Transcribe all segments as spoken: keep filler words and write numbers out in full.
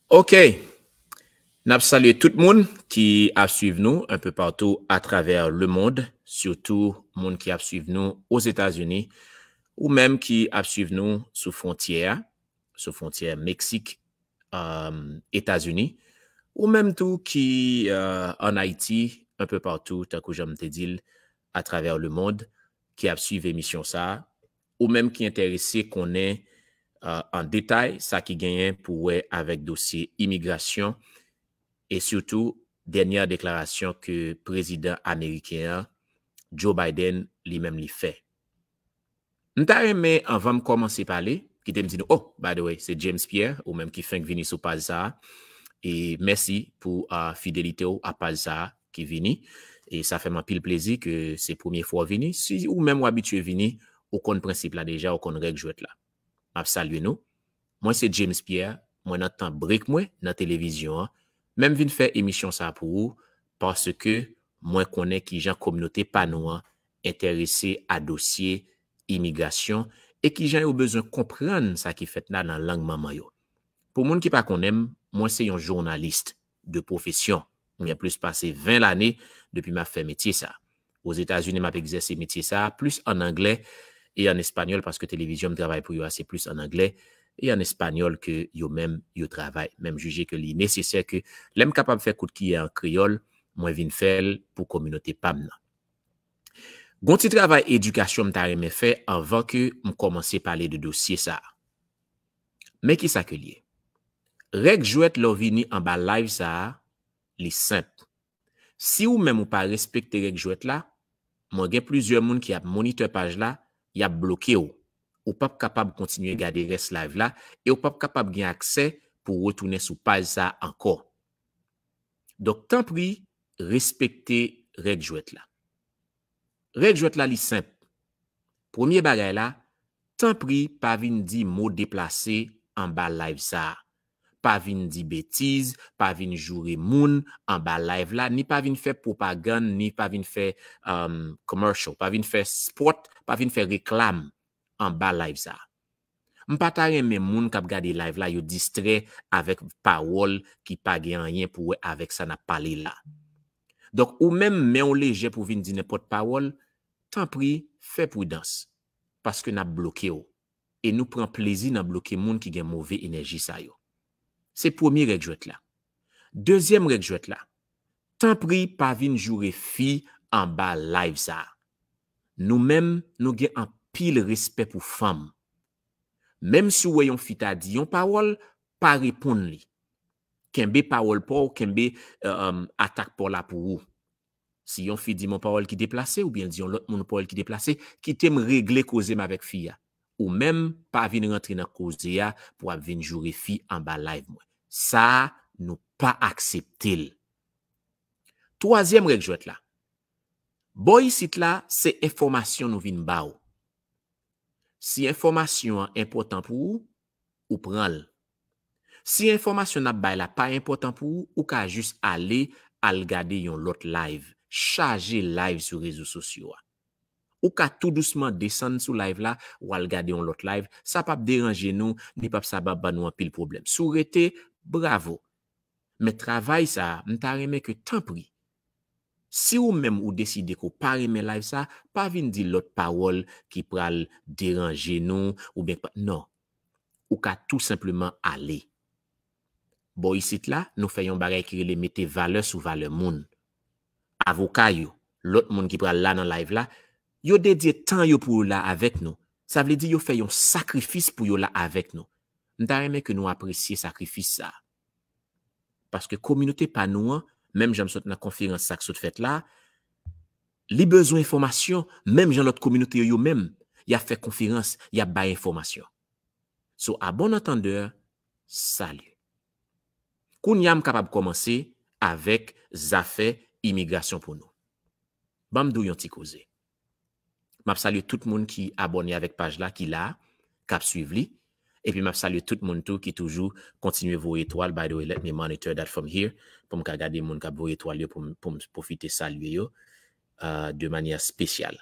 Ok. N ap salye tout moun ki ap swiv nou un peu partout à travers le monde, sitou moun ki ap swiv nou Ozetazini, ou menm ki ap swiv nou sou fwontyè a, sou fwontyè Meksik, euh, Etazini, ou menm tou ki euh, ann Ayiti, un peu partout, tankou jan m te di l, à travers le monde, ki ap swiv emisyon sa a, ou menm ki enterese konnen euh, an detay sa ki genyen pou wè avèk dosye imigrasyon e sitou dènyè deklarasyon ke prezidan ameriken an, Joe Biden, li menm li fè. M ta renmen, anvan m kòmanse pale, kite m di nou, oh, by the way, se James Pierre, ou menm ki fenk vini sou paj sa a. E mèsi pou uh, fidelite w a paj sa a ki vini. E sa fè m anpil plezi ke se premye fwa w vini. Si ou menm w abitye vini, ou konn prensip la deja, ou konn règ jwèt la. M ap salye nou. Mwen se James Pierre, mwen nan tan break mwen nan televizyon an, men m vin fè emisyon sa pou ou, paske mwen konnen kijan kominote pa nou an enterese a dosye imigrasyon e kijan yo bezwen konprann sa ki fèt la nan lang manman yo. Pou moun ki pa konnen m, mwen se yon jounalis de pwofesyon. M gen plis pase ven lane depi m ap fè metye sa. Ozetazini, m ap egzèse metye sa a plis ann anglè e ann espanyòl, paske televizyon m travay pou yo a se plis ann anglè e ann espanyòl ke yo menm yo travay. Men m jije ke li nesesè ke lè m kapab fè kout kiyè an kreyòl, mwen vin fè l pou kominote pa m nan. Gon ti travay edikasyon m ta renmen fè anvan ke m kòmanse pale de dosye sa a. Men ki sa ke l ye? Règ jwèt lè w vini anba live sa a, li senp. Si ou menm ou pa respekte règ jwèt la, mwen gen plizyè moun ki ap monitè paj la, y ap bloke w. Ou p ap kapab kontinye gade rès live la e ou p ap kapab gen aksè pou w retounen sou paj sa a ankò. Donk, tanpri, respekte règ jwèt la. Règ jwèt la, li senp. Premye bagay la, tanpri, pa vin di mo deplase anba live sa a. Pa vin di betiz, pa vin joure moun anba live la, ni pa vin fè pwopagann, ni pa vin fè um, commercial, pa vin fè spot, pa vin fè reklam anba live sa a. M pa ta renmen moun k ap gade live la yo distrè avèk pawòl ki pa gen anyen pou wè avèk sa n ap pale la. Donk, ou menm men w lejè pou vin di nenpòt pawòl, tanpri, fè pridans, paske n ap bloke w. E nou pran plezi nan bloke moun ki gen move enèji sa yo. Se premye règ jwèt la. Dezyèm règ jwèt la, tanpri pa vin joure fi anba live sa a. Nou menm, nou gen anpil respè pou fanm. Menm si w wè yon fi ta di yon pawòl, pa reponn li. Kenbe pawòl pa w, kenbe um, atak pa w la pou ou. Si yon fi di m yon pawòl ki deplase, oubyen l di yon lòt moun yon pawòl ki deplase, kite m regle koze m avèk fi a. Ou menm, pa vin rantre nan koze a pou w ap vin joure fi anba live mwen. Sa a, nou pa aksepte l. Twazyèm règ jwèt la. Bò isit la, se enfòmasyon nou vin ba w. Si enfòmasyon an enpòtan pou ou, ou pran l. Si enfòmasyon n ap bay la pa enpòtan pou ou, ou ka jis ale al gade yon lòt live. Chaje live sou rezo sosyo a. Ou ka tou dousman desann sou live la, w al gade yon lòt live. Sa p ap deranje nou, ni p ap sa p ap ban nou anpil pwoblèm. Si w rete, bravo. Men travay sa a, m ta renmen ke tanpri, si ou menm ou deside ke w pa renmen live sa, pa vin di lòt pawòl ki pral deranje nou oubyen k pa, non. Ou ka tou senpleman ale. Bò isit la, nou fè yon bagay ki rele mete valè sou valè moun. Avoka yo, lòt moun ki pral la nan live la, yo dedye tan yo pou yo la avèk nou. Sa vle di yo fè yon sakrifis pou yo la avèk nou. M ta renmen ke nou apresye sakrifis sa a. Paske kominote pa nou an, menm jan m sot nan konferans sa k sot fèt la, li bezwen enfòmasyon, menm jan lòt kominote yo, yo menm, y ap fè konferans, y ap bay enfòmasyon. So, à bon entendeur, salut. Kounye a m kapab kòmanse avèk zafè imigrasyon pou nou. Ban m di w yon ti koze. M ap salye tout moun ki abòne avèk paj la, ki la, k ap swiv li. Epi m ap salye tout moun tou ki toujou kontinye voye etwal. By the way, let me monitor that from here. Pou m ka gade moun k ap voye etwal yo, pou m, pou m pwofite salye yo uh, de manyè espesyal.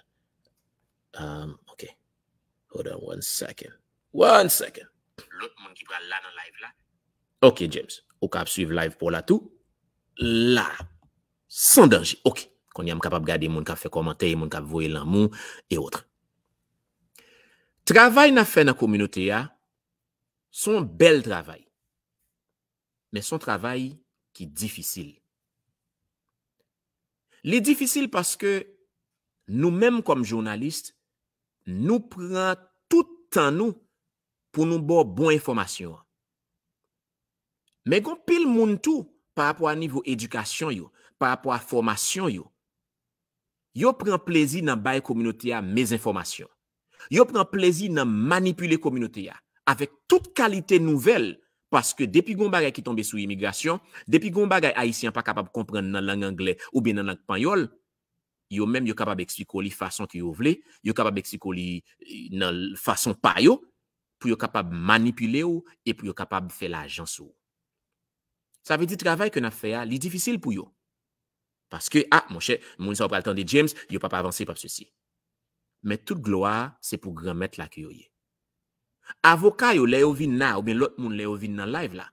Um, ok. Hold on one second. One second. Lòt moun ki pral la nan live la. Ok, James. Ou ka ap swiv live pa w la tou. La. San danje. Ok. Kounye a m kapab gade moun k ap fè kòmantè, moun k ap voye lanmou, e otre. Travay n ap fè nan kominote a, se yon bèl travay. Men se yon travay ki difisil. Li difisil paske nou menm kòm jounalis, nou pran tout tan nou pou nou ba w bon enfòmasyon an. Men gen pil moun tou, pa rapò a nivo edikasyon yo, pa rapò a fòmasyon yo, yo pran plezi nan bay kominote a mezanfòmasyon. Yo pran plezi nan manipile kominote a avèk tout kalite nouvèl, paske depi gen yon bagay ki tonbe sou imigrasyon, depi gen yon bagay Ayisyen an pa kapab konprann nan lang anglè oubyen nan lang panyòl, yo menm yo kapab eksplike w li fason ke yo vle, yo kapab eksplike w li, eh, nan fason pa yo, pou yo kapab manipile w e pou yo kapab fè lajan sou ou. Sa vle di travay ke n ap fè a, li difisil pou yo. Paske, a, monchè, moun sa yo pral tande James, yo p ap avanse, p ap sesi. Men tout glwa a, se pou Granmèt la ke yo ye. Avoka yo, lè yo vin la, oubyen lòt moun, lè yo vin nan live la,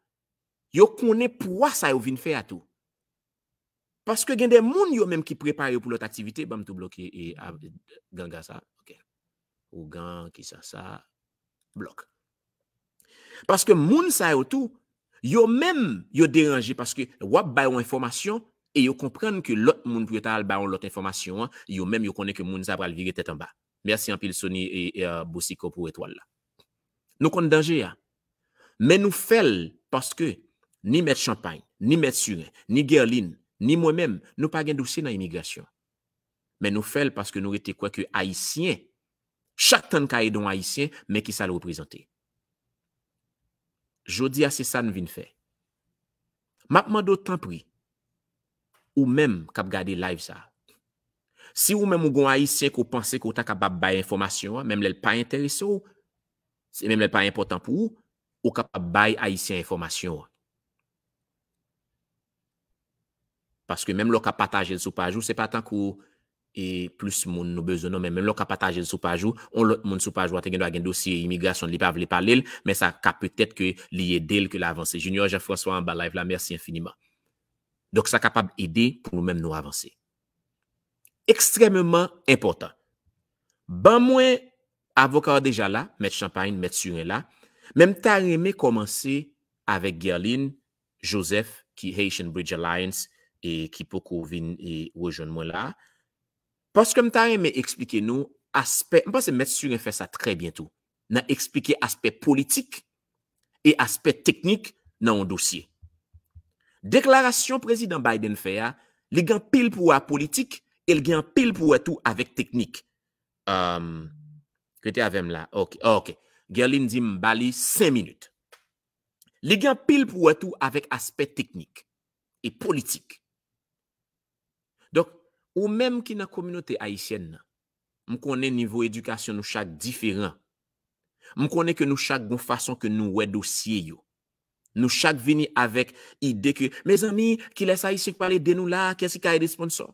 yo konnen pwa sa yo vin fè a tou. Paske gen de moun yo menm ki prepare yo pou lòt aktivite, ban m tou bloke e, a, ganga sa. Ok. Ougan, kisa sa? Blòk. Paske moun sa yo tou, yo menm yo deranje paske w ap bay yon enfòmasyon e yo konprann ke lòt moun pou yo ta al bay yon lòt enfòmasyon an, yo menm yo konnen ke moun sa pral vire tèt anba. Mèsi anpil Sony e, e, uh, Boucicault pou etwal la. Nou konn danje a. Men nou fè l paske ni Mèt Champagne, ni Mèt Surin, ni Guerline, ni mwen menm, nou pa gen dosye nan imigrasyon. Men nou fè l paske nou rete kwè ke Ayisyen, chak tan n ka ede yon Ayisyen, men ki sa l reprezante. Jodi a, se sa n vin fè. M ap mande w tanpri, ou menm k ap gade live sa a, si ou menm ou gon Ayisyen ke w panse ke w ta kapab bay enfòmasyon an, menm lè l pa enterese w, se menm lè l pa enpòtan pou ou, ou kapab bay Ayisyen enfòmasyon an. Paske menm lè w ka pataje l sou paj ou, se pa tankou e plis moun nou bezwen non, men menm lè w ka pataje l sou paj ou, yon lòt moun sou paj ou a te gen dwa gen dosye imigrasyon, li pa vle pale l, men sa ka petèt ke li ede l ke l avanse. Junior Jean François anba live la, mèsi enfiniman. Donk sa kapab ede pou nou menm nou avanse. Ekstrèmeman enpòtan. Ban mwen avoka yo deja la, Mèt Champagne, Mèt Surin la, men m ta renmen kòmanse avèk Guerline Joseph ki Haitian Bridge Alliance e ki poko vin e rejwenn mwen la. Paske m ta renmen eksplike nou aspè, m panse Mèt Surin fè sa trè byen tou, nan eksplike aspè politik e aspè teknik nan yon dosye. Deklarasyon Prezidan Biden fè a, li gen anpil pou wè politik e li gen anpil pou wè tou avèk teknik. Um, rete avè m la. Ok, ok. Guerline di m ba li senk minit. Li gen anpil pou wè tou avèk aspè teknik e politik. Donk, ou menm ki nan kominote ayisyèn nan, m konnen nivo edikasyon nou chak diferan. M konnen ke nou chak gon fason ke nou wè dosye yo. Nou chak vini avèk ide ke, mezanmi, kilès Ayisyen k pral ede nou la? Kiyès ki ka ede sponsò?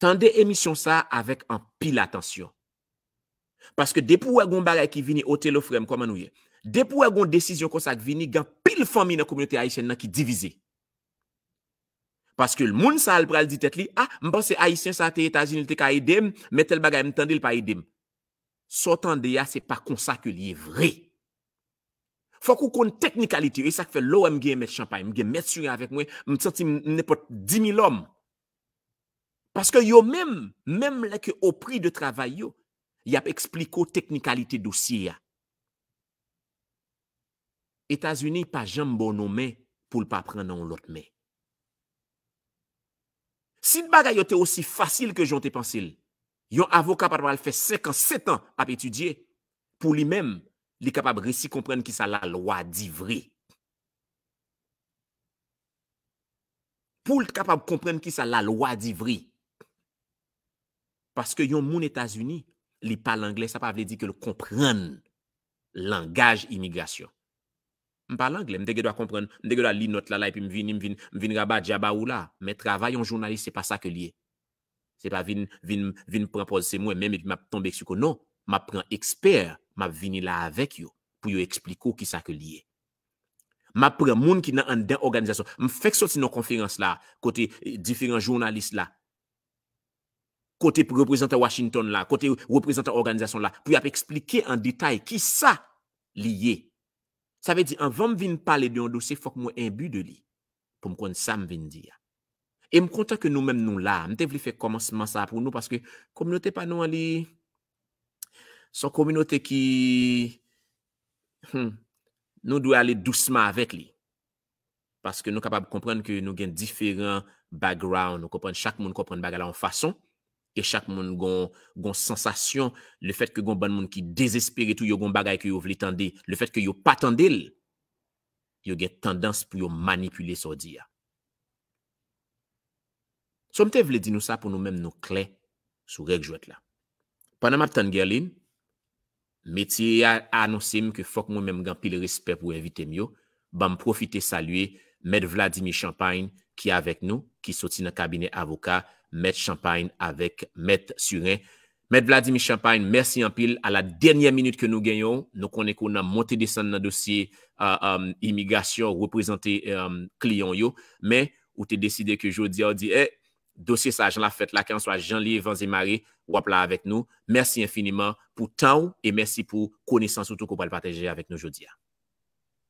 Tande emisyon sa a avèk anpil atansyon. Paske depi w wè gon bagay ki vini, Otelo frè m, kòman nou ye? Depi w wè gon desizyon konsa k vini, gen anpil fanmi nan kominote ayisyèn nan ki divize. Paske moun sa a l pral di tèt li, a, m panse Ayisyen sa a te Etazini, l te ka ede m, men tèl bagay m tande l pa ede m. Sa w tande a, se pa konsa ke l ye vre. Fòk ou konn teknikalite yo, e sa k fè lè w wè m gen Mèt Champagne, m gen Mèt Surin avèk mwen, m santi m nenpòt dimil òm. Paske yo menm, menm lè ke o pri de travay yo, y ap eksplike w teknikalite dosye a. Etazini pa janm ba w non men pou l pa pran nan yon lòt men. Si bagay yo te osi fasil ke jan w te panse l, yon avoka pa t pral fè senk an, sèt an ap etidye pou li menm, li kapab resi konprann kisa lalwa di vre. Pou l kapab konprann kisa lalwa di vre. Paske yon moun Etazini, li pale anglè, sa pa vle di ke l konprann langaj imigrasyon. M pale anglè, m te gen dwa konprann, m te gen dwa li nòt la, la, epi m vini, m vin, m vin rabadya ba ou la. Men travay yon jounalis, se pa sa ke l ye. Se pa vin, vin, vin pran pòz se mwen menm epi m ap tonbe sou ko, non. M ap pran ekspè, m ap vini la avèk yo pou yo eksplike w kisa ke l ye. M ap pran moun ki nan anndan òganizasyon. M fèk soti nan konferans la, kote eh, diferan jounalis la, kote reprezantan Washington la, kote reprezantan òganizasyon la, pou y ap eksplike an detay ki sa li ye. Sa vle di, anvan m vin pale de yon dosye, fòk mwen enbi de li, pou m konn sa m vin di a. E m kontan ke nou menm nou la. M te vle fè kòmansman sa pou nou, paske kominote pa nou an, li, se yon kominote ki, hmm, nou dwe ale dousman avèk li. Paske nou kapab konprann ke nou gen diferan background, nou konprann chak moun konprann bagay la yon fason, e chak moun gon, gon sansasyon, lefèt ke gon bann moun ki dezespere tou, yo gon bagay ke yo vle tande, lefèt ke yo pa tande l, yo gen tandans pou yo manipile sa w di a. So, m te vle di nou sa pou nou menm nou klè sou règ jwèt la. Pandan m ap tann Guerline, metye a anonse m ke fòk mwen menm gen anpil respè pou envite m yo. Ban m pwofite salye Mèt Vladimir Champagne ki avèk nou, ki soti nan kabinè avoka Mèt Champagne avèk Mèt Surin. Mèt Vladimir Champagne, mèsi anpil. A la dènyè minit ke nou genyen w, nou konnen ke w nan monte desann nan dosye uh, um, imigrasyon, reprezante um, kliyan w yo, men ou te deside ke jodi a w di, eh, dosye sa jan l ap fèt la, kèlkanswa jan li ye, vanze mare, w ap la avèk nou. Mèsi enfiniman pou tan w e mèsi pou konesans ou tou ke w pral pataje avèk nou jodi a.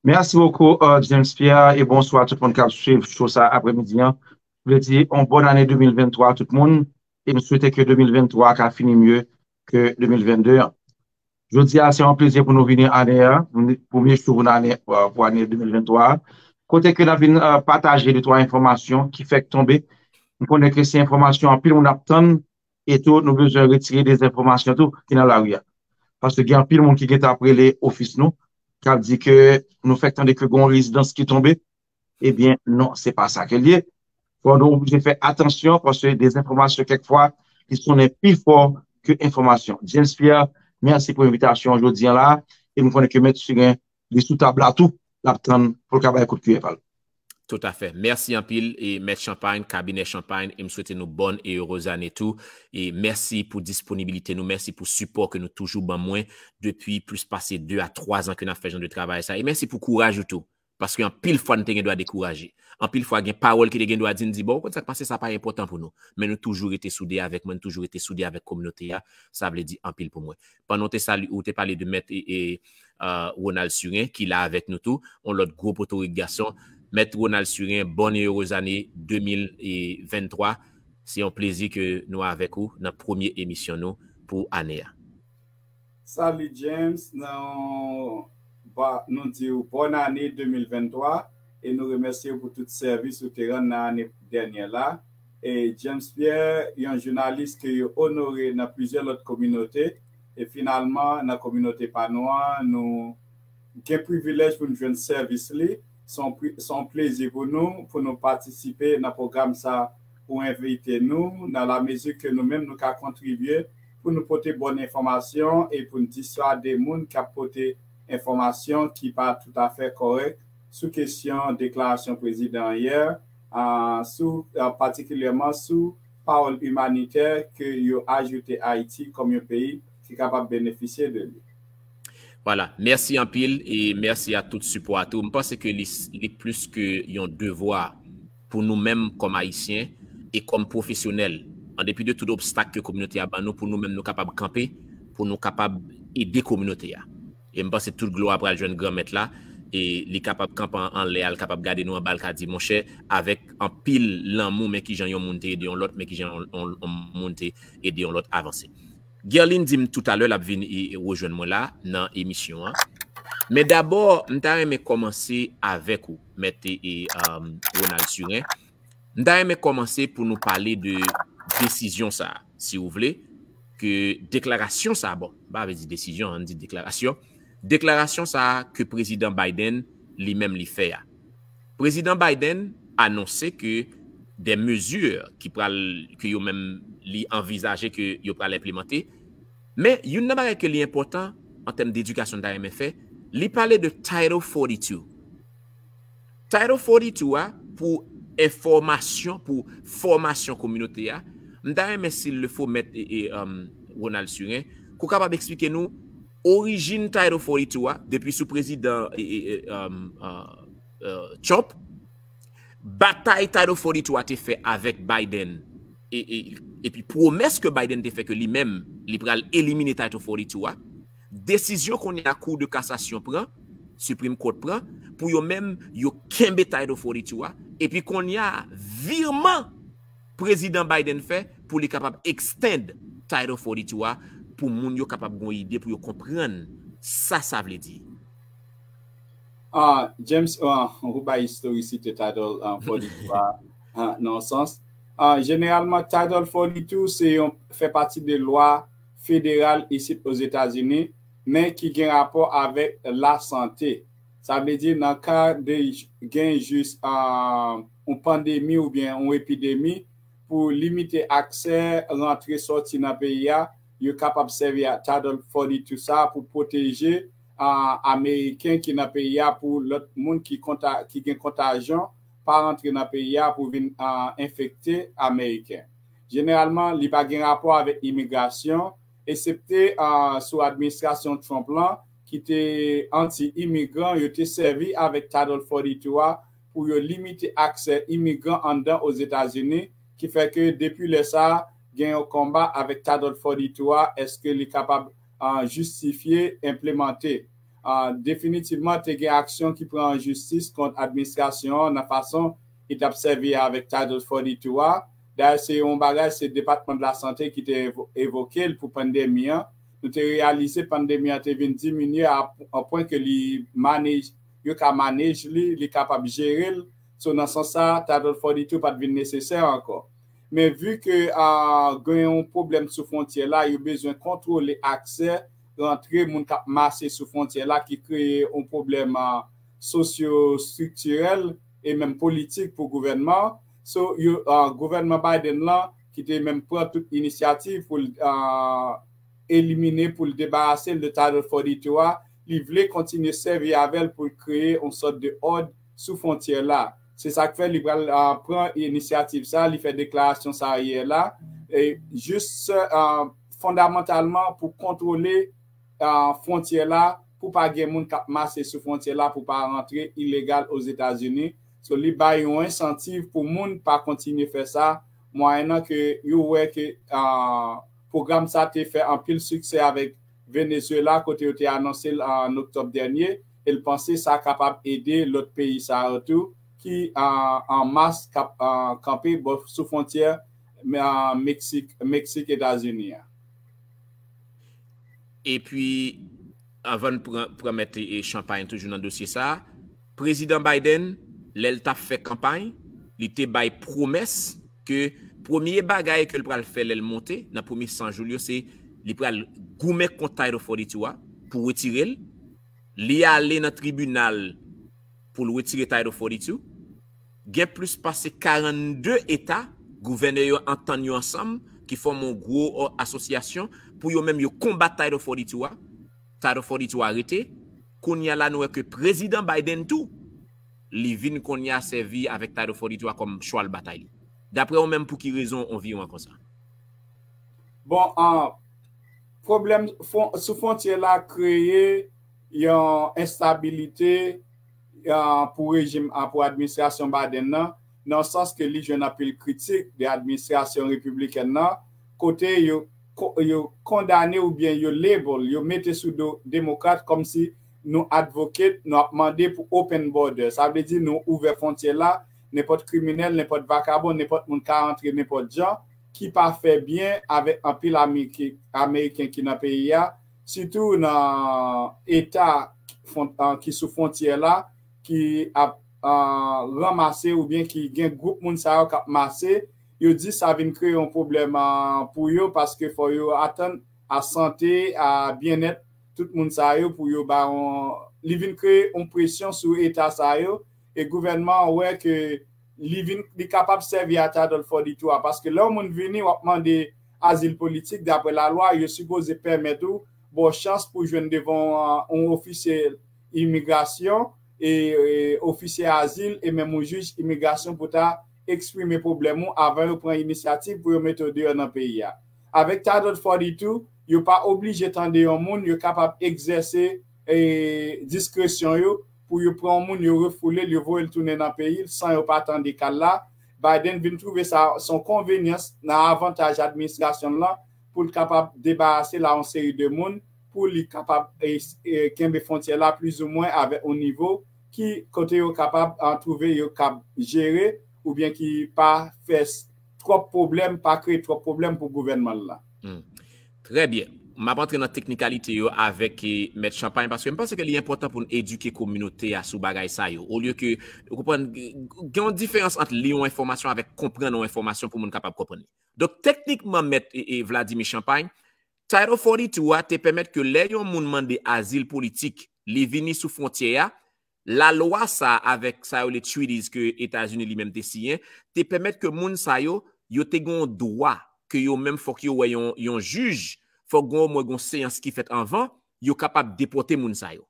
Merci beaucoup, euh, James Pierre, et bonsoir tout le monde qui a suivi show ça après-midi. Hein. Je veux dire, une bonne année deux mille vingt-trois à tout le monde, et je souhaite que deux mille vingt-trois a fini mieux que deux mille vingt-deux. Hein. Jodi a, se yon plezi pou nou vini ane a, premye jou pou ane, pou ane de mil venntwa a. Kote ke n ap vin pataje de twa enfòmasyon ki fèk tonbe. M konnen ke se enfòmasyon anpil moun ap tann, e tou nou bezwen retire dezenfòmasyon tou ki nan lari a. Paske gen anpil moun ki gentan ap rele ofis nou, k ap di ke nou fèk tande ke gen yon rezidans ki tonbe, Ebyen, non, se pa sa ke l ye. Fò nou oblije fè atansyon paske dezenfòmasyon kèk fwa, li sonnen pi fò ke enfòmasyon. James Pierre, mèsi pou envitasyon an jodi an la, e m konnen ke Mèt Surin, li sou tab la tou, l ap tann pou l ka bay kout kiyè pa l. Toutafè. Mèsi anpil e Mèt Champagne, kabinè Champagne, e m swete nou bòn e erez ane tou. E mèsi pou disponibilite nou, mèsi pou sipò ke nou toujou ban mwen depi plis pase de a twa zan ke n ap fè jan de travay sa. E mèsi pou kouraj ou tou. Paske anpil fwa n te gen dwa dekouraje. Anpil fwa gen pawòl ki te gen dwa di n di, bon, ou konn sa k pase, sa pa enpòtan pou nou. Men nou toujou rete soude avèk mwen, nou toujou rete soude avèk kominote a. Sa vle di anpil pou mwen. Pandan w te sali, ou te pale de mèt e, e, uh, Ronald Surin, ki la avèk nou tou, yon lòt gwo potorik gason. Mèt Ronald Surin, bòn e erez ane de mil venntwa. Se yon plezi ke nou avèk ou nan premye emisyon nou pou ane a. Salut James, nou, ba, nou di w bòn ane de mil venntwa e nou remèsye w pou tout sèvis ou te rann nan ane dènyè la. E James Pierre, yon jounalis ke yo onore nan plizyè lòt kominote, e finalman nan kominote pa nou an, nou gen privilèj pou n jwenn sèvis li. Se yon plezi pou nou, pou nou patisipe nan pwogram sa ou envite nou, nan lamezi ke nou menm nou ka kontribye pou nou pote bòn enfòmasyon e pou n diswade moun k ap pote enfòmasyon ki pa toutafè kòrèk sou kesyon deklarasyon prezidan an yè, sou, patikilyèman sou pawòl imanitè ke yo ajoute Ayiti kòm yon peyi ki kapab benefisye de li. Vwala, mèsi anpil e mèsi a tout sipò a tou. M panse ke li, li plis ke yon devwa pou nou menm kòm Ayisyen e kòm pwofesyonèl, an depi de tout obstak ke kominote a ban nou, pou nou menm nou kapab kanpe, pou nou kapab ede kominote a. E m panse tout glwa pral jwenn Granmèt la, e li kapab kanpe anlè a, li kapab gade nou anba, li ka di, monchè, avèk anpil lanmou, men kijan yon moun te ede yon lòt, men kijan yon, yon, yon moun te ede yon lòt avanse. Guerline di m toutalè l ap vin rejwenn mwen la nan emisyon an. Men dabò, m ta renmen kòmanse avèk ou, Mèt e, e, um, Ronald Surin. M ta renmen kòmanse pou nou pale de desizyon sa a, si w vle, ke deklarasyon sa a, bon, m pa vle di desizyon, ann di deklarasyon. Deklarasyon sa a ke prezidan Biden li menm li fè a. Prezidan Biden anonse ke de mezi ki pral, ke yo menm li anvizaje ke yo pral enplimante. Men, youn nan bagay ke li enpòtan an tèm dedikasyon n ta renmen fè, li pale de Title forty-two. Title forty-two a, pou enfòmasyon, pou fòmasyon kominote a, m ta renmen si l le fo Mèt e, e, um, Ronald Surin, ke w kapab eksplike nou orijin Title forty-two a, depi sou prezidan e, e, e, um, uh, euh, Trump, batay Title forty-two a te fè avèk Biden, e, e, epi pwomès ke Biden te fè ke li menm, li pral elimine Title forty-two a, desizyon kounye a Cour de cassation pran, Supreme Court pran, pou yo menm, yo kenbe Title forty-two a, epi kounye a, virman Prezidan Biden fè pou li kapab extend Title forty-two a, pou moun yo kapab gon ide pou yo konprann sa sa vle di. Ah, James, ah, ou bay istorisite Title ah, forty-two a, ah, nan yon sans. Ah, jeneralman, Title forty-two se yon fè pati de lwa federal isit Ozetazini, men ki gen rapò avèk lasante. Sa vle di nan ka de j- gen jis ah, yon pandemi oubyen yon epidemi, pou limite aksè rantre sòti nan peyi a, yo kapab sèvi a Title forty-two sa pou pwoteje ah, Ameriken ki nan peyi a pou lòt moun ki, konta, ki gen kontajyon pa rantre nan peyi a pou vin ah, enfekte Ameriken. Jeneralman, li pa gen rapò avèk imigrasyon, eksepte ah, sou administrasyon Trump lan ki te anti-imigran, yo te sèvi avèk Title forty-two a pou yo limite aksè imigran anndan Ozetazini, ki fè ke depi lè sa a, gen yon konba avèk Title forty-two a, èske li kapab ah, jistifye, enplemante. Ah, definitivman, te gen aksyon ki pran an jistis kont administrasyon an nan fason li t ap sèvi avèk Title forty-two a. Dayè, se yon bagay, se Depatman de la Sante ki te evo- evoke l pou pandemi an. Nou te reyalize pandemi an te vin diminye a, a pwen ke li manage, yo ka manage li, li kapab jere l. So, nan sans sa, Title forty-two pa t vin nesesè ankò. Men vi ke ah, gen yon pwoblèm sou fwontyè la, yo bezwen kontwole aksè rantre moun k ap mase sou fwontyè la ki kreye yon pwoblèm ah, sosyo-estriktirèl e menm politik pou gouvènman. So, yo, ah, gouvènman Biden lan, ki te menm pran tout inisyativ pou l ah, elimine, pou l debarase l de Title forty-two a, li vle kontinye sèvi avè l pou l kreye yon sòt de òd sou fwontyè la. Se sa k fè li pral ah, pran inisyativ sa, li fè deklarasyon sa yè la, e jis ah, fondamantalman pou kontwole ah, fwontyè la, pou pa gen moun k ap mase sou fwontyè la, pou pa rantre ilegal Ozetazini. So, li bay yon ensantiv pou moun pa kontinye fè sa, mwayennan ke yo wè ke ah, pwogram sa te fè anpil siksè avèk Venezuela, kote yo te anonse l an oktòb dènye, e l panse sa kapab ede lòt peyi sa yo tou, ki ah, an mas k ap ah, kanpe bò sou fwontyè ah, Meksik, Meksik Etazini a. Epi, anvan n pran, pran mèt e chanpay toujou nan dosye sa a, Prezidan Biden, lè l t ap fè kanpay, li te bay pwomès ke premye bagay ke l pral fè lè l monte, nan premye san jou l yo, se li pral goumen kont Title forty-two a pou retire l. Li ale nan tribinal pou l retire Title forty-two. Gen plis pase karannde eta, gouvènè yo antann yo ansanm, ki fòme yon gwo asosyasyon pou yo menm yo konbat Title forty-two a. Title forty-two a rete. Kounye a la, nou wè ke Prezidan Biden tou, li vin kounye a sèvi avèk Title forty-two a kòm chwal batay li. Daprè ou menm, pou ki rezon on viwon konsa? Bon, an, pwoblèm fwon- sou fwontyè la kreye yon enstabilite ah, pou rejim, ah, pou administrasyon Biden nan, nan sans ke li jwenn anpil kritik de administrasyon repiblikèn nan, kote yo, ko- yo kondane oubyen yo label, yo mete sou do demokrat kòmsi nou advocate, nou ap mande pou open border. Sa vle di nou ouvè fwontyè la, nenpòt kriminèl, nenpòt vakabon, nenpòt moun ka rantre nenpòt jan, ki pa fè byen avèk anpil Amerike- Ameriken ki nan peyi a, sitou nan eta fwon- ah, ki sou fwontyè la, ki ap ah, ranmase oubyen ki gen gwoup moun sa yo k ap mase, yo di sa vin kreye yon pwoblèm ah, pou yo paske fò yo atann a sante, a byennèt tout moun sa yo pou yo ba yon, li vin kreye yon presyon sou eta sa yo, e gouvènman an wè ke li vin, li kapab sèvi a Title forty-two a, paske lè yon moun vini, w ap mande azil politik, daprè lalwa, yo sipoze pèmèt ou, ba w chans pou jwenn devan yon, yon ofisye imigrasyon, e, e ofisye azil, e menm yon jij imigrasyon pou ta eksprime pwoblèm ou avan yo pran inisyativ pou yo mete w deyò nan peyi a. Avèk Title forty-two, yo pa oblije tande yon moun, yo kapab egzèse e, diskresyon yo pou yo pran yon moun, yo refoule l, yo voye l tounen nan peyi l san yo pa tande ka l la. Biden vin twouve sa se yon konvenyans nan avantaj administrasyon l lan pou l kapab debarase l a yon seri de moun, pou li kapab e, e, kenbe fwontyè la plizoumwen avèk yon nivo ki kote yo kapab an twouve yo kab jere oubyen ki pa fè s- twòp pwoblèm, pa kreye twòp pwoblèm pou gouvènman l lan. Trè byen. M ap antre nan teknikalite yo avèk e, Mèt Champagne paske m panse ke li enpòtan pou n edike kominote a sou bagay sa yo. Olye ke, ou konprann, gen yon diferans ant li yon enfòmasyon avèk konprann yon enfòmasyon pou moun kapab konprann li. Donk, teknikman, Mèt e, e Vladimir Champagne, Title forty-two a te pèmèt ke lè yon moun mande azil politik, li vini sou fwontyè a, lalwa sa avèk sa yo le treaties ke Etazini li menm te siyen, te pèmèt ke moun sa yo, yo te gen yon dwa ke yo menm fòk yo wè yon, yon jij, fòk gen omwen yon seyans ki fèt anvan, yo kapab depòte moun sa yo.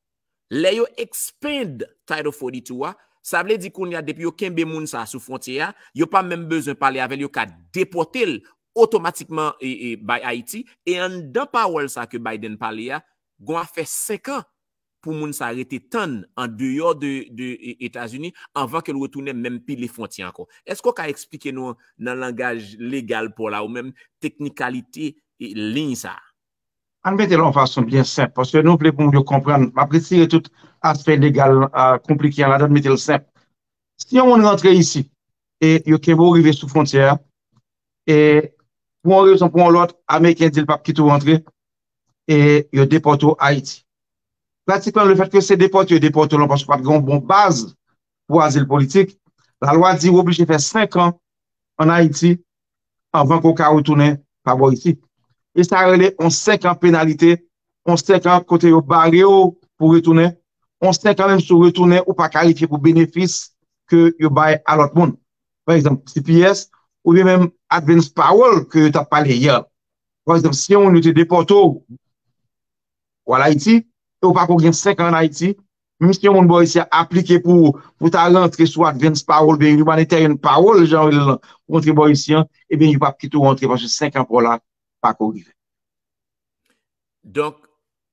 Lè yo expand Title forty-two a, sa vle di kounye a depi yo kenbe moun sa sou fwontyè a, yo pa menm bezwen pale avè l, yo ka depòte l otomatikman e, e, bay Ayiti. E anndan pawòl sa ke Biden pale a, gon afè senk an pou moun sa rete tann an deyò de, de e, Etazini anvan ke l retounen menm pile fwontyè ankò. Èske w ka eksplike nou nan langaj legal pa w la ou menm teknikalite e, liy sa a? Ann mete l yon fason byen senp, paske nou vle pou moun yo konprann. M ap retire tout aspè legal uh, konplike an ladan, mete l senp. Si yon moun rantre isi, e yo kenbe w rive sou fwontyè a, e pou yon rezon, pou yon lòt, Ameriken di l p ap kite w rantre, e yo depòte w Ayiti. Pratikman, lefèt ke se depòte yo depòte w lan paske w pa t gen yon bon baz pou azil politik, lalwa di w oblije fè senk an ann Ayiti anvan ke w ka retounen pa bò isi. E sa rele yon senk an penalite, yon senk an kote yo bare w pou retounen, yon senk an menm si w retounen, ou pa kalifye pou benefis ke yo bay a lòt moun. Pa egzanp, T P S, oubyen menm advance parole ke yo t ap pale yè. Pa egzanp, si yon moun yo te depòte w, w al Ayiti, e w pa ko gen senk an ann Ayiti, menm si yon moun bò isi a aplike pou ou, pou ta rantre sou advance parole, oubyen humanitarian parole, jan yo rele l lan, pou rantre bò isi an, ebyen, yo p ap kite w rantre paske senk an pa w la pa ko rive. Donk,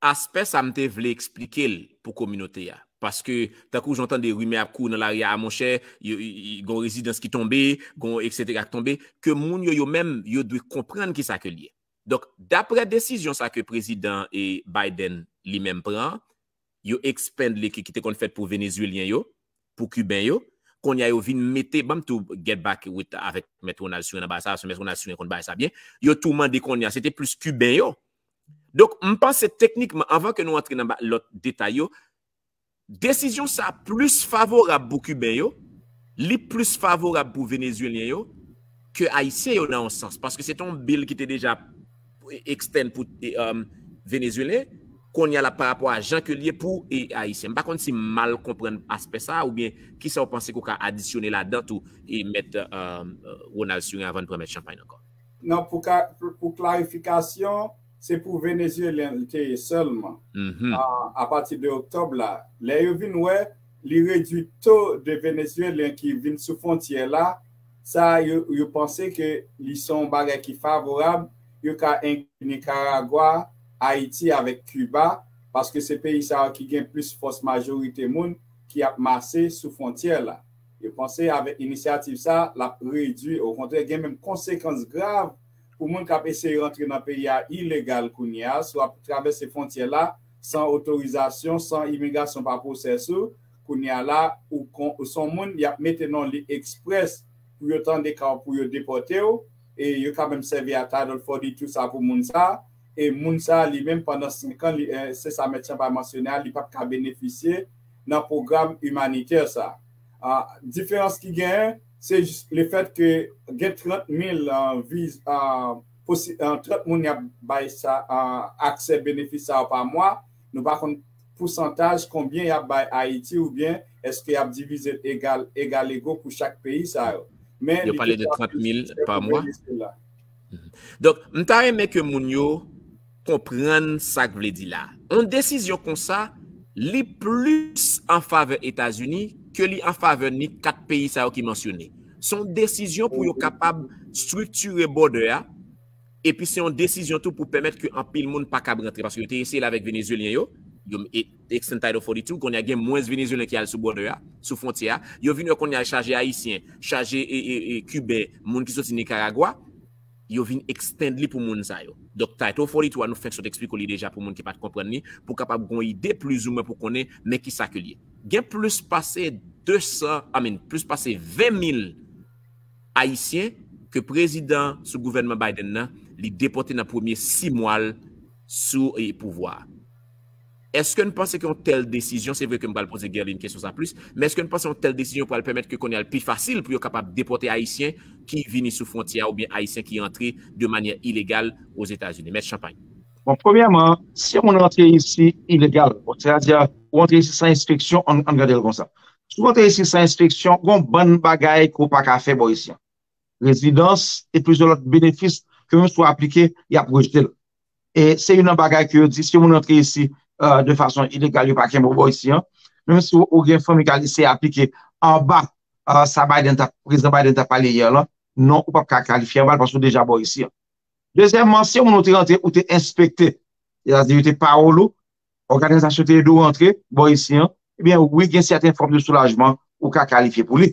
aspè sa m te vle eksplike l pou kominote a. Paske, tankou jan w tande rimè ap kouri nan lari a, a monchè, gon rezidans ki tonbe, gon etsetera k tonbe, ke moun yo, yo menm, yo dwe konprann kisa ke l ye. Donk, daprè desizyon sa ke prezidan e Biden li menm pran, yo expand li ki, ki te konn fèt pou Venezuelyen yo, pou Kiben yo, kounye a yo vin mete, ban m tou get back with avèk Mèt Ronald Surin nan bagay sa, paske Mèt Ronald Surin konn bagay sa byen, yo tou mande kounye a, se te plis Kiben yo. Donk, m panse teknikman, anvan ke nou antre nan lòt detay yo, desizyon sa plis favorab pou Kiben yo, li plis favorab pou Venezuelyen yo ke Ayisyen yo nan yon sans. Paske se te yon bil ki te deja extend pou e, um, Venezuelyen, kounye a la pa rapò a jan ke l ye pou e, Ayisyen. M pa konn si m mal konprann aspè sa oubyen kisa w panse ke w ka adisyone ladan tou e mèt um, Ronald Surin avan n pran mèt Champagne ankò. Non, pou, pou klarifikasyon, se pou Venezuelyen li te ye sèlman. Apati de oktòb la, lè yo vin wè li redui to de Venezuelyen ki vin sou fwontyè la, sa yo, yo panse ke li se yon bagay ki favorab, yo ka enkli Nikaragwa, Ayiti avèk Kiba, paske se peyi sa yo ki gen plis fòs majorite moun ki ap mase sou fwontyè la. Yo panse avèk inisyativ sa, l ap redui, okontrè, gen menm konsekans grav pou moun k ap eseye rantre nan peyi a ilegal kounye a, si w ap travèse fwontyè la san otorizasyon, san imigrasyon pa pwosès ou, kounye a la, ou, ou se yon moun, y ap mete non li eksprès pou yo tande ka w, pou yo depòte w, e yo ka menm sèvi a Title forty-two sa pou moun sa, e moun sa li menm pandan senk an, li, eh, se sa Mèt Champagne mansyone a, li p ap ka benefisye nan pwogram imanitè sa. Ah, diferans ki genyen, se jis lefèt ke gen trant mil, ah, viz, ah, posi, ah, trant moun y ap bay sa, ah, aksè benefis sa yo pa mwa. Nou pa konn pousantaj, konbyen y ap bay Ayiti oubyen èske y ap divize l egal, egal ego pou chak peyi sa yo. Men yo pale de trant mil pa mwa. Donk, m ta renmen ke moun yo konprann sa k vle di la. Yon desizyon konsa, li plis an favè Etazini ke li an favè ni kat peyi sa yo ki mansyone. Se yon desizyon pou yo kapab estriktire bòdè a, epi se yon desizyon tou pou pèmèt ke anpil moun pa kab rantre, paske yo te eseye l avèk Venezuelyen yo, Yo e- extend Title forty-two, kounye a gen mwens Venezuelyen ki al sou border a, sou fwontyè a. Yo vin wè kounye a chaje Ayisyen, chaje e, e, e, Kiben, moun ki soti Nicaragua, yo vin extend li pou moun sa yo. Donk, Title forty-two a, nou fenk sot eksplike w li deja pou moun ki pa t konprann li, pou kapab gon ide plizoumwen pou konnen men ki sa ke l ye. Gen plis pase de san, I mean, plis pase ven mil Ayisyen ke prezidan sou gouvènman Biden nan, li depòte nan premye sis mwa l sou e, pouvwa a. Èske n panse ke yon tèl desizyon, se vre ke m pral poze Guerline kesyon sa plis, men èske n panse yon tèl desizyon pral pèmèt ke kounye a l pi fasil pou yo kapab depòte Ayisyen ki vini sou fwontyè a oubyen Ayisyen ki antre de manyè ilegal Ozetazini? Mèt Champagne. Bon, premyèman, si yon moun rantre isi ilegal, bon, sètadi ou rantre isi san enspeksyon, ann ann gade l konsa. Si w rantre isi san enspeksyon, gen yon bann bagay ke w pa ka fè bò isi an. Rezidans e plizyè lòt benefis ke menm si w aplike, y ap rejte l. E se youn nan bagay ke yo di, si yon moun rantre isi de fason ilegal, yo pa kenbe w bò isi an. Menm si ou gen fanmi k al eseye aplike anba sa Biden t ap, prezidan Biden t ap pale yè lan, non, ou p ap ka kalifye anba l paske ou deja bò isi an. Dezyèmman, si yon moun ou te rantre, ou te enspekte, sètadi yo te pawòl ou, òganizasyon te ede w rantre bò isi an, ebyen wi, gen sèten fòm de soulajman ou ka kalifye pou li.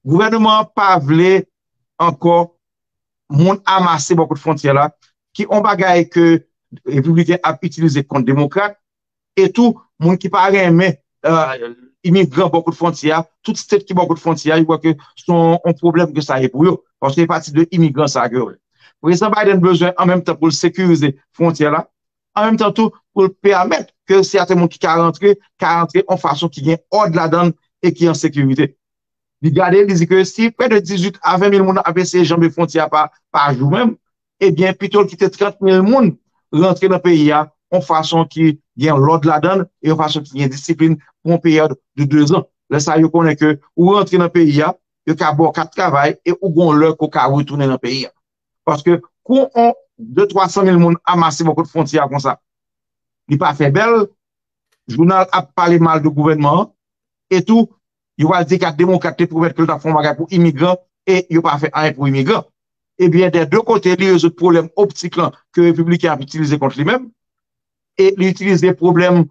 Gouvènman an pa vle ankò moun amase bò kot fwontyè la, ki yon bagay ke repibliken ap itilize kont demokrat, e tou moun ki pa renmen imigran bò kot fwontyè a, tout state ki bò kot fwontyè a, yo kwè ke se yon pwoblèm ke sa ye pou yo, paske se pati de imigran sa ke yo vle. Prezidan Biden bezwen an menm tan pou l sekirize fwontyè la, an menm tan tou pou l pèmèt ke sèten moun ki ka rantre, ka rantre yon fason ki gen òd ladan l e ki an sekirite. Li gade, li di ke si prè de dizuit a ven mil moun ap eseye janbe fwontyè a pa, pa jou menm, ebyen pito l kite trant mil moun rantre nan peyi a yon fason ki gen lòd ladan l e yon fason ki gen disiplin pou yon peryòd de dezan. Lè sa yo konnen ke ou rantre nan peyi a, yo ka ba w kat travay e ou gen yon lè ke w ka retounen nan peyi a. Paske kou yon de twa san mil moun amase bò kot fwontyè a konsa, li pa fè bèl, jounal ap pale mal de gouvènman an, e tou, yo pral di kat demokrat te pwomèt ke l t ap fè yon bagay pou imigran, e yo pa fè anyen pou imigran. Ebyen, dè de kote, li rezoud pwoblèm optik lan ke repibliken ap itilize kont li menm, e li itilize pwoblèm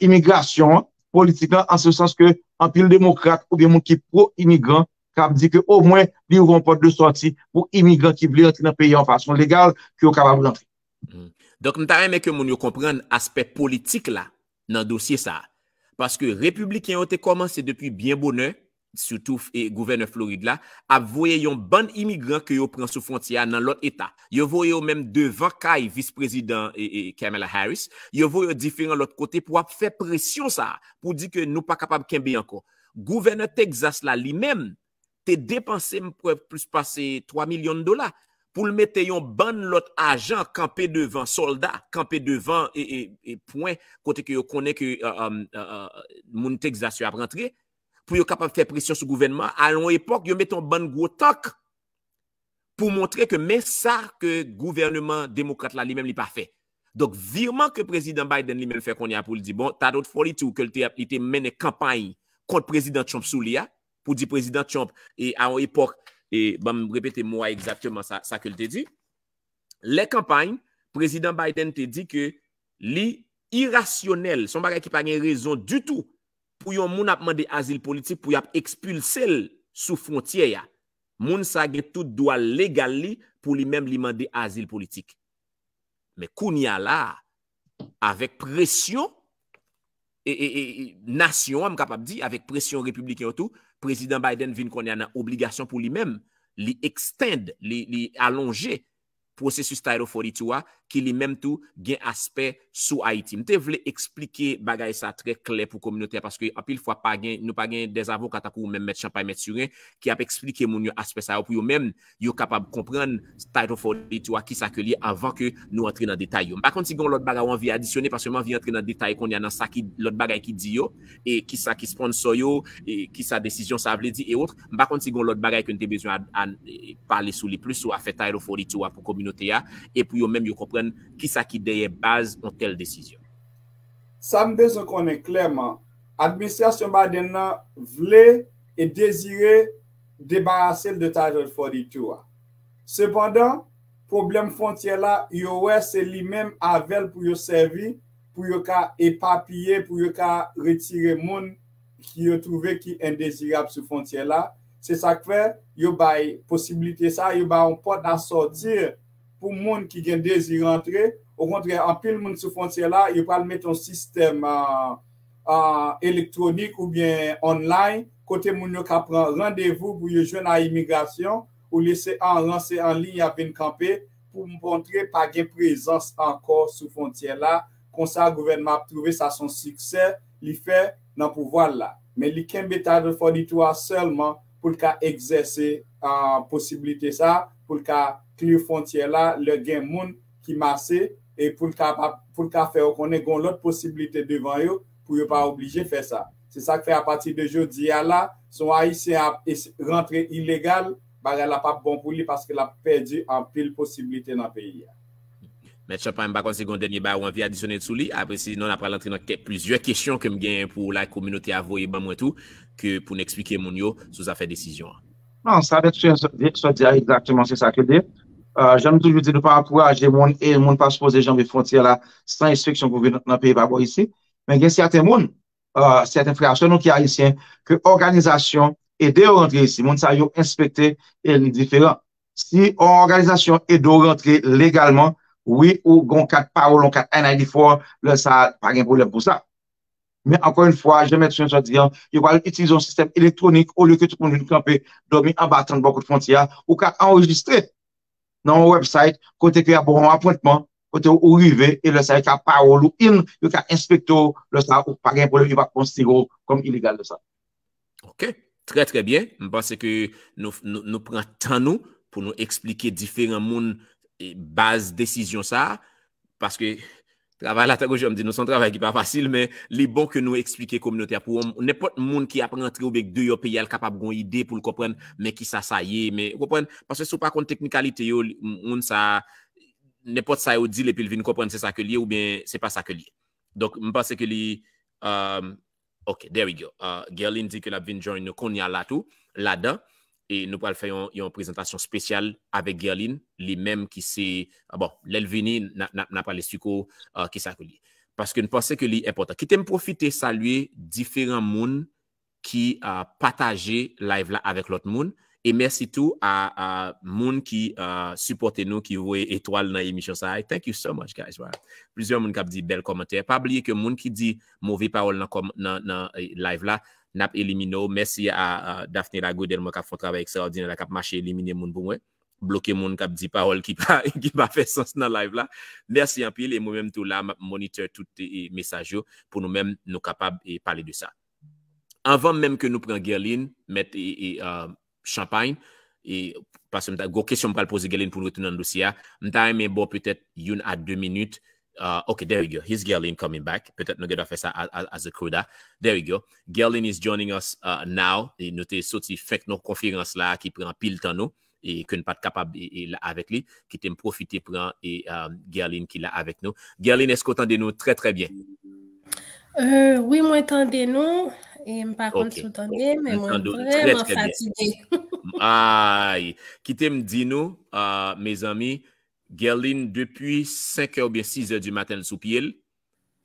imigrasyon an, politik lan, an se sans ke anpil demokrat oubyen moun ki pwo-imigran k ap di ke omwen li ouvri yon pòt de sòti pou imigran ki vle rantre nan peyi a yon fason legal, ke yo kapab rantre. Donk, m ta renmen ke moun yo konprann aspè politik la nan dosye sa a. Paske repibliken yo te kòmanse depi byen bonè, sitou e, gouvènè Florid la, ap voye yon bann imigran ke yo pran sou fwontyè a nan lòt eta. Yo voye yo menm devan kay vis prezidan e, e, Kamala Harris. Yo voye yo diferan lòt kote pou ap fè presyon sa a, pou di ke nou pa kapab kenbe ankò. Gouvènè Texas la li menm te depanse, m kwè, plis pase twa milyon dola pou l mete yon bann lòt ajan kanpe devan, sòlda kanpe devan e, e, e pwen kote ke yo konnen ke e, e, e, e, moun Texas yo ap rantre, pou yo kapab fè presyon sou gouvènman an. A yon epòk, yo mete yon bann gwo tank pou montre ke men sa ke gouvènman demokrat la li menm li pa fè. Donk, virman ke prezidan Biden li menm fè kounye a pou l di, bon, Title forty-two ke l te, li te mennen kanpay kont prezidan Trump sou li a, pou di prezidan Trump, e a yon epòk, e ban m repete mo a egzakteman sa, sa ke l te di. Lè kanpay, prezidan Biden te di ke li irasyonèl, se yon bagay ki pa gen rezon ditou pou yon moun ap mande azil politik pou y ap ekspilse l sou fwontyè a. Moun sa gen tout dwa legal li pou li menm li mande azil politik. Men kounye a la a, avèk presyon e, e, e, e, nasyon an, m kapab di, avèk presyon repibliken yo tou, prezidan Biden vin kounye a nan obligasyon pou li menm, li extend, li, li alonje pwosesis Title forty-two a, ki li menm tou gen aspè sou Ayiti. M te vle eksplike bagay sa trè klè pou kominote a, paske anpil fwa pa gen, nou pa gen dè avoka tankou ou menm, Mèt Champagne, Mèt Surin, ki ap eksplike moun yo aspè sa yo pou yo menm, yo kapab konprann Title forty-two a, kisa ke li ye, anvan ke nou antre nan detay yo. M pa konn si gen yon lòt bagay ou anvi adisyone, paske m anvi antre nan detay kounye a nan sa ki lòt bagay ki di yo, e kisa ki sponsò yo, e kisa desizyon sa vle di, e otre. M pa konn si gen yon lòt bagay ke n te bezwen a, a, e, pale sou li plis, sou afè Title forty-two a pou kominote a, e pou yo menm yo konprann kisa ki dèyè baz yon tèl desizyon. Sa m bezwen konnen klèman, administrasyon Biden nan vle e dezire debarase l de Title forty-two a. Sepandan, pwoblèm fwontyè la, yo wè se li menm avè l pou yo sèvi pou yo ka epapiye, pou yo ka retire moun ki yo twouve ki endezirab sou fwontyè la. Se sa k fè yo bay posiblite sa, yo bay yon pòt a sòti pou moun ki gen dezi rantre. Okontrè, anpil moun sou fwontyè la, yo pral mete yon sistèm, ah, ah, elektwonik oubyen online, kote moun yo ka pran randevou pou yo jwenn a imigrasyon, olye se an ran, se an liy y ap vin kanpe pou montre pa gen prezans ankò sou fwontyè la. Konsa, gouvènman ap twouve sa se yon siksè li fè nan pouvwa l la. Men li kenbe Title forty-two a sèlman pou l ka egzèse, ah, posiblite sa, pou l ka clear fwontyè la, lè gen moun ki mase, e pou l ka, pou l ka fè yo konnen gen yon lòt posiblite devan yo, pou yo pa oblije fè sa. Se sa k fè apati de jodi a la, si yon Ayisyen ap es-, rantre ilegal, bagay la p ap bon pou li paske l ap pèdi anpil posiblite nan peyi a. Mèt Champagne, m pa konn si gen yon dènye bagay ou anvi adisyone sou li. Apre sinon, n ap pral antre nan kèk plizyè kesyon ke m genyen pou la kominote a voye ban mwen tou, ke pou n eksplike moun yo sou zafè desizyon an. Non, sa Mèt Champagne sot di a, egzakteman se sa ke l ye. Euh, jan m toujou di, nou pa ankouraje moun e moun pa sipoze janbe fwontyè la san enspeksyon pou vin nan peyi pa bò isi. Men gen sèten moun, euh, sèten frè a sè nou ki ayisyen, ke òganizasyon ede yo rantre isi. Moun sa yo enspekte e li diferan. Si yon òganizasyon ede w rantre legalman, wi, ou gen yon kat pawòl, yon kat I ninety-four, lè sa a, pa gen pwoblèm pou sa. Men ankò yon fwa, jan Mèt Champagne sot di an, yo pral itilize yon sistèm elektwonik olye ke tout moun vin kanpe, dòmi anba tant bò kot fwontyè a, ou ka anrejistre nan yon website kote ke y ap ba w yon apwentman, kote ou rive, e lè sa yo ka pawòl ou in, yo ka enspekte w, lè sa ou pa gen pwoblèm, yo pa konsidere w kòm ilegal lè sa. Ok, trè trè byen. M panse ke nou, nou, nou pran tan nou pou nou eksplike diferan moun, eh, baz desizyon sa a, paske travay la, tankou jan m di nou, se yon travay ki pa fasil, men li bon ke nou eksplike kominote a pou yon, nenpòt moun ki ap rantre oubyen k deyò peyi a, l kapab gen yon ide pou l konprann men kisa sa ye, men ou konprann, paske si w pa konn teknikalite yo, moun sa, nenpòt sa yo di l epi l vin konprann se sa ke l ye oubyen se pa sa ke l ye. Donk, m panse ke li, um, ok, there we go. Uh, Guerline di ke l ap vin join nou kounye a la tou, ladan. E nou pral fè yon, yon prezantasyon espesyal avèk Guerline, li menm ki se, ah, bon, lè l vini, n a, n a, n a pral eksplike w, uh, kisa ke l ye. Paske n panse ke li enpòtan. Kite m pwofite salye diferan moun ki, uh, pataje live la avèk lòt moun. E mèsi tou a, a moun ki, uh, sipòte nou, ki voye etwal nan emisyon sa a. Thank you so much, guys. Wow. Plizyè moun k ap di bèl kòmantè. Pa bliye ke moun ki di move pawòl nan, nan, nan, eh, live la, n ap elimine w. Mèsi a, a Daphne Lagodel, mwen k ap fè yon travay ekstraòdinè la, k ap mache elimine moun pou mwen. Bloke moun k ap di pawòl ki pa, ki pa fè sans nan live la. Mèsi anpil, e mwen menm tou la, m ap monitor tout, e, mesaj yo pou nou menm nou kapab, e, pale de sa. Anvan menm ke nou pran Guerline, mèt, e, e, uh, Champagne, e, paske m ta, gwo kesyon m pral poze Guerline pou n retounen nan dosye a, m ta renmen ba w petèt youn a de minit. Uh, ok, there we go. Here's Guerline coming back. Petèt nou gen dwa fè sa as, as a coda. There we go. Guerline is joining us, uh, now. E nou te soti fenk nan konferans la ki pran anpil tan nou e ke n pa t kapab e, e la avèk li. Kite m pwofite pran e, uh, Guerline ki la avèk nou. Guerline, èske w tande nou trè trè byen? Euh, wi, mwen tande nou. E m pa konn si w tande, men mwen vrèman fatige. Ay, kite m di nou, uh, mezanmi, Guerline, depi senk è oubyen sis è di maten, l sou pye l.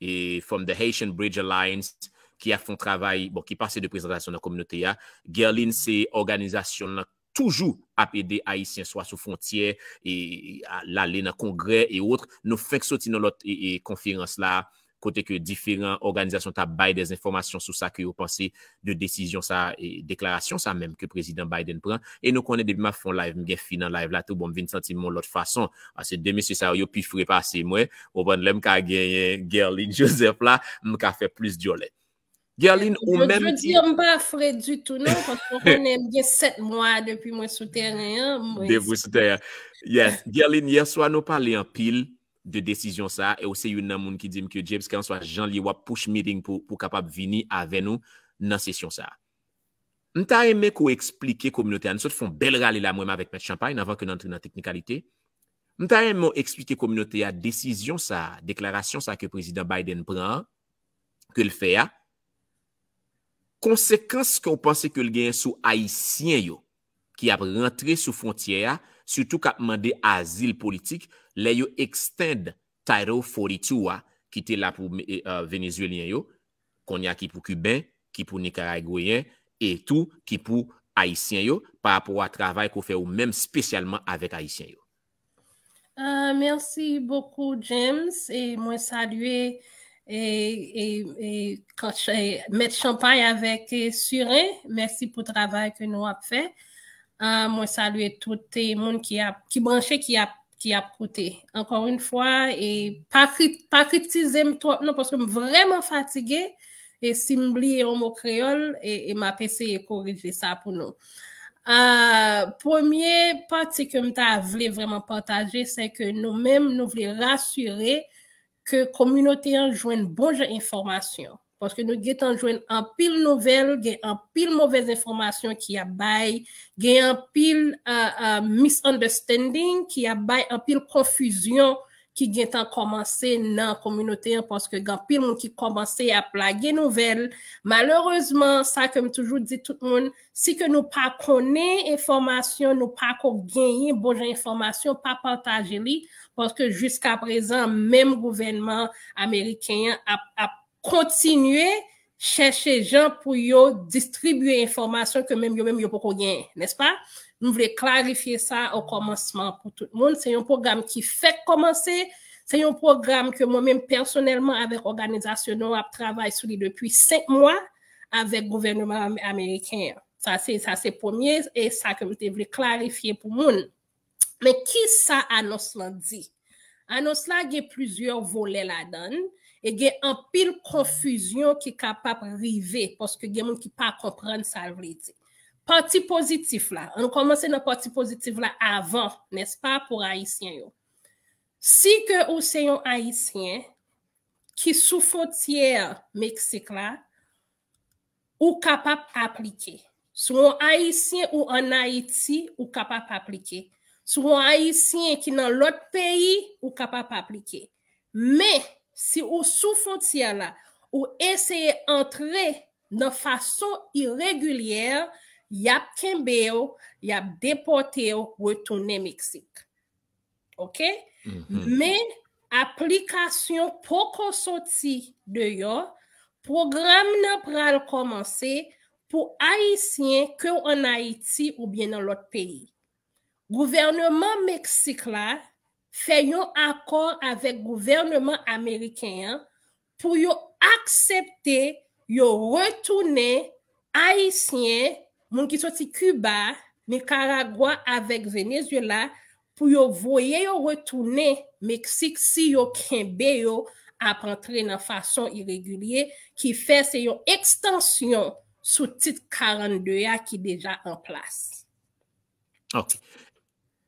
E from the Haitian Bridge Alliance, ki ap fè yon travay, bon, ki pase de prezantasyon nan kominote a. Guerline se òganizasyon lan toujou ap ede Ayisyen, swa sou fwontyè, e, e, a, l ale nan kongrè e wòt. Nou fenk soti nan lòt, e, e, konferans la, kote ke diferan òganizasyon t ap bay de enfòmasyon sou sa ke yo panse de desizyon sa, e deklarasyon sa menm ke prezidan Biden pran. E nou konnen depi m ap fè yon live, m gen fi nan live la tou, bon, m vin santi m yon lòt fason. Paske de mesye sa yo, yo pi fre pase mwen. Ou konprann, lè m ka genyen Guerline Joseph la, m ka fè plis djòlè. Guerline, ou menm ki... Jodi a, m pa fre ditou non, paske w konnen m gen sèt mwa depi mwen sou teren an. Depi w sou teren an. Yes. Guerline, yè swa nou pale anpil de desizyon sa a, e ou se youn nan moun ki di m ke James, kèlkanswa jan l ye, w ap push meeting pou, pou kapab vini avè nou nan sesyon sa a. M ta renmen ke w eksplike kominote a, nou sot fè yon bèl rale la mwen menm avèk Mèt Champagne, anvan ke n antre nan teknikalite. M ta renmen w eksplike kominote a desizyon sa a, deklarasyon sa a ke prezidan Biden pran an, ke l fè a, konsekans ke w panse ke l genyen sou Ayisyen yo ki ap rantre sou fwontyè a, sitou k ap mande azil politik, lè yo extend Title forty-two a, ki te la pou e, e, Venezuelyen yo, kounye a ki pou Kiben, ki pou Nikaragweyen, e tou ki pou Ayisyen yo, pa rapò a travay ke w fè ou menm espesyalman avèk Ayisyen yo. Uh, merci beaucoup, James. E mwen salye e, e, e, Mèt Chanpay avèk e, Surin. Mèsi pou travay ke nou ap fè. Uh, mwen salye tout e, moun ki ap ki branche, ki ap ki ap koute. Ankò yon fwa, e pa, kri, pa kritize m twòp non, paske m vrèman fatige. E si m bliye yon mo kreyòl, e, e m ap eseye korije sa pou nou. Uh, premye pati ke m ta vle vrèman pataje, se ke nou menm, nou vle rasire ke kominote an jwenn bon jan enfòmasyon. Paske nou gentan jwenn anpil nouvèl, gen anpil movèz enfòmasyon ki ap bay, gen anpil uh, uh, misunderstanding ki ap bay anpil konfizyon ki gentan kòmanse nan kominote an, paske gen anpil moun ki kòmanse ap lage nouvèl. Malerezman, sa ke m toujou di tout moun, si ke nou pa konnen enfòmasyon, nou pa ko genyen bon jan enfòmasyon, pa pataje li, paske jiska prezan, menm gouvènman ameriken an ap, ap kontinye chèche jan pou yo distribye enfòmasyon ke menm yo menm yo poko genyen, nèspa? Nou vle klarifye sa o kòmansman pou tout moun. Se yon pwogram ki fèk kòmanse. Se yon pwogram ke mwen menm pèsonèlman avèk òganizasyon nou ap travay sou li depi senk mwa avèk gouvènman ameriken an. Sa se, sa se premye e sa ke m te vle klarifye pou moun. Men ki sa anons lan di? Anons la gen plizyè volè ladan l e gen anpil konfizyon ki kapab rive paske gen moun ki pa konprann sa l vle di. Pati pozitif la, ann kòmanse nan pati pozitif la avan, nèspa, pou Ayisyen yo. Si ke ou se yon Ayisyen ki sou fwontyè Meksik la, ou kapab aplike. Si w yon Ayisyen ou ann Ayiti, ou kapab aplike. Si w yon Ayisyen ki nan lòt peyi, ou kapab aplike. Men, si ou sou fwontyè la, ou eseye antre nan fason iregilyè, y ap kenbe w, y ap depòte w retounen Meksik. Oke? Men, aplikasyon poko soti deyò, pwogram nan pral kòmanse pou Ayisyen ke w ann Ayiti oubyen nan lòt peyi. Gouvènman Meksik la fè yon akò avèk gouvènman ameriken an pou yo aksepte yo retounen Ayisyen, moun ki soti Kiba, Nikaragwa avèk Venezuela pou yo voye yo retounen Meksik si yo kenbe yo ap antre nan fason iregilye, ki fè se yon ekstansyon sou tit karannde a ki deja an plas. Ok.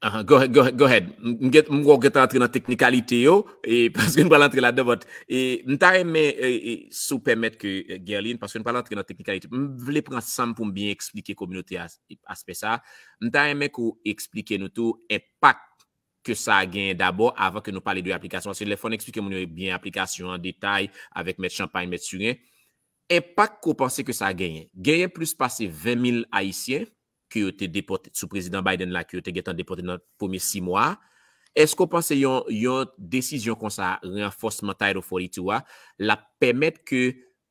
Uh -huh. Go ahead, go ahead, go ahead. M wè w gentan antre nan teknikalite yo, e, paske n pral antre ladan, but, e, m ta renmen, e, e, si w pèmèt ke, e, Guerline, paske n pral antre nan teknikalite. M vle pran san m pou m byen eksplike kominote a aspè sa. M ta renmen ke w eksplike nou tou enpak ke sa genyen dabò avan ke nou pale de aplikasyon. Paske lè fò n eksplike moun yo byen aplikasyon an detay avèk Mèt Champagne, Mèt Surin. Enpak ke w panse ke sa genyen? Genyen plis pase ven mil Ayisyen ke yo te depòte sou prezidan Biden la, ke yo te gentan depòte nan premye sis mwa a. Èske w panse yon, yon desizyon konsa, ranfòsman Title forty-two a, l ap pèmèt ke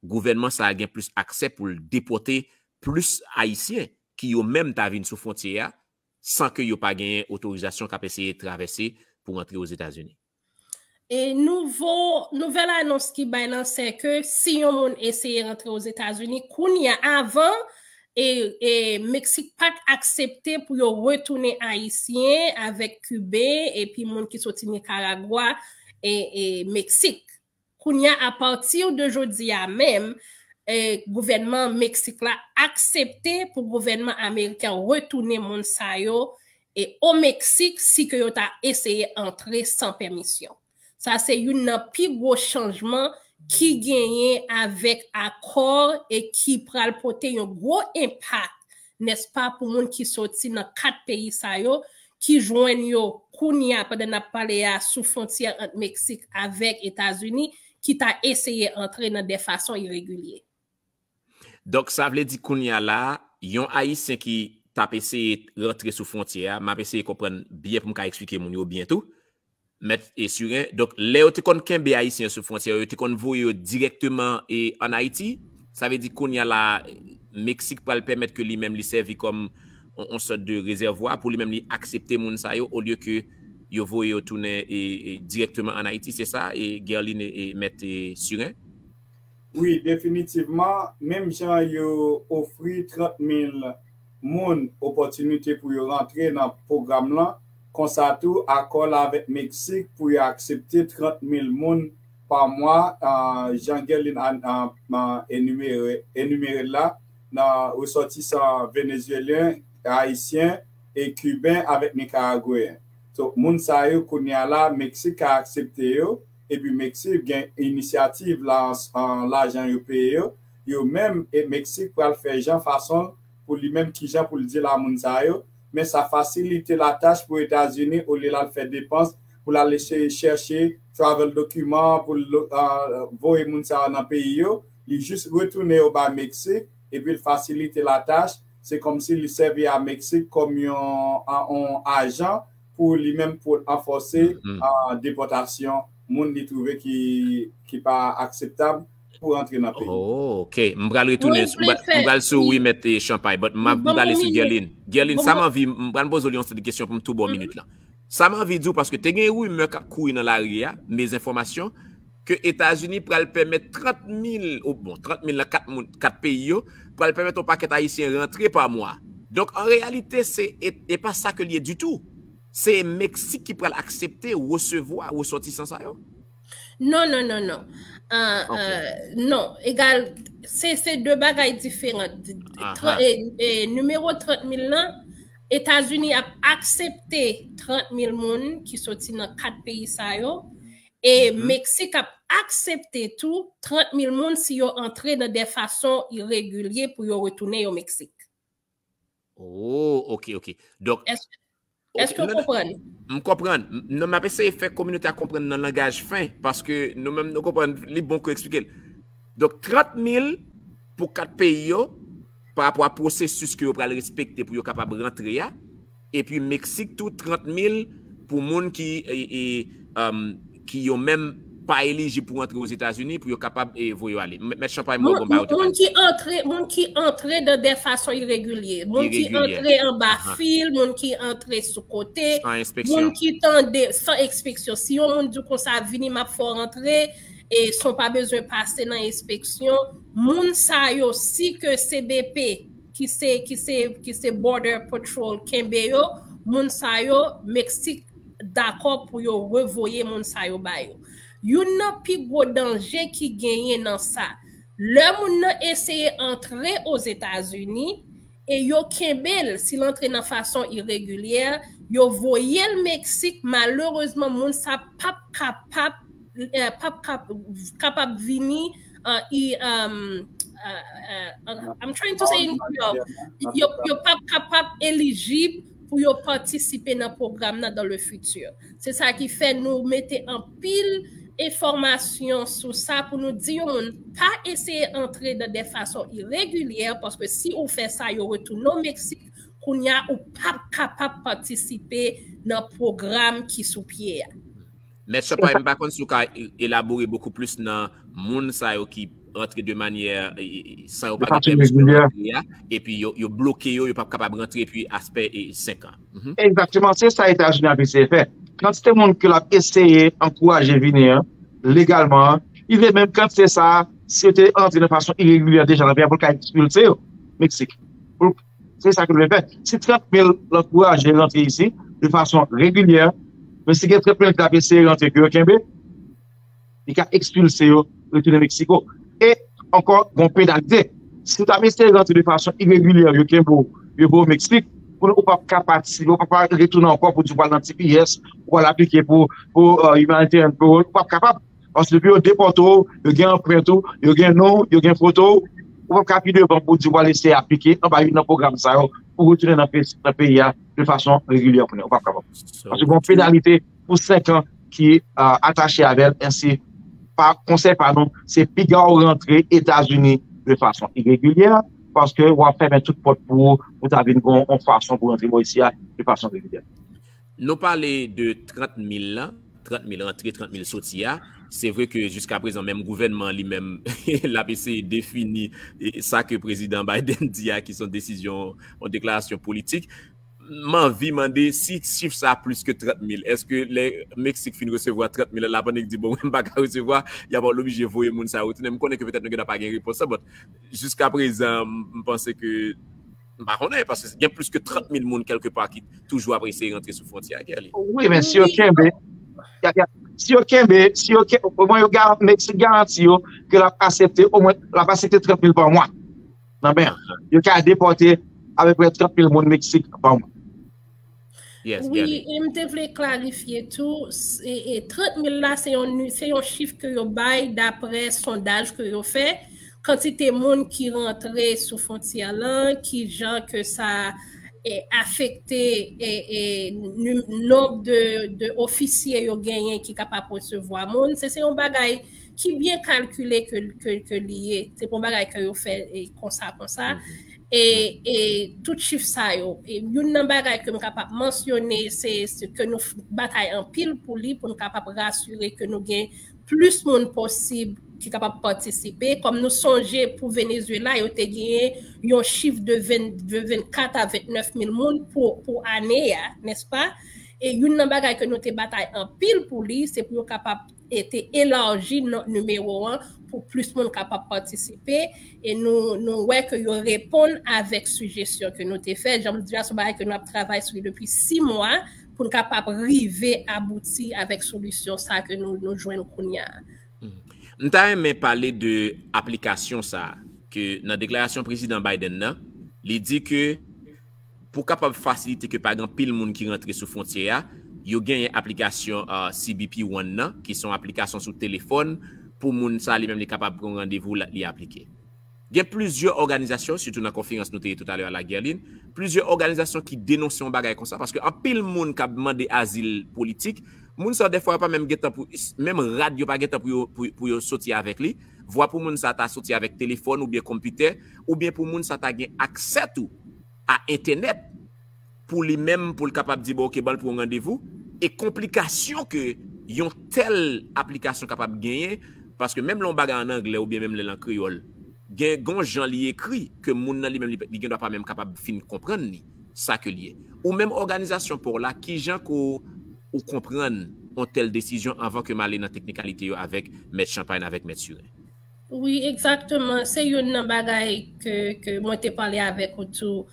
gouvènman sa a gen plis aksè pou l depòte plis Ayisyen ki yo menm ta vin sou fwontyè a san ke yo pa genyen otorizasyon k ap eseye travèse pou rantre Ozetazini? E nouvo, nouvèl anons ki bay lan, se ke si yon moun eseye rantre Ozetazini, kounye a, avan, e, e Meksik pa t aksepte pou yo retounen Ayisyen avèk Kiben epi moun ki soti Nikaragwa e, e Meksik. Kounye a, apati de jodi a menm, e, gouvènman Meksik la aksepte pou gouvènman ameriken retounen moun sa yo e o Meksik si ke yo ta eseye antre san pèmisyon. Sa se youn nan pi gwo chanjman ki genyen avèk akò e ki pral pote yon gwo enpak, nèspa, pou moun ki soti nan kat peyi sa yo, ki jwenn yo kounye a, pandan n ap pale a, sou fwontyè ant Meksik avèk Etazini, ki ta eseye antre nan de fason iregilye. Donk, sa vle di kounye a la, yon Ayisyen ki t ap eseye rantre sou fwontyè a, m ap eseye konprann byen pou m ka eksplike moun yo byen tou. Mèt e Surin. Donk, lè yo te konn kenbe Ayisyen yo sou fwontyè yo, yo te konn voye yo dirèkteman e ann Ayiti. Sa vle di kounye a la, Meksik pral pèmèt ke li menm li sèvi kòm on, on sòt de rezèvwa pou li menm li aksepte moun sa yo, olye ke yo voye yo tounen e, e, dirèkteman ann Ayiti, se sa, e Guerline e, e Mèt e Surin? Wi, definitivman, menm jan yo ofri trant mil moun opòtinite pou yo rantre nan pwogram lan, konsa tou, akò la avèk Meksik pou yo aksepte trant mil moun pa mwa, ah, jan Guerline a, a, a enimere, enimere l la, nan resòtisan venezuelyen, ayisyen e kiben avèk nikaragweyen. So, moun sa yo, kounye a la, Meksik ka aksepte yo, epi Meksik gen inisyativ la, an, lajan yo peye yo. Yo menm, e Meksik pral fè jan fason l pou li menm, kijan pou l di la moun sa yo, men sa fasilite latach pou Etazini, olye l al fè depans, pou l al eseye chèche travel dokiman, pou l, ah, voye moun sa yo nan peyi yo, li jis retounen yo bay Meksik, epi l fasilite latach, se kòmsi li sèvi a Meksik kòm yon, a, on ajan pou li menm pou anfòse, mhm, ah, depòtasyon moun li twouve ki, ki pa akseptab pou rantre nan peyi. Oh, ok. M pral retounen, m pral, m pral sou wi, Mèt e Chanpay, but m ap, m prale sou Guerline. Guerline, sa m anvi, m pral poze w yon seri de kesyon pou m tou ba w minit lan. Sa m anvi di w, paske te gen rimè k ap kouri nan lari a, me enfòmasyon, ke Etazini pral pèmèt trant mil, o, bon, trant mil nan kat moun, kat peyi yo, pral pèmèt yon pakèt Ayisyen rantre pa mwa. Donk, an reyalite, se, e, e pa sa ke l ye ditou. Se Meksik ki pral aksepte resevwa resòtisan sa yo? Non, non, non, non. Ah, ah, non, egal, se, se de bagay diferan. Tran-, e, e, nimewo trant mil lan, Etazini ap aksepte trant mil moun ki soti nan kat peyi sa yo, e Meksik ap aksepte tou trant mil moun si yo antre nan de fason iregilye pou yo retounen yo Meksik. Oh, ok, ok. Donk, èske, èske w konprann? M konprann. M, non, m ap eseye fè kominote a konprann nan langaj fen, paske nou menm nou konprann, li bon ke w eksplike l. Donk, trant mil pou kat peyi yo, pa rapò a pwosesis ke yo pral respekte pou yo kapab rantre a, epi Meksik tou, trant mil pou moun ki, e, e, um, ki yo menm pa elijib pou rantre Ozetazini, pou yo kapab, e, voye yo ale. M, Mèt Chanpay, m wè w gon bagay ou te pral di. Moun ki antre, moun ki antre nan de fason iregilye, moun ki antre anba fil, moun ki antre sou kote, moun ki tande san enspeksyon. Si yon moun di w konsa, vini, m ap fè w rantre, e san w pa bezwen pase nan enspeksyon, moun sa yo, si ke C B P, ki se, ki se, ki se Border Patrol kenbe yo, moun sa yo, Meksik dakò pou yo revoye moun sa yo ba yo. Youn nan pi gwo danje ki genyen nan sa, lè moun nan eseye antre Ozetazini e yo kenbe l, si l antre nan fason iregilyè, yo voye l Meksik, malerezman, moun sa p ap kapab, eh, p ap kap-, kapab vini, uh, i, um, uh, uh, uh, I'm trying to say in Creole, yo, yo p ap kapab elijib pou yo patisipe nan pwogram nan dans le futur. Se sa ki fè nou mete anpil enfòmasyon sou sa pou nou di yon moun pa eseye antre nan de fason iregilyè, paske si ou fè sa, yo retounen w Meksik, kounye a ou p ap kapab patisipe nan pwogram ki sou pye a. Mèt Chanpay, m pa konn si w ka e-, elabore bokou plis nan moun sa yo ki rantre de manyè, e, e, san yo pa gen pèmisyon rantre a, epi yo, yo bloke yo, yo p ap kapab rantre epi aspè, e, senk an. Mhm. Egzakteman, se sa Etazini ap eseye fè. Kantite moun ke l ap eseye ankouraje vini an, legalman an, li vle menm kantite sa a, si yo te antre nan fason iregilyè deja nan peyi a, pou l ka ekspilse yo Meksik. Pou l Se sa ke l vle fè. Si trant mil l ankouraje rantre isi de fason regilyè, men si gen trant mil ki t ap eseye rantre ke yo kenbe, li ka ekspilse yo, retounen Meksiko. E ankò, gen yon penalite. Si w t ap eseye rantre de fason iregilyè, yo kenbe w, yo voye w Meksik, ou p ap ka patisipe, ou p ap ka retounen ankò pou di w pral nan T P S, ou pral aplike pou, pou, euh, humanitarian parole, ou p ap kapab. Paske depi yo depòte w, yo gen anprent ou, yo gen non w, yo gen foto w, ou p ap ka pi devan pou di w al eseye aplike anba youn nan pwogram sa yo pou retounen nan pe-, nan peyi a de fason regilyè kounye a. Ou p ap kapab. Paske gen yon penalite pou senk an ki, ah, atache avè l, ensi pa konsèy pa nou, se piga w rantre Etazini de fason iregilyè, paske w ap fèmen tout pòt pou ou, pou ta vin gen yon fason pou rantre bò isi a de fason regilyè. Nou pale de trant mil lan, trant mil rantre, trant mil soti a. Se vre ke jiska prezan, menm gouvènman li menm, l ap eseye defini e, sa ke prezidan Biden di a, ki se yon desizyon, yon deklarasyon politik. M anvi mande si chif sa a plis ke trant mil, èske lè Meksik fin resevwa trant mil, l ap annik di, bon, mwen m pa ka resevwa, y ap oblije voye moun sa yo retounen. M konnen ke petèt nou gen dwa pa gen repons la, but jiska prezan, m panse ke, m pa konnen, paske gen plis ke trant mil moun kèlkepa ki toujou ap eseye rantre sou fwontyè a, Guerline. Wi, men si yo kenbe, ya, ya, si yo kenbe, si yo kenbe, omwen yo, Meksik garanti yo ke l ap aksepte, omwen, l ap aksepte trant mil pa mwa. Nan men, yo ka depòte apeprè trant mil moun Meksik pa mwa. Wi, e m te vle klarifye tou, e trant mil la, se yon, se yon chif ke yo bay daprè sondaj ke yo fè, kantite moun ki rantre sou fwontyè lan, ki jan ke sa e, afekte e, e, nonb de, de ofisye yo genyen ki kapab resevwa moun. Se, se yon bagay ki byen kalkile ke, ke, ke li ye. Se pa yon bagay ke yo fè e, konsa, konsa. E, e tout chif sa yo, e youn nan bagay ke m kapab mansyone, se, se ke nou batay anpil pou li, pou nou kapab rasire ke nou gen plis moun posib ki kapab patisipe. Kòm nou sonje pou Venezuela, yo te genyen yon chif de ven, de vennkat a vennèf mil moun pou, pou ane a, nèspa? E youn nan bagay ke nou te batay anpil pou li, se pou yo kapab e te elaji nimewo an pou plis moun kapab patisipe. E nou, nou wè ke yo reponn avèk sijesyon ke nou te fè. Jan m di a, se yon bagay ke nou ap travay sou li depi sis mwa pou n kapab rive abouti avèk solisyon sa ke nou, nou jwenn kounye a. M ta renmen pale de aplikasyon sa a, ke nan deklarasyon prezidan Biden nan, li di ke pou kapab fasilite ke pa gen anpil moun ki rantre sou fwontyè a, yo genyen aplikasyon uh, C B P One nan, ki se yon aplikasyon sou telefòn, pou moun sa li menm li kapab pran randevou li aplike. Gen plizyè òganizasyon, sitou nan konferans nou te ye toutalè a la Guerline, plizyè òganizasyon ki denonse yon bagay konsa, paske anpil moun k ap mande azil politik, moun sa dèfwa yo pa menm gentan pou, menm rad yo pa gentan pou yo, pou, pou yo soti avèk li, vwa pou moun sa ta soti avèk telefòn oubyen konpitè, oubyen pou moun sa ta gen aksè tou a entènèt, pou li menm, pou l kapab di, bon, ok, ban l pou yon randevou, e konplikasyon ke yon tèl aplikasyon kapab genyen, paske menm lè yon bagay an anglè oubyen menm lè l an kreyòl, gen gon jan li ekri ke moun nan li menm li, li gen dwa pa menm kapab fin konprann li, sa ke l ye. Ou menm òganizasyon pa w la, kijan ke w, ou konprann yon tèl desizyon anvan ke m ale nan teknikalite yo avèk mèt Champagne, avèk mèt Surin? Wi, egzakteman. Se youn nan bagay ke, ke mwen te pale avèk ou tou,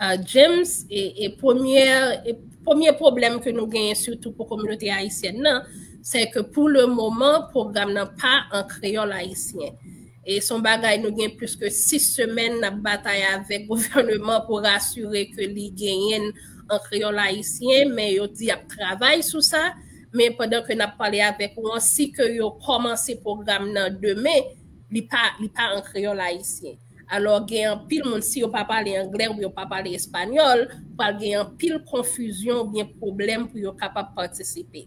uh, James. E, e premye, e premye pwoblèm ke nou genyen, sitou pou kominote ayisyèn nan, se ke pou le moman, pwogram nan pa an kreyòl ayisyen. E se yon bagay nou gen plis ke sis semèn n ap batay avèk gouvèneman pou rasire ke li genyen l an kreyòl ayisyen, men yo di y ap travay sou sa. Men pandan ke n ap pale avèk ou an, si ke yo kòmanse pwogram nan demen, li pa, li pa an kreyòl ayisyen. Alò, gen anpil moun, si yo pa pale anglè oubyen yo pa pale espanyòl, pral gen anpil konfizyon oubyen pwoblèm pou yo kapab patisipe.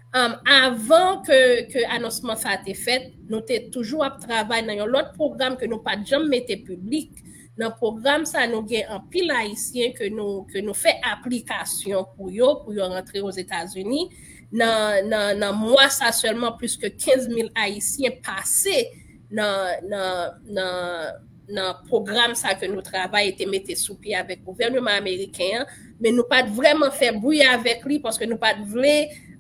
Um, avan ke, ke anonsman sa te fèt, nou te toujou ap travay nan yon lòt pwogram ke nou pa t janm mete piblik. Nan pwogram sa, nou gen anpil Ayisyen ke nou, ke nou fè aplikasyon pou yo, pou yo rantre Ozetazini. Nan, nan, nan mwa sa sèlman, plis ke kenz mil Ayisyen pase nan, nan, nan, nan pwogram sa ke nou travay e te mete sou pye avèk gouvèneman ameriken an, men nou pa t vrèman fè bri avèk li paske nou pa t vle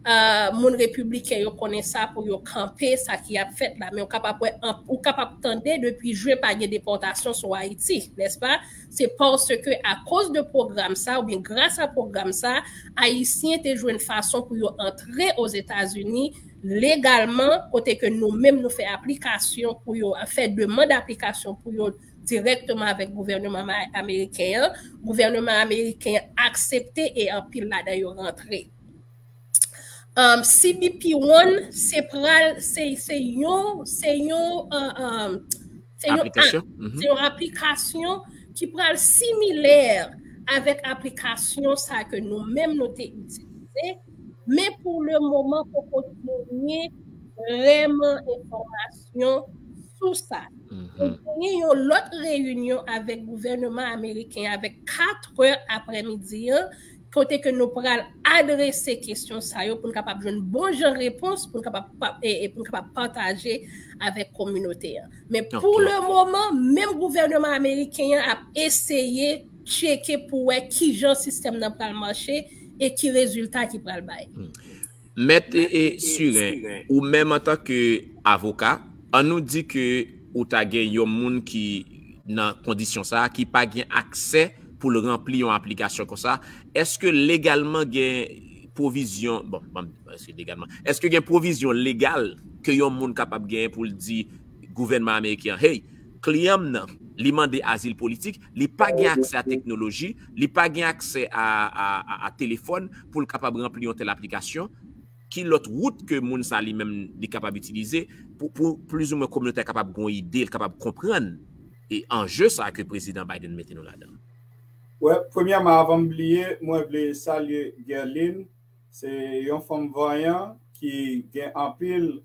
uh, moun repibliken yo konnen sa pou yo kanpe sa ki ap fèt la. Men ou kapab wè, ou kapab tande depi jen pa gen depòtasyon sou Ayiti, nèspa? Se paske akoz de pwogram sa, oubyen gras a pwogram sa, Ayisyen te jwenn fason pou yo antre Ozetazini legalman, kote ke nou menm nou fè aplikasyon pou yo, fè demann aplikasyon pou yo dirèkteman avèk gouvèneman ameriken an. Gouvèneman ameriken an aksepte e anpil ladan yo rantre. Um, C B P One, se pral, se, se yon, se yon, uh, um, se yon, se yon aplikasyon ki pral similè avèk aplikasyon sa ke nou menm nou te itilize, men pou le moman poko genyen vrèman enfòmasyon sou sa. Nou genyen yon lòt reyinyon avèk gouvèneman ameriken avèk katrè aprèmidi an, kote ke nou pral adrese kesyon sa yo pou n kapab jwenn bon jan repons, pou n kapab, e, e pou n kapab pataje avèk kominote a. Men pou le moman, menm gouvènman ameriken an ap eseye tcheke pou wè ki jan sistèm nan pral mache e ki rezilta ki pral bay. Mèt e, e Siren, ou menm antanke avoka, an nou di ke ou ta gen yon moun ki nan kondisyon sa a, ki pa gen aksè pou l ranpli yon aplikasyon konsa. Èske legalman gen pwovizyon, bon, bon, èske legalman, èske gen pwovizyon legal ke yon moun kapab gen pou l di gouvènman ameriken an, hey, kliyan m nan, li mande azil politik, li pa gen aksè a teknoloji, li pa gen aksè a, a, a, a telefòn pou l kapab ranpli yon tèl aplikasyon. Ki lòt wout ke moun sa li menm li kapab itilize pou, pou plizoumwen kominote a kapab gen yon ide, l kapab konprann e anje sa ke prezidan Biden mete nou ladan? Wè, premyèman, avan m bliye, mwen vle salye Guerline. Se yon fanm vanyan ki gen anpil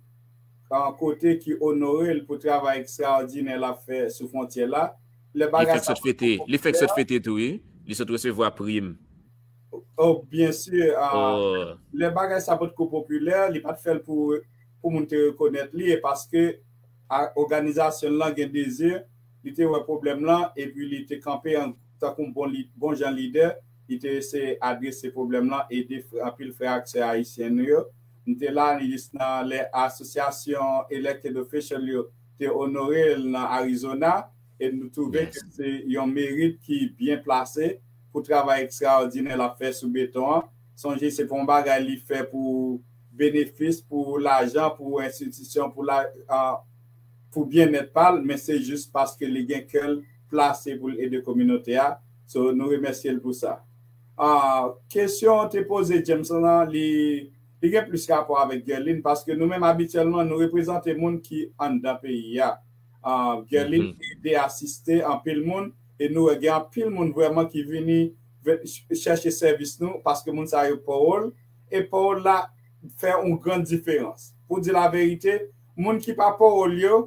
kote ki onore l pou travay ekstraòdinè l ap fè sou fwontyè la. Li fenk sot fete, li fenk sot fete tou, wi. Li sot resevwa prim. Oh, byen si. Lè bagay sa potko popilè, li pa t fè l pou, pou moun te rekonèt li, e paske òganizasyon l lan gen dezi, li te wè pwoblèm lan, epi li te kanpe tankou bon, bon jan lidè, li te eseye adrese pwoblèm lan, ede anpil frè ak sè ayisyen nou yo. M te la jis nan lè asosyasyon elected official yo te onore l nan Arizona, e nou twouve ke se yon merit ki byen plase pou travay ekstraòdinè l ap fè sou beton an. Sonje, se pa yon bagay li fè pou benefis, pou lajan, pou enstitisyon, pou la, pou byennèt pa l, men se jis paske li gen kè l plase pou l ede kominote a. So, nou remèsye l pou sa. Kesyon te poze James lan, li, li gen plis rapò avèk Guerline, paske nou menm abityèlman, nou reprezante moun ki anndan peyi a. Guerline ede asiste anpil moun, e nou wè gen anpil moun vrèman ki vini chèche sèvis nou, paske moun sa yo pawòl, e pawòl la fè yon gran diferans. Pou di laverite, moun ki pa pawòl yo,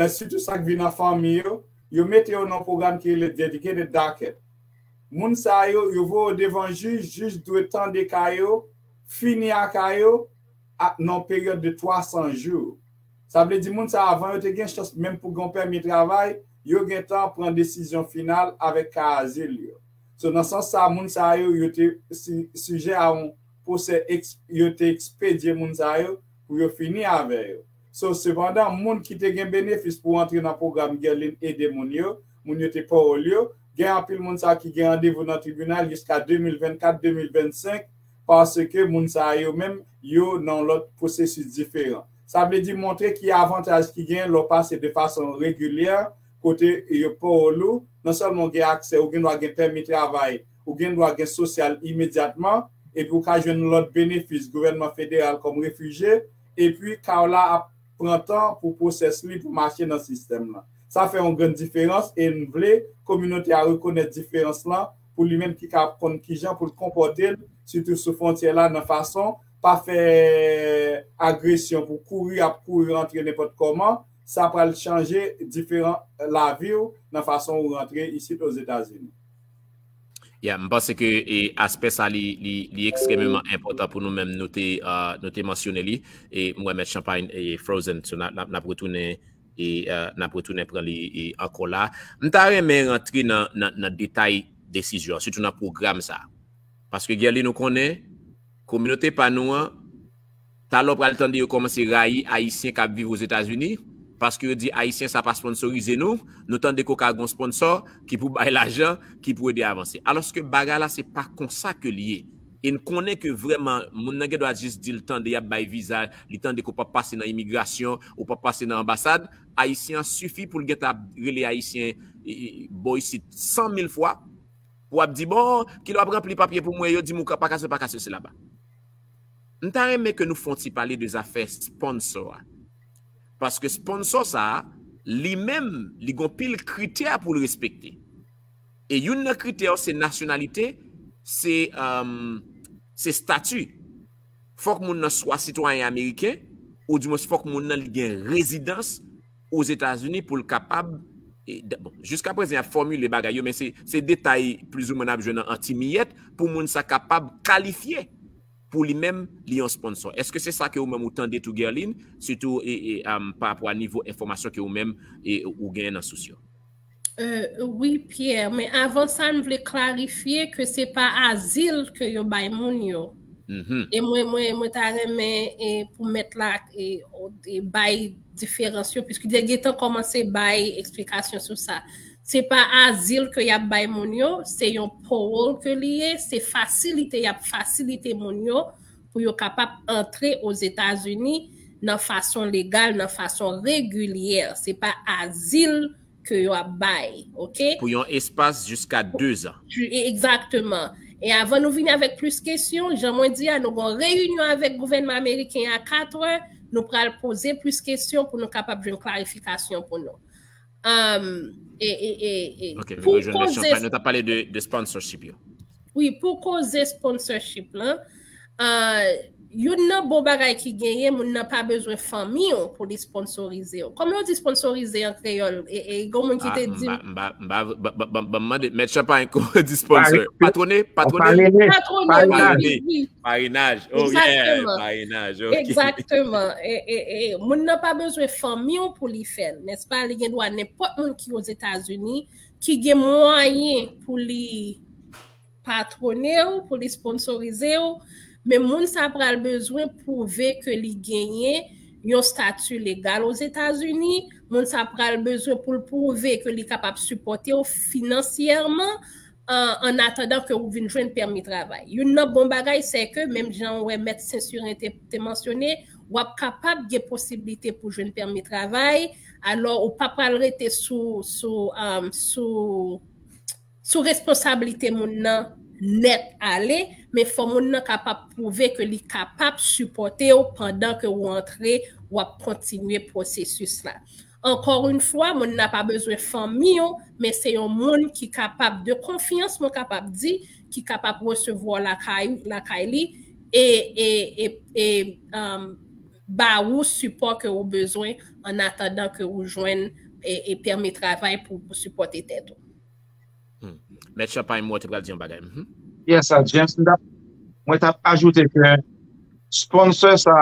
sitou sa k vin nan fanmi yo, yo mete yo nan pwogram ki rele Dedicated Docket. Moun sa yo, yo voye yo devan jij, jij dwe tande ka yo, fini a ka yo, nan yon peryòd de twa san jou. Sa vle di moun sa yo, avan yo te gen chans menm pou gen yon pèmi travay, yo gentan pran desizyon final avèk ka azil yo. So, nan sans sa, moun sa yo, yo te sijè a yon pwosè, yo te ekspedye moun sa yo pou yo fini avè yo. So, sepandan, moun ki te gen benefis pou antre nan pwogram Guerline ede moun yo, moun yo te pawòl yo, gen anpil moun sa ki gen randevou nan tribinal jiska de mil vennkat, de mil vennsenk, paske moun sa yo menm, yo nan yon lòt pwosesis diferan. Sa vle di montre ki avantaj ki gen lè w pase de fason regilyè, kote yo pawòl ou, non sèlman w gen aksè, ou gen dwa gen pèmi travay, ou gen dwa gen sosyal imedyatman, epi w ka jwenn lòt benefis gouvènman federal kòm refijye, epi ka w la ap pran tan pou pwosès li pou mache nan sistèm lan. Sa fè yon grann diferans e n vle kominote a rekonèt diferans lan pou li menm ki ka konn kijan pou l konpòte l, sitou sou fwontyè la nan fason pa fè agresyon pou kouri ap kouri rantre nenpòt kòman, sa pral chanje diferan lavi w nan fason ou rantre isit Ozetazini. Yeah, m panse ke e, aspè sa li, li, li ekstrèmeman enpòtan pou nou menm nou te, uh, nou te mansyone li. E m wè Mèt Champagne e Frozen, so n ap retounen e uh, n ap retounen pran li e, ankò la. M ta renmen rantre nan, nan, nan detay desizyon an, sitou nan pwogram sa. Paske Guerline, nou konnen, kominote pa nou an, talè w pral tande yo kòmanse rayi Ayisyen k ap viv Ozetazini, paske yo di Ayisyen sa pa sponsorize nou, nou tande ke w ka gen yon sponsò ki pou bay lajan, ki pou ede avanse. Alòske bagay la se pa konsa ke l ye. E n konnen ke vrèman, moun nan gen dwa jis di l tande y ap bay viza, li tande ke w p ap pase nan imigrasyon, ou p ap pase nan anbasad, Ayisyen an sifi pou l gentan ap rele Ayisyen bò isit san mil fwa, pou ap di, bon, kilè w ap ranpli papye pou mwen, yo di m ou pa ka se, pa ka se, se laba. M ta renmen ke nou fè yon ti pale de zafè sponsò a. Paske sponsò sa a, li menm, li gon pil kritè pou l respekte. E youn nan kritè yo se nasyonalite, se, um, se stati. Fòk moun nan swa sitwayen ameriken, oudimwens fòk moun nan li gen rezidans Ozetazini pou l kapab E, d- bon, jiska prezan, y ap fòmile bagay yo, men se, se detay plizoumwen n ap jwenn an ti miyèt pou moun sa kapab kalifye pou li menm, li yon sponsor. Èske se sa ke ou menm ou tande tou, Guerline, sitou e, e, um, pa rapò a nivo enfòmasyon ke ou menm e, ou genyen nan sous yo? Euh, wi, Pierre, men avan sa, m vle klarifye ke se pa azil ke yo bay moun yo. E mwen, mwen, mwen ta renmen e, pou mèt la e, e bay diferans yo, piske li gentan kòmanse bay eksplikasyon sou sa. Se pa azil ke y ap bay moun yo, se yon parole ke li ye, se fasilite y ap fasilite moun yo pou yo kapab antre Ozetazini nan fason legal, nan fason regilyè. Se pa azil ke yo ap bay, oke? Pou yon espas jiska dezan. Ju- e- Egzakteman. E avan nou vini avèk plis kesyon, jan mwen di a, nou gen yon reyinyon avèk gouvènman ameriken a katrè, nou pral poze plis kesyon pou nou kapab jwenn klarifikasyon pou nou. Um, e, e, e, e, Ok, pou nou jwenn lè koze chanpay, nou t ap pale de, de sponsorship yo. Wi, pou koze sponsorship lan, uh, youn nan bon bagay ki genyen, moun nan pa bezwen fanmi w pou li sponsorize w. Kòman yo di sponsorize an kreyòl? E, e, gon moun ki te di m. M ba, m ba, m ba, ban m mande, mèt chanpay, kòman di sponsor? Patwone, patwone? Patwone, wi, wi. Parinaj. Oh, yeah, parinaj. Ok. Egzakteman. E, e, e, moun nan pa bezwen fanmi w pou li fè l, nèspa? Li gen dwa nenpòt moun ki Ozetazini, ki gen mwayen pou li patwone w, pou li sponsorize w, men moun sa pral bezwen pwouve ke li genyen yon stati legal Ozetazini, moun sa pral bezwen pou l pwouve ke li kapab sipòte w finansyèman, an, an atandan ke ou vin jwenn pèmi travay. Youn nan bon bagay, se ke, menm jan w wè Mèt Sensiren te, te mansyone, w ap kapab gen posiblite pou jwenn pèmi travay, alò ou pa pral rete sou, sou, um, sou, sou responsablite moun nan nèt ale, men fò moun nan kapab pwouve ke li kapab sipòte w pandan ke w antre, w ap kontinye pwosesis la. Encore une fois, moun nan pa bezwen fanmi w, men se yon moun ki kapab de konfyans, mwen kapab di, ki kapab resevwa w lakay, lakay li, e, e, e, e um, ba ou sipò ke ou bezwen an atandan ke ou jwenn e, e pèmi travay pou, pou sipòte tèt ou. Hmm. Mèt Chanpay, mwen te pral di yon bagay. Mhm. Yes, sir, James, m t ap, mwen t ap ajoute ke sponsor sa,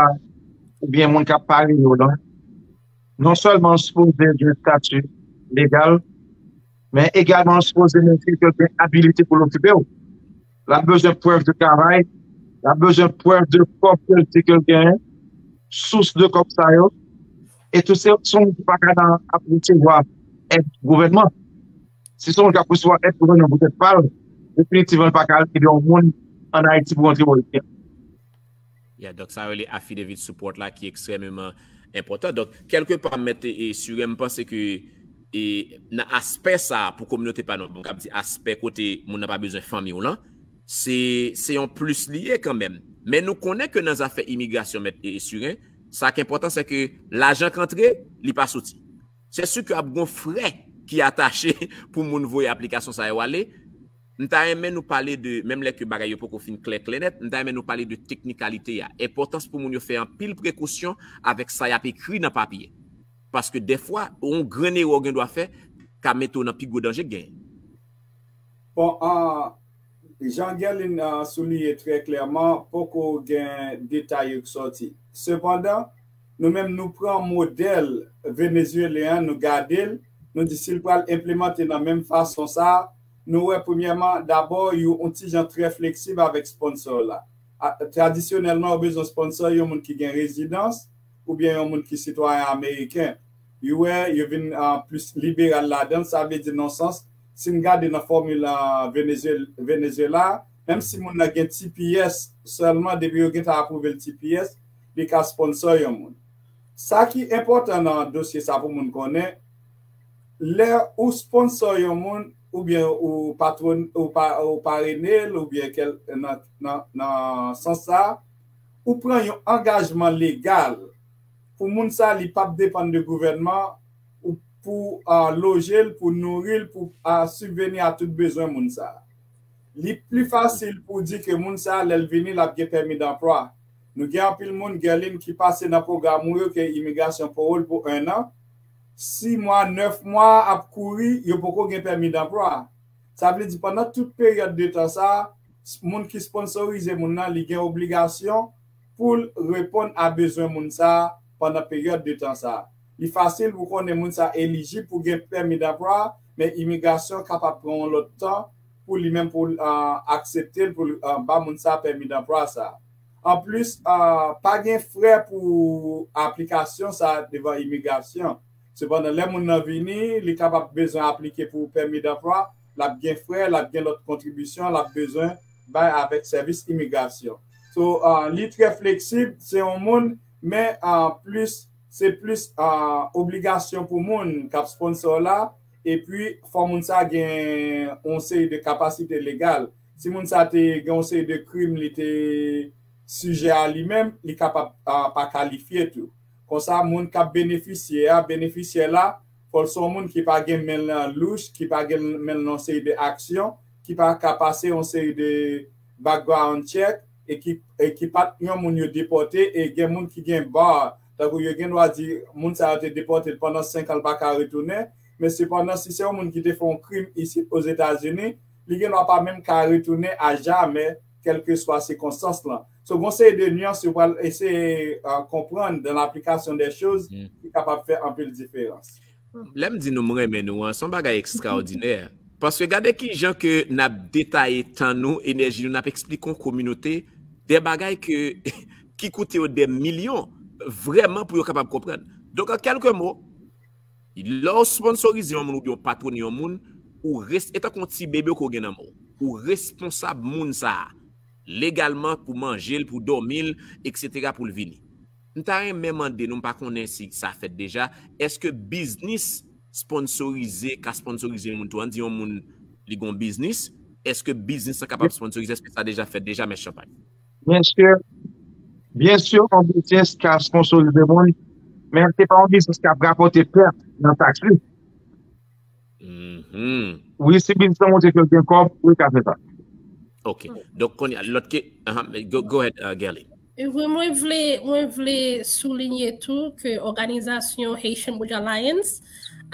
oubyen moun k ap parene w lan, non sèlman l sipoze gen stati legal, men egalman l sipoze montre ke l gen abilite pou l okipe w. L ap bezwen prèv de travay, l ap bezwen prèv de kòb ke l di ke l genyen, sous de kòb sa yo. E tou se, se yon moun ki pa ka nan ap resevwa èd gouvènman. Si se yon moun k ap resevwa èd gouvènman poutèt pa l, definitivman l pa ka ede yon moun ann Ayiti pou rantre Ayiti. Yeah, donk sa rele affidavit support la ki ekstrèmeman enpòtan. Donk, kèlkepa, mèt e, e Siren, m panse ke e, nan aspè sa a, pou kominote pa nou, bon, k ap di aspè kote moun nan pa bezwen fanmi w lan, se, se yon plis li ye kanmenm. Men nou konnen ke nan zafè imigrasyon, mèt e, e Siren, sa k enpòtan, se ke lajan k antre, li pa soti. Se si ke ap gon frè ki atache pou moun voye aplikasyon sa yo ale. M ta renmen nou pale de, menm lè ke bagay yo poko fin klè, klè nèt, m ta renmen nou pale de teknikalite a. Enpòtans pou moun yo fè anpil prekosyon avèk sa y ap ekri nan papye. Paske dèfwa, yon grenn erè w gen dwa fè ka mete w nan pi gwo danje k genyen. Bon, an, jan Guerline, an, souliye trè klèman, poko gen detay yo k sòti. Sepandan, nou menm nou pran modèl venezuelen an, nou gade l, nou di si l pral enplimante nan menm fason sa a, nou wè premyèman, dabò, yo yon ti jan trè fleksib avèk sponsor la. A, tradisyonèlman, ou bezwen sponsor yon moun ki gen rezidans oubyen yon moun ki sitwayen ameriken. Yo wè, yo vin, ah, plis liberal ladan l, sa vle di nan sans, si n gade nan fòmil, ah, Venezuel-, Venezuela, menm si moun nan gen T P S sèlman, depi yo gentan apwouve l T P S, li ka sponsor yon moun. Sa ki enpòtan nan dosye sa pou moun konnen, lè ou sponsor yon moun, oubyen ou patwon-, ou pa-, ou parene l, oubyen kèl-, nan, nan, nan sans sa, ou pran yon angajman legal pou moun sa, li p ap depann de gouvènman, ou pou, ah, loje l, pou nouri l, pou, ah, sibveni a tout bezwen moun sa. Li pli fasil pou di ke moun sa, lè l vini, l ap gen pèmi danplwa. Nou gen anpil moun, Guerline, ki pase nan pwogram ou yo ke imigrasyon pawòl pou enn an. sis mwa, nèf mwa ap kouri, yo poko gen pèmi danplwa. Sa vle di pandan tout peryòd de tan sa, moun ki sponsorize moun nan, li gen obligasyon pou l reponn a bezwen moun sa pandan peryòd de tan sa. Li fasil pou konnen moun sa elijib pou gen pèmi danplwa, men imigrasyon kapab pran yon lòt tan pou li menm pou l uh, aksepte l, pou l uh, ba moun sa pèmi danplwa sa. Anplis, uh, pa gen frè pou aplikasyon sa devan imigrasyon. Sepandan, lè moun nan vini, li kapab bezwen aplike pou pèmi danplwa, l ap gen frè, l ap gen lòt kontribisyon, l ap bezwen bay avèk sèvis imigrasyon. So, uh, li trè fleksib, se yon moun, men uh, plis, se plis uh, obligasyon pou moun k ap sponsor la, epi fò moun sa gen yon seri de kapasite legal. Si moun sa te gen yon seri de krim li te sijè a li menm, li kapab uh, pa kalifye tou. Konsa, moun k ap benefisye a, benefisyè la, fò l se yon moun ki pa gen men l louch, ki pa gen men l nan yon seri de aksyon, ki pa ka pase yon seri de background check, e ki, e ki pa t yon moun yo depòte, e gen moun ki gen bar, tankou yo gen dwa di, moun sa yo te depòte l pandan senk an, l pa ka retounen, men sepandan, si se yon moun ki te fè yon krim isit Ozetazini, li gen dwa pa menm ka retounen a jamè, kèlkeswa sikonstans lan. So, gon seri de nuance yo pral eseye uh, konprann dan laplikasyon de choz ki kapab fè anpil diferans. Lè m di nou m renmen nou an, se yon bagay ekstraòdinè. Paske gade ki jan ke n ap detaye tan nou, enèji nou, n ap eksplike yon kominote de bagay ke ki koute yo de milyon vrèman pou yo kapab konprann. Donk an kèlke mo, lè w sponsorize yon moun oubyen w patwone yon moun, ou res e tankou yon ti bebe ke w gen nan men w. Ou responsab moun sa a legalman pou manje l, pou dòmi l, eksetera pou l vini. M ta renmen mande nou, m pa konnen si sa fèt deja, èske biznis sponsorize, ka sponsorize yon moun tou? Ann di yon moun li gon biznis, èske biznis lan kapab sponsorize, èske sa deja fèt deja, Mèt Champagne? Byen si, byen si, yon biznis ka sponsorize moun, men se pa yon biznis k ap rapòte pèt nan taks li. Wi, si biznis lan montre ke l gen kòb, wi, ka fè sa. Ok. Donk, kounye a, lòt ke, go ahead, Gerly. Wi, mwen vle, mwen vle soulinye tou ke òganizasyon Haitian Bridge Alliance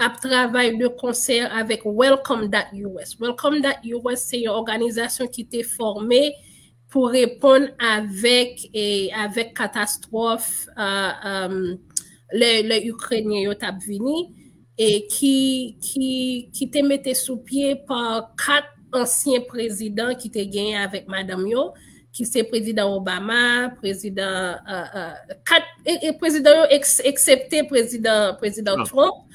ap travay de konsè avèk Welcome dot U S. Welcome dot U S se yon òganizasyon ki te fòme pou reponn avèk, avèk katastwòf lè, lè Ikrenyen yo t ap vini, e ki, ki, ki te mete sou pye pa kat ansyen prezidan ki te genyen avèk madanm yo, ki se prezidan Obama, prezidan, kat, e, e prezidan yo, eksepte prezidan, prezidan Trump.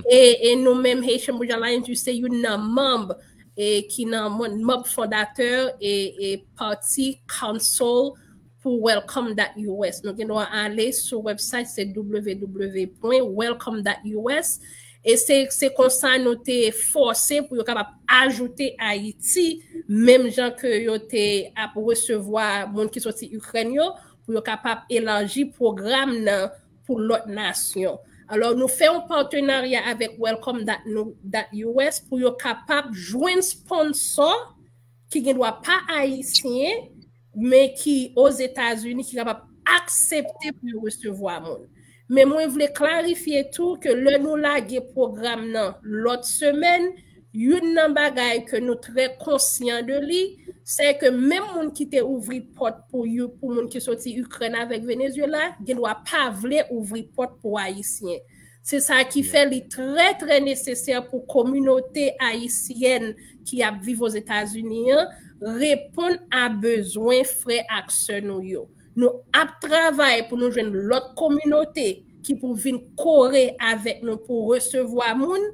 E, e nou menm Haitian Bridge Alliance, se youn nan manm e ki nan manm fondatè e, e pati Council pou Welcome dot U S. Nou gen dwa ale sou website, se W W W point welcome dot U S. E se, se konsa nou te fòse pou yo kapab ajoute Ayiti, menm jan ke yo te ap resevwa moun ki soti Ikrèn yo, pou yo kapab elaji pwogram nan pou lòt nasyon. Alò, nou fè yon patenarya avèk Welcome dot U S pou yo kapab jwenn sponsò ki gen dwa pa ayisyen, men ki Ozetazini, ki kapab aksepte pou yo resevwa moun. Men mwen vle klarifye tou ke lè nou lage pwogram nan lòt semèn, youn nan bagay ke nou trè konsyan de li, se ke menm moun ki te ouvri pòt pou, pou moun ki soti Ikrèn avèk Venezuela, gen dwa pa vle ouvri pòt pou Ayisyen. Se sa ki fè li trè, trè nesesè pou kominote ayisyèn ki ap viv Ozetazini an reponn a bezwen frè ak sè nou yo. Nou ap travay pou nou jwenn lòt kominote ki pou vin kore avèk nou pou resevwa moun,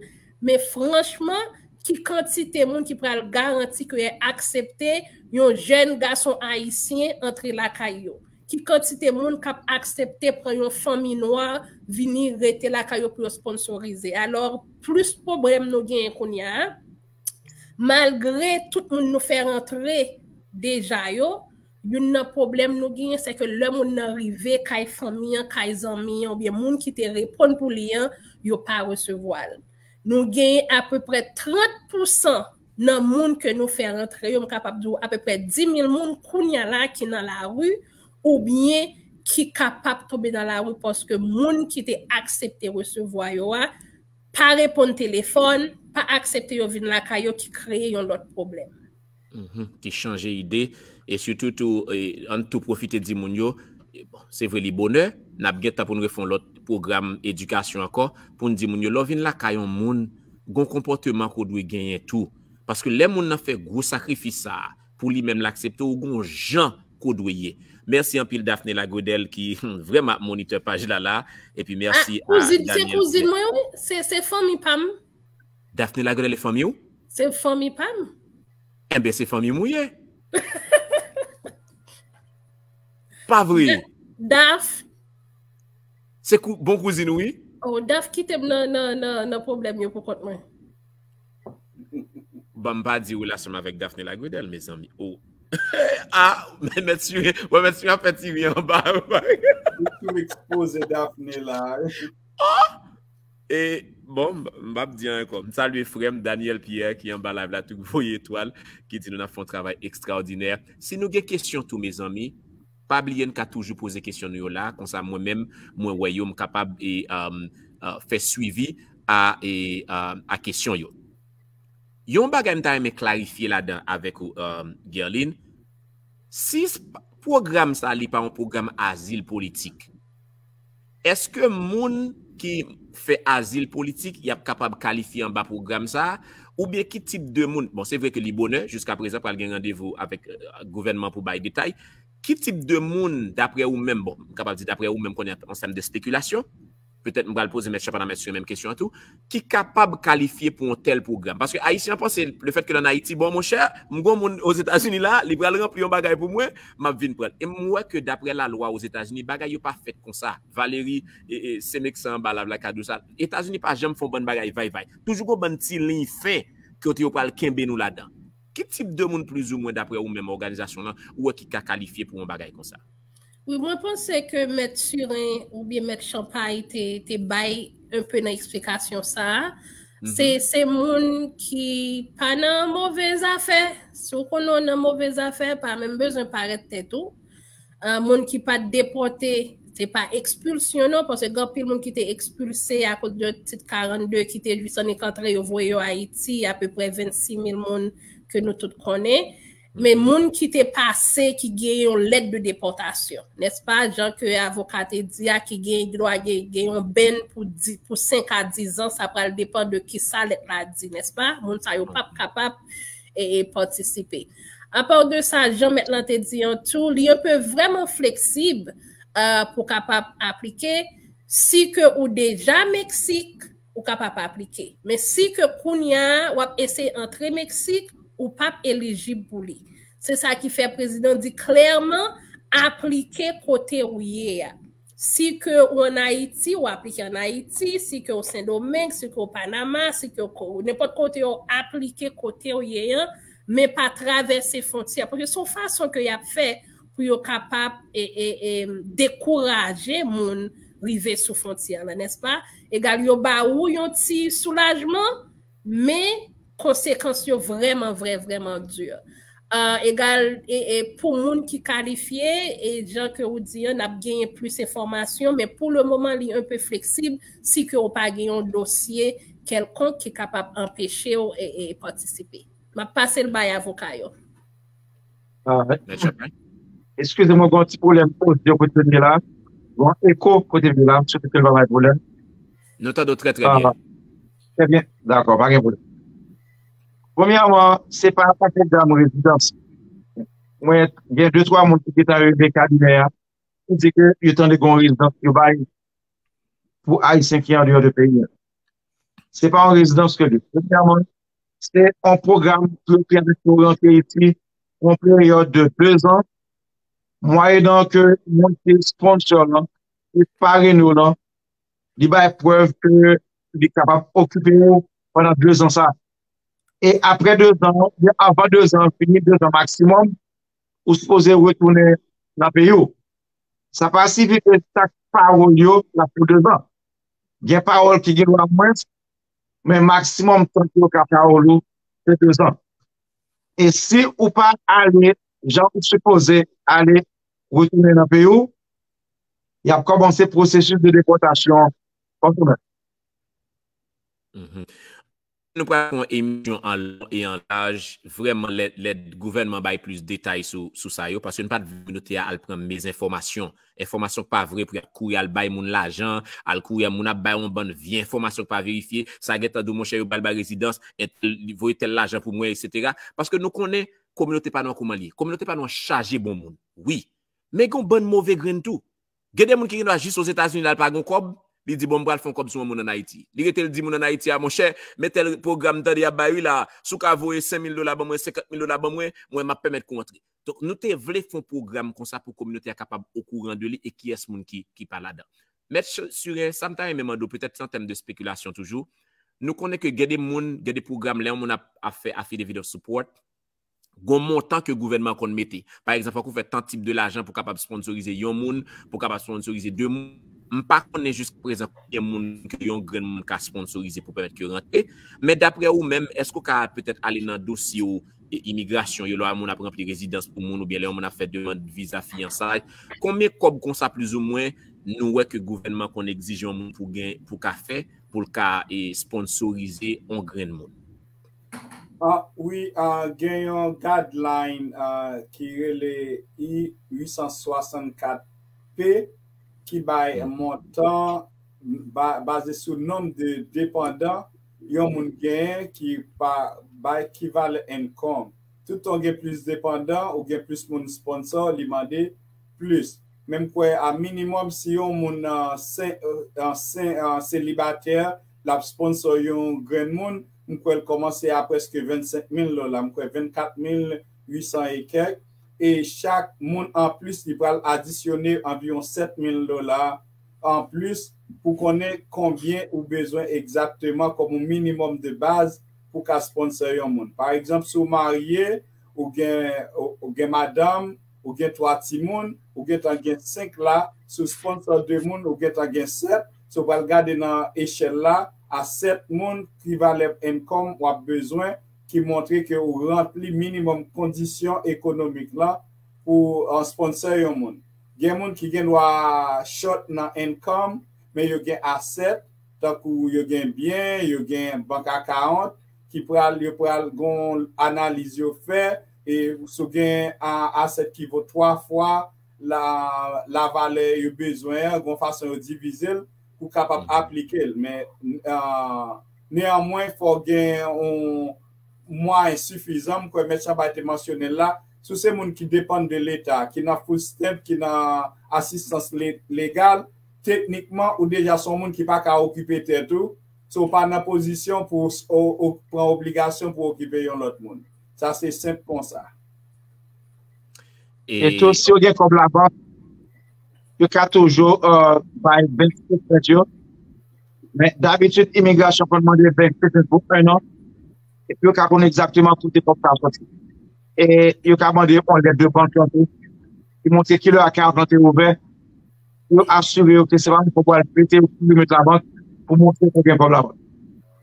men franchman, ki kantite moun ki pral garanti ke y aksepte yon jèn gason ayisyen antre lakay yo? Ki kantite moun k ap aksepte pran yon fanmi nwa vini rete lakay yo pou yo sponsorize? Alò, plis pwoblèm nou genyen kounye a, malgre tout moun nou fè rantre deja yo, youn nan pwoblèm nou genyen, se ke lè moun nan rive kay fanmi an, kay zanmi an, oubyen moun ki te reponn pou li an, yo pa resevwa l. Nou genyen apeprè trant pousan nan moun ke nou fè rantre yo, m kapab di w apeprè dis mil moun kounye a la ki nan lari, oubyen ki kapab tonbe nan lari paske moun ki te aksepte resevwa yo a, pa reponn telefòn, pa aksepte yo vin lakay yo ki kreye yon lòt pwoblèm. Mhm, ki chanje ide. E sitou tou, e, ann tou pwofite di moun yo, e, bon, se vre li bonè, n ap gen tan pou n refè yon lòt pwogram edikasyon ankò, pou n di moun yo, lè w vin lakay yon moun, gon konpòteman ke w dwe genyen tou. Paske lè moun nan fè gwo sakrifis sa a, pou li menm l aksepte, ou gon jan ke w dwe ye. Mèsi anpil Daphné Lagredel ki vrèman ap monitè paj la la. Epi mèsi a Kouzin, se kouzin mwen, wi. Se, se fanmi pa m. Daphné Lagredel e fanmi w? Se fanmi pa m. Enben, se fanmi m ou ye. Pa vre? Daf. Se kou, bon kouzin ou, wi. Oh, Daf kite m nan, nan, nan, nan pwoblèm yo pou kont mwen. Ban m pa di relasyon m avèk Daphné Lagredel, mezanmi. Oh. Ah, men mèt sire, wè mèt sire ap fè ti ri anba. Ou ekspoze Daphné la. E, bon, m p ap di anyen ankò. M salye frè m Daniel Pierre ki anba live la, tou voye etwal, ki di nou n ap fè yon travay ekstraòdinè. Si nou gen kesyon tou, mezanmi, pa bliye n ka toujou poze kesyon nou yo la. Konsa mwen menm, mwen wè yo, m kapab e, um, uh, fè swivi a, e, um, a kesyon yo. Yon bagay m ta renmen klarifye ladan avèk ou, um, Guerline, si pwogram sa li pa yon pwogram azil politik, èske moun ki fè azil politik, y ap kapab kalifye anba pwogram sa a? Oubyen ki tip de moun, bon, se vre ke li bonè, jiska prezan pral gen randevou avèk, euh, gouvènman pou bay detay. Ki tip de moun, daprè ou menm, bon, m kapab di daprè ou menm konnen an tèm de spekilasyon, petèt m pral poze mèt Champagne a mèt Sire menm kesyon an tou, ki kapab kalifye pou yon tèl pwogram? Paske Ayisyen an panse, lefètke l ann Ayiti, bon, monchè, m gon moun Ozetazini la, li pral ranpli yon bagay pou mwen, m ap vin pran l. E m wè ke daprè lalwa Ozetazini, bagay yo pa fèt konsa. Valérie e, e, Senex anba live la ka di w sa. Etazini pa janm fè yon bann bagay vay vay. Toujou gon bann ti liy fen kote yo pral kenbe nou ladan. Ki tip de moun plizoumwen, daprè ou menm, òganizasyon lan, ou wè ki ka kalifye pou yon bagay konsa? Wi, mwen panse ke mèt Siren oubyen mèt Chanpay te, te bay enpe nan eksplikasyon sa a. Se, se moun ki pa nan move zafè. Si w konnen w nan move zafè, pa menm bezwen parèt tèt ou. Ah, moun ki pa t depòte, se pa ekspilsyon non, paske gen anpil moun ki te ekspilse akoz de tit karannde ki te jis annik antre, yo voye yo Ayiti, apeprè vennsis mil moun ke nou tout konnen. Men moun ki te pase, ki gen yon lèt de depòtasyon, nèspa, jan ke avoka te di a, ki gen dwa gen, gen yon bèn pou di, pou senk a diz an, sa pral depann de kisa lèt la di, nèspa? Moun sa yo p ap kapab e, e, patisipe. Apa de sa, jan mèt lan te di an tou, li enpe vrèman fleksib, euh, pou kapab aplike. Si ke ou deja Meksik, ou kapab aplike. Men si ke kounye a w ap eseye antre Meksik, ou p ap elijib pou li. Se sa ki fè prezidan di klèman, aplike kote ou ye a. Si ke ou ann Ayiti, ou aplike ann Ayiti. Si ke ou Sendomeng, si ke ou Panama, si ke ou nenpòt kote, ou aplike kote ou ye an, men pa travèse fwontyè. Paske se yon fason ke y ap fè pou yo kapab e, e, e, dekouraje moun rive sou fwontyè la, nèspa? Egal, yo ba ou yon ti soulajman, men konsekans yo vrèman, vrè, vrèman di. Ah, egal, e, e, pou moun ki kalifye, e jan ke ou di an, n ap genyen plis enfòmasyon, men pou le moman, li enpe fleksib si ke ou pa gen yon dosye kèlkonk ki kapab anpeche w e, e patisipe. M ap pase l bay avoka yo. Ah, eskize mwen, gen yon ti pwoblèm odyo kote m ye la. Gen yon eko kote m ye la, m swete ke l pa bay pwoblèm. Nou tande w trè, trè byen. Trè byen, dakò, pa gen pwoblèm. Premyèman, se pa yon pakèt dam rezidans. Mwen, gen de twa moun ki gentan rive kabinè a, pou di ke yo tande gen yon rezidans yo bay pou Ayisyen ki andeyò de peyi a. Se pa yon rezidans ke li. Premyèman, se yon pwogram pou yo pèmèt yo rantre isi pou yon peryòd de de zan, mwayennan ke moun ki sponsor lan, ki parèn yo lan, li bay prèv ke li kapab okipe yo pandan de zan sa. E apre de zan, oubyen avan de zan fini, de zan maksimòm, ou sipoze retounen nan peyi w. Sa pa siyifi ke chak pawòl yo la pou de zan. Gen pawòl ki gen dwa mwens, men maksimòm tan ke yo ka pawòl ou, se de zan. E si ou pa ale jan ou sipoze ale, retounen nan peyi w, y ap kòmanse pwosesis de depòtasyon an kont ou menm. Nou pral fè yon emisyon an long e an laj, vrèman lè, lè gouvènman bay plis detay sou, sou sa yo, paske nou pa t vle kominote a al pran mezanfòmasyon. Enfòmasyon k pa vre pou y ap kouri al bay moun lajan, al kouri al moun ap bay yon bann vye enfòmasyon k pa verifye, sa gentan di w, monchè, yo pral bay rezidans, entèl voye tèl lajan pou mwen, etsetera. Paske nou konnen kominote pa nou an kouman li ye. Kominote pa nou an chaje bon moun. Wi. Men gen yon bann move grenn tou. Gen de moun ki gen dwa jis Ozetazini la, l pa gen kòb, li di, "Bon, m pral fè yon kòb sou yon moun ann Ayiti." Li rete, l di moun ann Ayiti a, "Monchè, men tèl pwogram tande y ap bay wi la, si w ka voye senk mil dola ban mwen, senkant mil dola ban mwen, mwen m ap pèmèt ke w antre." Donk, nou te vle fè yon pwogram konsa pou kominote a kapab okouran de li e kiyès moun ki, ki pa ladan. Mèt Ch-, Surin, sa m ta renmen mande w, petèt se an tèm de spekilasyon toujou, nou konnen ke gen de moun, gen de pwogram, lè yon moun ap, ap fè affidavit of support, gon montan ke gouvènman konn mete. Pa egzanp, fòk ou fè tan tip de lajan pou kapab sponsorize yon moun, pou kapab sponsorize de moun. M pa konnen jiska prezan konbyen moun ke yon grenn moun ka sponsorize pou pèmèt ke rantre. Men daprè ou menm, èske w ka petèt ale nan dosye w, e, imigrasyon yo, lè yon moun ap ranpli rezidans pou moun oubyen lè yon moun ap fè demann viza fiyansay? Konbyen kòb konsa plizoumwen nou wè ke gouvènman konn egzije yon moun pou gen, pou ka fè, pou l ka, e, sponsorize yon grenn moun? Ah, wi, ah, gen yon guideline ah, ki rele I uit san swasannkat P ki bay montan ba, baze sou nonb de depandan yon moun genyen ki pa ba equivalent income. Toutan w gen plis depandan ou gen plis moun sponsor, li mande plis. Men m kwè a minimòm si yon moun uh, sen, uh, sen, uh, selibatè, l ap sponsor yon grenn moun, m kwè l kòmanse a prèske vennsenk mil dola, m kwè vennkat mil uit san e kèk. E chak moun anplis, li pral adisyone anviwon sèt mil dola anplis pou konnen konbyen ou bezwen egzakteman kòm yon minimòm de baz pou ka sponsor yon moun. Pa egzanp, si w marye, ou gen, ou, ou gen madanm, ou gen twa timoun, ou gentan gen senk la, si w sponsor de moun, ou gentan gen sèt. Si w pral gade nan echèl la, a sèt moun, equivalent income w ap bezwen ki montre ke ou ranpli minimòm kondisyon ekonomik la pou uh, sponsor yon moun. Gen moun ki gen dwa short nan income, men yo gen asset, tankou yo gen byen, yo gen bank account, ki pral, yo pral gon analiz yo fè, e si w gen asset ki vo twa fwa la, la valè yo bezwen an, gon fason yo divize l, pou kapab aplike l. Men, uh, neyanmwen, fò gen yon mwayen sifizan, m kwè Mèt Chanpay te mansyone l la, si w se moun ki depann de Leta, ki nan food stamp, ki nan asistans legal, teknikman, ou deja se yon moun ki pa ka okipe tèt ou, so w pa nan pozisyon pou w pran obligasyon pou okipe yon lòt moun. Sa se senp konsa. E tou, si yo gen kòb labank, yo ka toujou bay benefit yo. Men dabitid, imigrasyon konn mande benefit pou en an. Epi yo ka konnen egzakteman kote kòb sa soti. E yo ka mande yon lèt de bank yo tou ki montre kilè akawont lan te ouvè. Pou yo asire yo ke se pa yon kòb pral prete yo pou yo met labank pou montre ke gen kòb labank.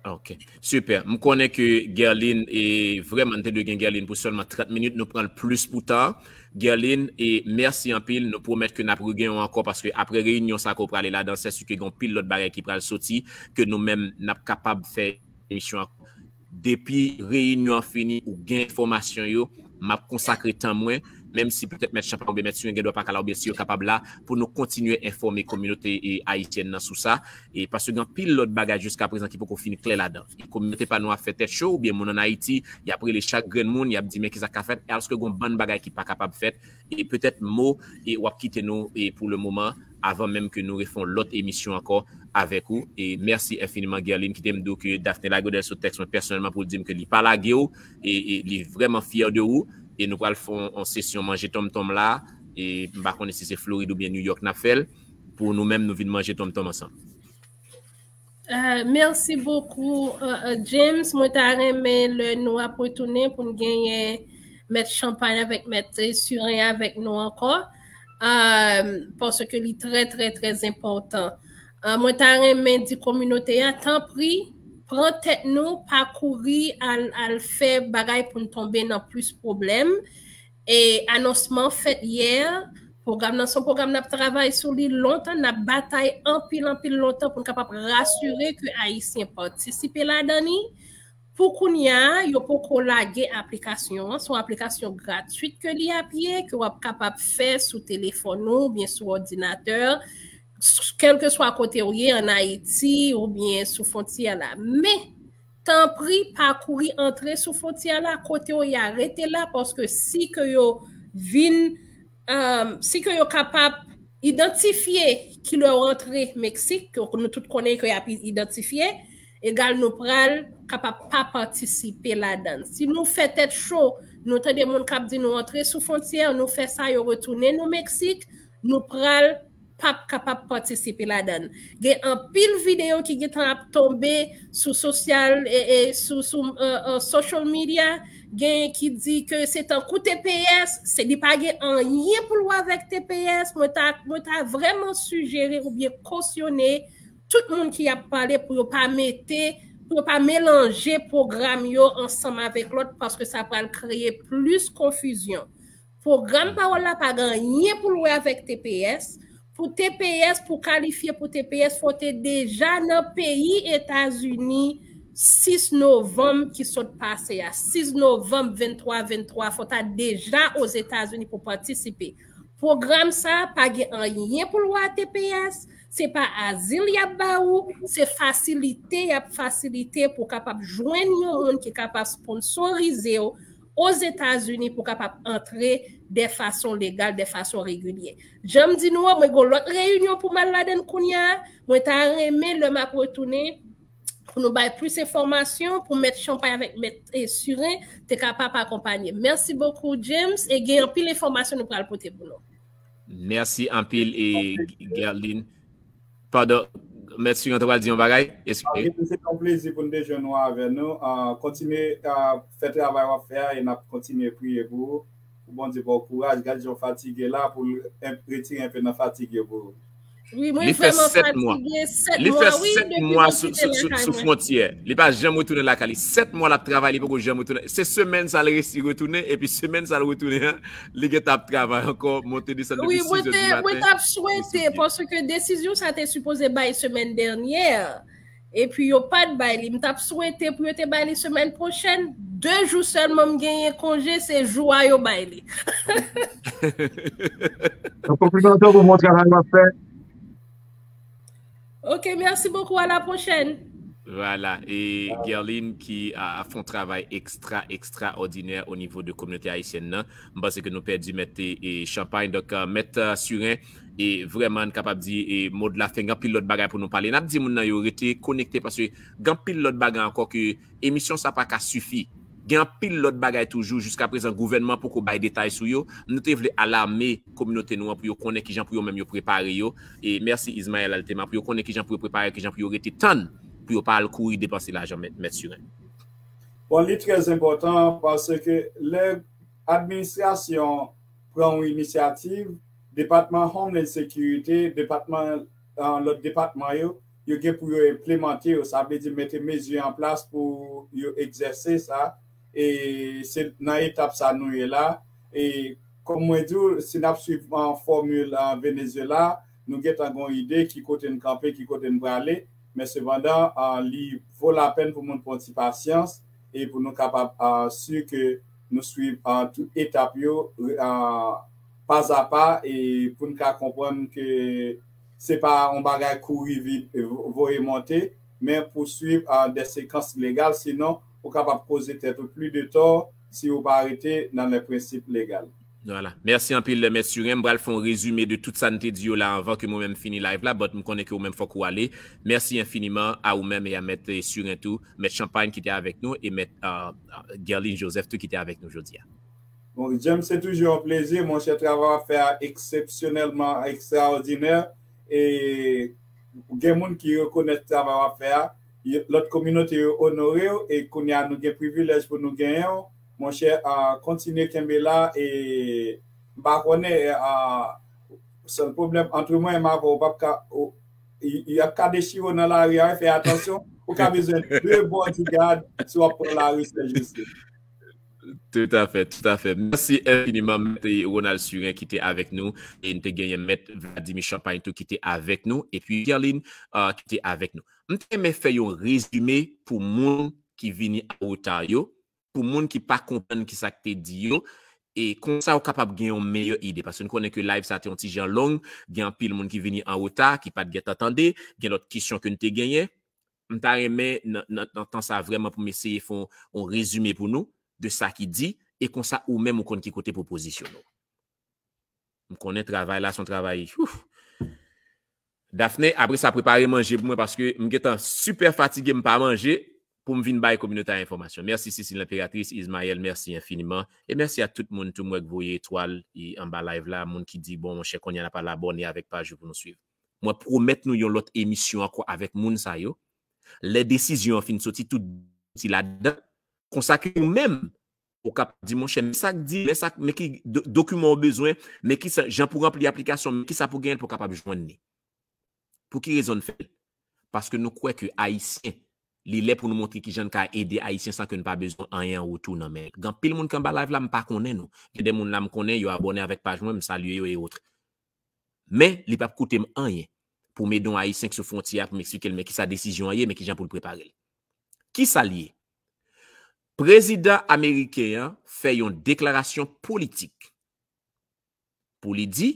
Ok, sipè. M konnen ke Guerline, e vrèman n te dwe gen Guerline pou sèlman trant minit, nou pran l plis pou tan. Guerline, e mèsi anpil, nou pwomèt ke n ap regenyen w ankò paske apre reyinyon sa ke w prale ladan, sèsi ke gen anpil lòt bagay ki pral soti ke nou menm n ap kapab fè emisyon ankò. Depi reyinyon an fini, ou gen enfòmasyon yo, m ap konsakre tan mwen, menm si petèt Mèt Chanpay oubyen Mèt Surin gen dwa pa ka la oubyen si yo kapab la, pou nou kontinye enfòme kominote ayisyèn nan sou sa. E paske gen anpil lòt bagay jiskaprezan ki poko fin klè ladan. E kominote pa nou ap fè tèt cho, oubyen moun ann Ayiti, y ap rele chak grenn moun, y ap di men kisa k ka fèt, alòske gen yon bann bagay ki pa kapab fèt. E petèt Mo, e w ap kite nou e pou le moman, avan menm ke nou refè yon lòt emisyon ankò avèk ou. E mèsi enfiniman Guerline, kite m di w ke Daphne lage w dèyè sou tèks mwen pèsonèlman pou l di m ke li pa lage w, e, e li vrèman fyè de ou. E nou pral fè yon sesyon manje tonmtonm la. E m pa konnen si se Florid oubyen New York n ap fè l. Pou nou menm, nou vin manje tonmtonm ansanm. Uh, merci beaucoup, uh, uh, James. Mwen ta renmen lè nou ap retounen pou n genyen Mèt Champagne avèk Mèt Surin avèk nou ankò. Uh, paske li trè, trè, trè enpòtan. Uh, mwen ta renmen di kominote a, tanpri, pran tèt nou, pa kouri al, al fè bagay pou n tonbe nan plis pwoblèm. E anonsman fèt yè, Pwogram nan se yon pwogram n ap travay sou li lontan, n ap batay anpil, anpil lontan pou n kapab rasire ke Ayisyen patisipe ladan li. Pou kounye a, yo poko lage aplikasyon an. Se yon aplikasyon gratwit ke li ap ye, ke w ap kapab fè sou telefòn ou oubyen sou òdinatè, kèlkeswa kote w ye, ann Ayiti oubyen sou fwontyè la. Men, tanpri, pa kouri antre sou fwontyè la, kote w ye a, rete la, paske si ke yo vin, um, si ke yo kapab idantifye kilè w antre Meksik, ke nou tout konnen ke y ap idantifye, egal nou pral kapab pa patisipe ladan l. Si nou fè tèt cho, nou tande moun k ap di nou antre sou fwontyè, nou fè sa, yo retounen nou Meksik, nou pral p ap kapab patisipe ladan l. Gen anpil videyo ki gentan ap tonbe sou sosyal, e, e, sou, sou, e, e, social media, gen ki di ke se tankou T P S, se, li pa gen anyen pou l wè avèk T P S. Mwen ta, mwen ta vrèman sijere oubyen kosyone tout moun ki ap pale pou yo pa mete, pou yo pa melanje pwogram yo ansanm avèk lòt, paske sa pral kreye plis konfizyon. Pwogram Pawòl la pa gen anyen pou l wè avèk T P S. Pou T P S, pou kalifye pou T P S, fò w te deja nan peyi Etazini sis novanm ki sot pase a. Sis novanm venntwa venntwa, fò w ta deja Ozetazini pou patisipe. Pwogram sa a pa gen anyen pou l wè a T P S, se pa azil y ap ba ou, se fasilite y ap fasilite pou w kapab jwenn yon moun ki kapab sponsorize w Ozetazini pou w kapab antre de fason legal, de fason regilye. Jan m di nou an, mwen gen yon lòt reyinyon pou m al ladan l kounye a. Mwen ta renmen lè m ap retounen pou nou bay plis enfòmasyon, pou Mèt Champagne avèk Mèt, e, Surin te kapab akonpanye. Mèsi bokou, James, e gen anpil enfòmasyon nou pral pote pou nou. Mèsi anpil, e, Gerline. Padon, Mèt Surin, ou ta pral di yon bagay? Eskize. Se yon plezi pou n te jwenn ou avè nou. Ah, kontinye, ah, fè travay w ap fè a e n ap kontinye priye pou ou, pou Bondye ba w kouraj. Gad jan w fatige la, pou l en-, retire enpe nan fatig yo pou ou. Wi, mwen vrèman fatige, sèt mwa, wi, depi mwen kite lakay mwen. Li fè sèt mwa sou, sou, sou, sou fwontyè. Li pa janm retounen lakay li. Sèt mwa l ap travay, li poko janm retounen. Se semèn sa l resi retounen, epi semèn sa l retounen an, li gentan ap travay ankò, monte desann depi sis è di maten. Wi, mwen te, mwen t ap swete, paske desizyon sa te sipoze bay semèn dènyè. Epi yo pa t bay li. M t ap swete pou yo te bay li semèn pwochèn. De jou sèlman m genyen konje, se jou a yo bay li. Donk, konplimanto pou bon travay w ap fè. Ok, mèsi bokou, à la prochaine. Vwala, e Gerline ki a, a fè yon travay ekstra, ekstraòdinè o nivo de kominote ayisyèn nan. M panse ke nou pèdi Mèt, e, e, Champagne. Donk, e, Mèt, e, Surin, e vrèman, n kapab di, e, mo de la fen, gen anpil lòt bagay pou nou pale. N ap di moun nan yo rete konekte, paske gen anpil lòt bagay ankò ke emisyon sa pa ka sifi. Gen anpil lòt bagay toujou. Jiskaprezan, gouvènman poko bay detay sou yo. Nou te vle alame kominote nou an pou yo konnen kijan pou yo menm yo prepare yo. E mèsi Ismaël Altema, pou yo konnen kijan pou yo prepare, kijan pou yo rete tann, pou yo pa al kouri depanse lajan, Mèt, Mèt Surin. Bon, li trè enpòtan paske lè administrasyon pran yon inisyativ, depatman Homeland Security, depatman, ah, lòt depatman yo, yo gen pou yo enplimante yo, sa vle di mete mezi an plas pou yo egzèse sa. E se nan etap sa nou ye la. E kòm mwen di w, si n ap swiv, ah, fòmil, ah, Venezuela, nou gentan gen yon ide ki kote n kanpe, ki kote n prale. Men sepandan, ah, li vo lapèn pou moun pran ti pasyans e pou nou kapab, ah, si ke nou swiv, ah, tout etap yo, ah, pazapa, e pou n ka konprann ke se pa yon bagay kouri vin, e, vo-, voye monte, men pou swiv, ah, de sekans legal, sinon ou kapab koze tèt ou pli de tò si ou pa rete nan lè prensip legal. Vwala. Mèsi anpil, Mèt Surin. M pral fè yon rezime de tout sa n te di yo la anvan ke mwen menm fini live la, but m konnen ke ou menm fòk ou ale. Mèsi enfiniman a ou menm e a Mèt, e, Surin tou, Mèt Champagne ki te avèk nou e Mèt, e, e, Gerline Joseph tou ki te avèk nou jodi a. Bon, James, se toujou yon plezi, monchè, travay w ap fè a eksepsyonèlman ekstraòdinè. E gen moun ki rekonèt travay w ap fè a. Yo, lòt kominote yo onore w, e kounye a nou gen privilèj pou nou genyen w. Monchè, ah, kontinye kenbe la, e m pa konnen, ah, sèl pwoblèm ant mwen menm avè w, w p ap ka, w, y, y ap ka dechire w nan lari a, wi, fè atansyon, ou ka bezwen de bodyguard si w ap pran lari Sèjousi. Tout à fait, tout à fait. Merci infiniment, Mèt Ronald Surin ki te avèk nou. E n te genyen Mèt Vladimir Champagne tou ki te avèk nou. Epi Gerline uh, ki te avèk nou. M te renmen fè yon rezime pou moun ki vini an reta yo, pou moun ki pa konprann ki sa k te di yo. E konsa ou kapab gen yon meyè ide. Paske n konnen ke live sa te yon ti jan long, gen anpil moun ki vini an reta, ki pa t gentan tande, gen lòt kesyon ke n te genyen. M ta renmen nan, nan, nan tan sa vrèman pou m eseye fè yon, yon rezime pou nou de sa ki di, e konsa ou menm ou konn ki kote pou pozisyone w. M konnen travay la se yon travay. Ouf. Daphné, apre sa prepare manje pou mwen paske m gentan super fatige, m pa manje pou m vin bay kominote a enfòmasyon. Mèsi Cécile L'impératrice, Ismaël, mèsi infiniman. E mèsi a tout moun tou mwen k voye etwal anba live la, moun ki di bon monchè kounye a n ap al abòne avèk paj yo pou nou swiv. Mwen pwomèt nou yon lòt emisyon ankò avèk moun sa yo. Lè desizyon an fin soti, tout ti ladan. Konsa ke ou menm, ou kapab di monchè, men sa k di, men sa, men ki dokiman ou bezwen, men ki jan pou ranpli aplikasyon, men ki sa pou genyen pou kapab jwenn li. Pou ki rezon n fè l? Paske nou kwè ke Ayisyen, li lè pou nou montre ki jan n ka ede Ayisyen san ke n pa bezwen anyen an retou nan men l. Gen anpil moun ki anba live la, m pa konnen nou. Gen de moun la m konnen, yo abòne avèk paj mwen, m salye yo e otre. Men, li p ap koute m anyen pou m ede yon Ayisyen ki sou fwontyè a pou m eksplike l men ki sa desizyon an ye, men ki jan pou l prepare l. Ki sa l ye? Prezidan ameriken an fè yon deklarasyon politik pou li di,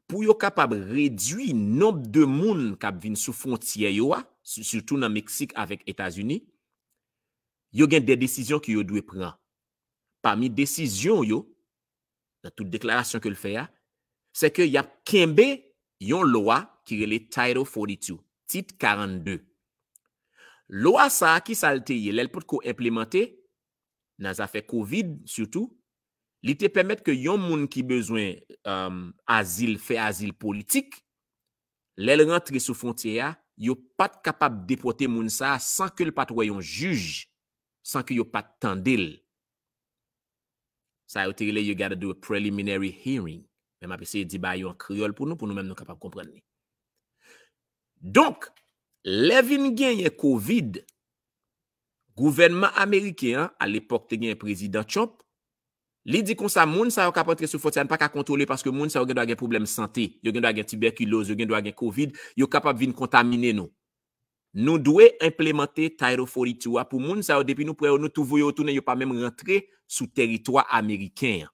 pou yo kapab redui nonb de moun k ap vin sou fwontyè yo a, sitou nan Meksik avèk Etazini, yo gen de desizyon ke yo dwe pran. Pami desizyon yo, nan tout deklarasyon ke l fè a, se ke y ap kenbe yon lwa ki rele Title forty-two, Tit karannde. Lwa sa a, ki sa l te ye? Lè l potko enplemante, nan zafè kovid sitou, li te pèmèt ke yon moun ki bezwen um, azil, fè azil politik, lè l rantre sou fwontyè a, yo pa t kapab depòte moun sa a san ke l pa t wè yon jij, san ke yo pa t tande l. Sa yo te rele you gotta do a preliminary hearing. Men m ap eseye di bagay yo an kreyòl pou nou, pou nou menm nou kapab konprann li. Donk, lè vin genyen kovid, gouvènman ameriken an, alepòk te genyen prezidan Trump, li di konsa moun sa yo k ap antre sou fwontyè a n pa ka kontwole paske moun sa yo gen dwa gen pwoblèm sante, yo gen dwa gen tibèkiloz, yo gen dwa gen kovid, yo kapab vin kontamine nou. Nou dwe enplemante Title forty-two a pou moun sa yo, depi nou pran yo, nou tou voye yo tounen, yo pa menm rantre sou teritwa ameriken an.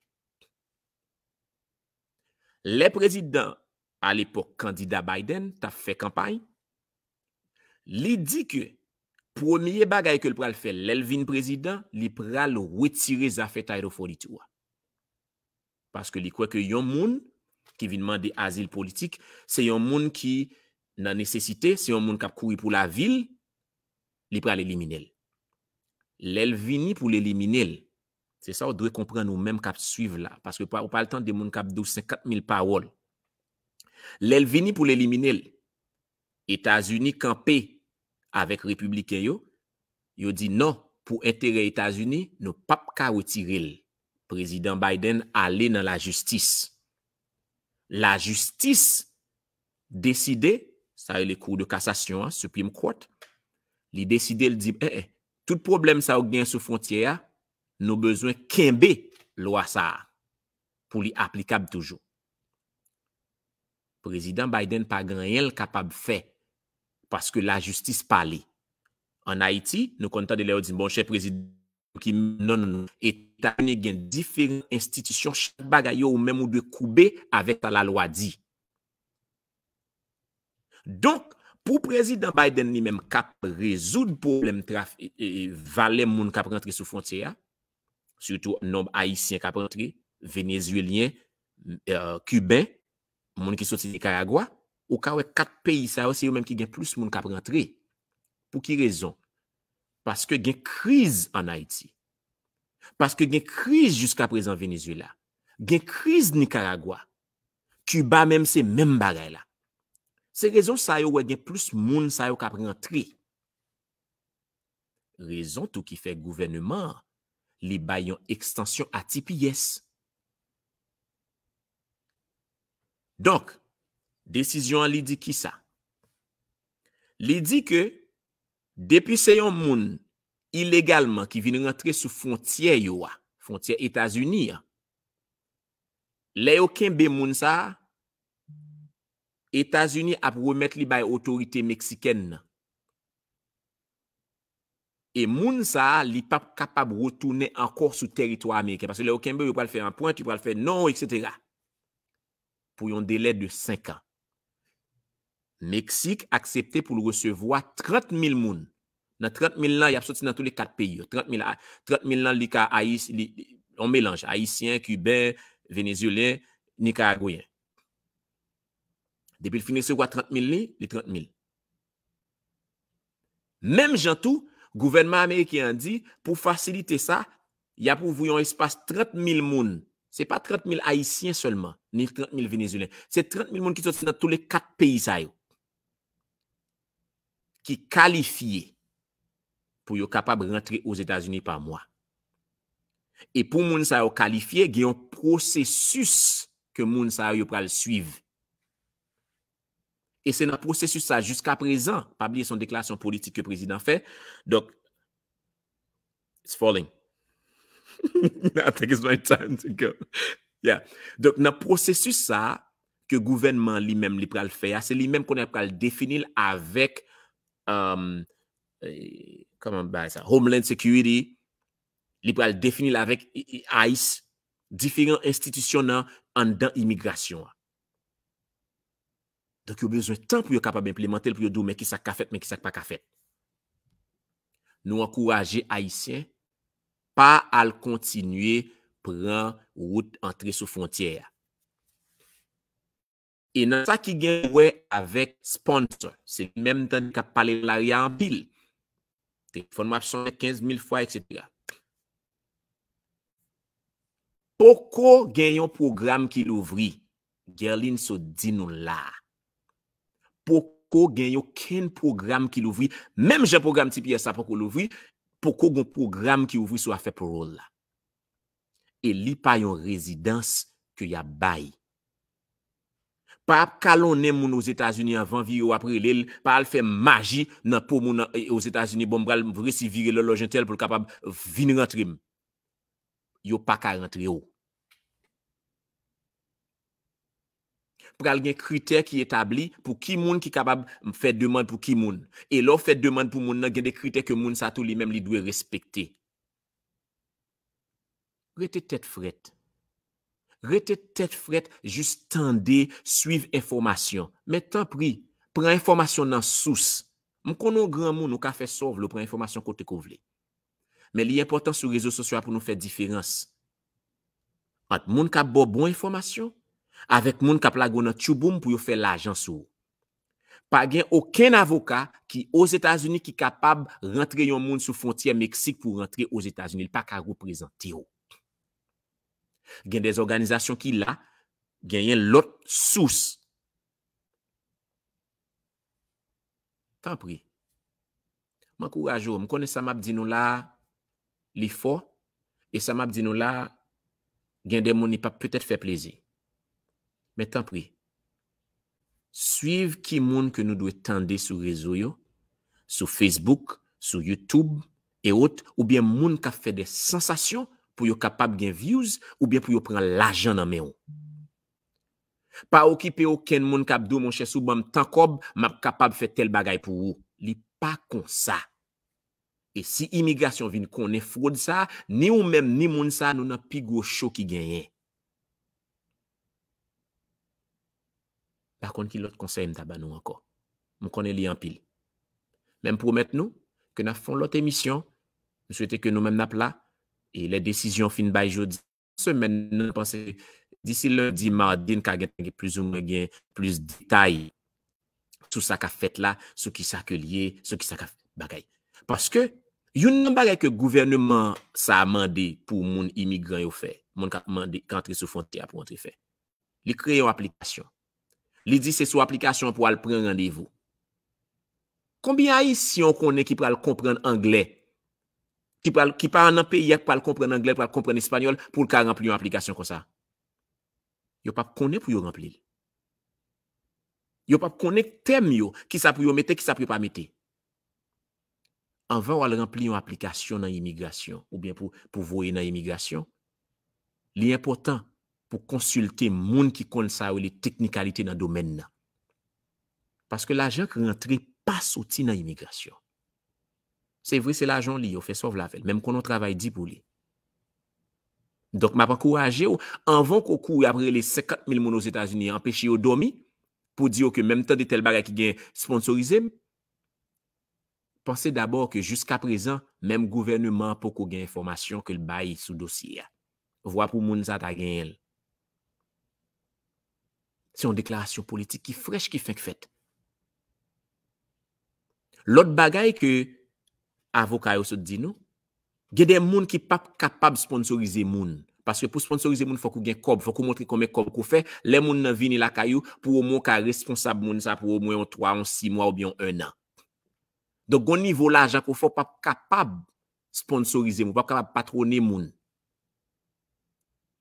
Lè prezidan alepòk kandida Biden t ap fè kanpay, li di ke premye bagay ke l pral fè lè l vin prezidan, li pral retire zafè Title forty-two a. Paske li kwè ke yon moun ki vin mande azil politik, se yon moun ki nan nesesite, se yon moun k ap kouri pou lavi l, li pral elimine l. Lè l vini pou l elimine l, se sa w dwe konprann ou menm k ap swiv la, paske ou pral tande moun k ap di w senkant mil pawòl. Lè l vini pou l elimine l, Etazini kanpe avèk repibliken yo, yo di non, pou enterè Etazini, nou p ap ka retire l. Prezidan Biden ale nan lajistis. Lajistis deside, sa rele Cour de cassation an, Supreme Court, li deside, l di, en, en, tout pwoblèm sa yo gen sou fwontyè a, nou bezwen kenbe lwa sa a pou li aplikab toujou. Prezidan Biden pa gen anyen l kapab fè paske lajistis pale. Ann Ayiti, nou konn tande lè yo di, monchè prezidan ki non, non, non. Etazini gen diferan enstitisyon, chak bagay yo ou menm ou dwe koube avèk sa lalwa di. Donk, pou prezidan Biden li menm k ap rezoud pwoblèm traf, e, e, e, valè moun k ap rantre sou fwontyè a, sitou nonb ayisyen k ap rantre, venezuelyen, e, kiben, moun ki soti Nikaragwa, ou ka wè kat peyi sa yo, se yo menm ki gen plis moun k ap rantre. Pou ki rezon? Paske gen kriz ann Ayiti. Paske gen kriz jiskaprezan Venezuela. Gen kriz Nikaragwa. Kiba menm se menm bagay la. Se rezon sa yo wè gen plis moun sa yo k ap rantre. Rezon tou ki fè gouvèneman an, li bay yon ekstansyon a T P S. Donk, desizyon an li di kisa? Li di ke depi se yon moun ilegalman ki vin rantre sou fwontyè yo a, fwontyè Etazini an. Lè yo kenbe moun sa a, Etazini ap remèt li bay otorite meksikèn nan. E moun sa a, li p ap kapab retounen ankò sou tèritwa ameriken. Paske lè yo kenbe, yo pral fè anprent, yo pral fè non, etsetera. Pou yon delè de senk an. Meksik aksepte pou l resevwa trant mil moun. Nan trant mil lan, y ap soti nan tou le kat peyi yo. Trant mil, a- trant mil lan, li ka Ayis, li, li- yon melanj, Ayisyen, Kiben, Venezyelyen, Nikaragweyen. Depi l fin resevwa trant mil li, li trant mil. Menm jan tou, gouvènman ameriken an di, pou fasilite sa, y ap ouvri yon espas trant mil moun. Se pa trant mil Ayisyen sèlman, ni trant mil Venezyelyen. Se trant mil moun ki soti nan tou le kat peyi sa yo. Ki kalifye pou yo kapab rantre Ozetazini pa mwa. E pou moun sa yo kalifye, gen yon pwosesis ke moun sa yo pral swiv. E se nan pwosesis sa jiska prezan, pa bliye se yon deklarasyon politik ke prezidan fè. Donk, it's falling. I think it's my time to go. Yeah. Donk, nan pwosesis sa ke gouvènman li menm li pral fè a, se li menm kounye a pral defini l avèk, um, eh, kòman bay sa? Homeland Security, li pral defini l avèk i- i- ICE, diferan enstitisyon nan anndan imigrasyon an. Donk, yo bezwen tan pou yo kapab enplimante l, pou yo di w, men kisa k ka fèt, men kisa k pa ka fèt. Nou ankouraje Ayisyen pa al kontinye pran wout antre sou fwontyè a. E nan sa ki gen wè avèk sponsor, se li menm tande k ap pale nan lari a anpil. Telefòn mwen ap sonnen kenz mil fwa, etsetera. Poko gen yon pwogram ki louvri. Guerline sot di nou la. Poko gen yon kenn pwogram ki louvri. Menm jan pwogram T P S la poko louvri, poko gen pwogram ki ouvri sou afè parole la. E li pa yon rezidans ke y ap bay. Pa ap kalonnen moun Ozetazini anvan vire w ap rele l, pa al fè maji nan po moun e, Ozetazini, bon, m pral resi vire lòlòj entèl pou l kapab vin rantre m. Yo pa ka rantre w. Pral gen kritè ki etabli pou ki moun ki kapab fè demann pou ki moun. E lè w fè demann pou moun nan, gen de kritè ke moun sa tou li menm li dwe respekte. Rete tèt frèt. Rete tèt frèt, jis tande, swiv enfòmasyon. Men tanpri, pran enfòmasyon nan sous. M konnen w granmoun, ou ka fè sa w vle, w pran enfòmasyon kote ke w vle. Men li enpòtan sou rezo sosyo a pou nou fè diferans ant moun k ap ba w bon enfòmasyon avèk moun k ap lage w nan tchouboum pou yo fè lajan sou ou. Pa gen okenn avoka ki Ozetazini ki kapab rantre yon moun sou fwontyè Meksik pou rantre Ozetazini. Li pa ka reprezante w. Gen de òganizasyon ki la, genyen lòt sous. Tanpri. M ankouraje w. M konnen sa m ap di nou la a, li fò. E sa m ap di nou la a, gen de moun li p ap petèt fè plezi. Men tanpri, swiv ki moun ke nou dwe tande sou rezo yo, sou Facebook, sou YouTube, e wòt, oubyen moun k ap fè de sansasyon pou yo kapab gen views, oubyen pou yo pran lajan nan men w. Pa okipe okenn moun k ap di w, monchè, si w ban m tan kòb, m ap kapab fè tèl bagay pou ou. Li pa konsa. E si imigrasyon vin konnen fwod sa, ni ou menm, ni moun sa, nou nan pi gwo cho ki genyen. Pa konn ki lòt konsèy m ta ba nou ankò. M konnen li anpil. Men m pwomèt nou ke n ap fè yon lòt emisyon. M swete ke nou menm n ap la. E lè desizyon fin bay jodi, semèn nan, m panse, disi lendi, madi, n ka gen, gen plizoumwen gen plis detay sou sa k ap fèt la, sou kisa ke l ye, sou kisa k ap bagay. Paske, youn nan bagay ke gouvèneman sa a mande pou moun imigran yo fè, moun k ap mande, k antre sou fwontyè a pou antre fè, li kreye yon aplikasyon. Li di se sou aplikasyon an pou al pran randevou. Konbyen Ayisyen w konnen ki pral konprann anglè, ki pral, ki pa nan peyi a, ki pral konprann anglè, pral konprann espanyòl, pou l ka ranpli yon aplikasyon konsa? Yo p ap konnen pou yo ranpli l. Yo p ap konnen tèm yo, kisa pou yo mete, kisa pou yo pa mete. Anvan w al ranpli yon aplikasyon nan imigrasyon, oubyen pou, pou voye nan imigrasyon, li enpòtan pou konsilte moun ki konn sa yo rele teknikalite nan domèn nan. Paske lajan k rantre pa soti nan imigrasyon. Se vre, se lajan w li, yo fè sa w vle avè l, men m konnen w travay di pou li. Donk, m ap ankouraje w, anvan w kouri ap rele senkant mil moun Ozetazini, anpeche yo dòmi, pou di yo ke menm tande tèl bagay ki gen sponsorize m, panse dabò ke jiskaprezan, menm gouvèneman an poko gen enfòmasyon ke l bay sou dosye a. Vwa pou moun sa ta genyen l. Se yon deklarasyon politik ki frèch ki fenk fèt. Lòt bagay ke avoka yo sot di nou, gen de moun ki p ap kapab sponsorize moun. Paske pou sponsorize moun, fòk ou gen kòb, fòk ou montre konbyen kòb ke w fè. Lè moun nan vini lakay ou, pou omwen w ka responsab moun sa pou omwen yon twa, yon sis mwa oubyen yon ennan. Donk, gon nivo lajan ke w fè, w p ap kapab sponsorize moun, w p ap kapab patwone moun.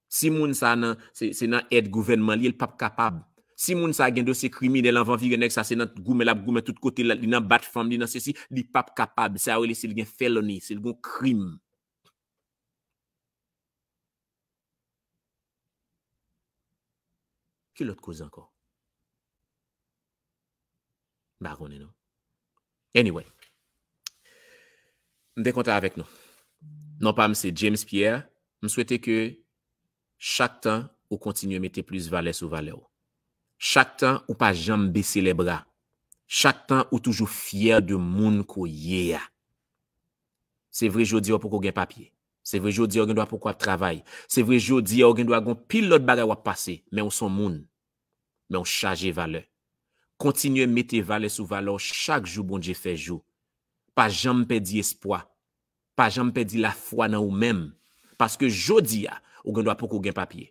Si moun sa nan, se, se nan èd gouvènman li ye, l p ap kapab. Si moun sa gen dosye kriminèl anvan vire nèg sa, se nan goumen l ap goumen tout kote, li nan bat fanm, li nan sesi, li p ap kapab. Sa yo rele si l gen felony, si l gen krim. Ki lòt koze ankò? M pa konnen non. Anyway, m te kontan avèk nou. Non pa m se James Pierre. M swete ke chak tan ou kontinye mete plis valè sou valè w. Chak tan ou pa janm bese lè bra. Chak tan ou toujou fyè de moun ke w ye a. Se vre jodi a ou poko gen papye. Se vre jodi a ou gen dwa poko ap travay. Se vre jodi a ou gen dwa gen pil lòt bagay w ap pase, men ou se yon moun. Men ou chaje valè. Kontinye mete valè sou valè w chak jou Bondye fè jou. Pa janm pèdi espwa. Pa janm pèdi lafwa nan ou menm. Paske jodi a, ou gen dwa poko gen papye.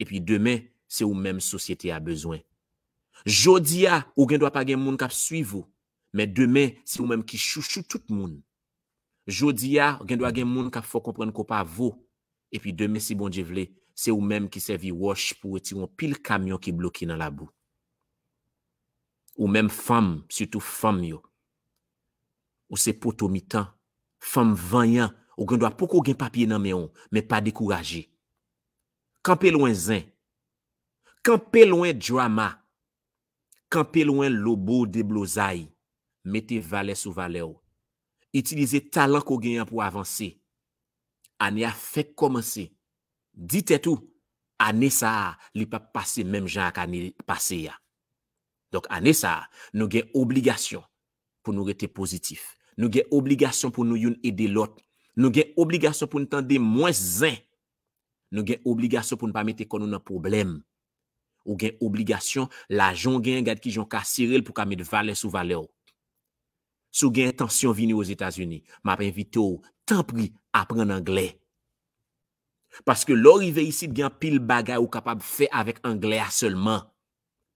Epi demen, se ou menm sosyete a bezwen. Jodi a, ou gen dwa pa gen moun k ap swiv ou. Men demen, se ou menm ki chouchou tout moun. Jodi a, gen dwa gen moun k ap fè w konprann ke w pa vo. Epi demen, si Bondye vle, se ou menm ki sèvi wòch pou retire yon pil kamyon ki bloke nan labou. Ou menm fanm, sitou fanm yo. Ou se poto mitan. Fanm vanyan, ou gen dwa poko gen papye nan men w, men pa dekouraje. Kanpe lwen zen. Kanpe lwen drama. Kanpe lwen lobo deblozay. Mete valè sou valè w. Itilize talan ke w genyen an pou w avanse. Ane a fèk kòmanse. Di tèt ou, ane sa a, li p ap pase menm jan ak ane pase a. Donk, ane sa a, nou gen obligasyon pou nou rete pozitif. Nou gen obligasyon pou nou youn ede lòt. Nou gen obligasyon pou nou tande mwens zen. Nou gen obligasyon pou nou pa mete kò nou nan pwoblèm. Ou gen obligasyon, lajan w genyen, gad kijan w ka sere l pou w ka met valè sou valè w. Si w gen entansyon vini Ozetazini, m ap envite w, tanpri, aprann anglè. Paske lè w rive isit, gen anpil bagay ou kapab fè avèk anglè a sèlman.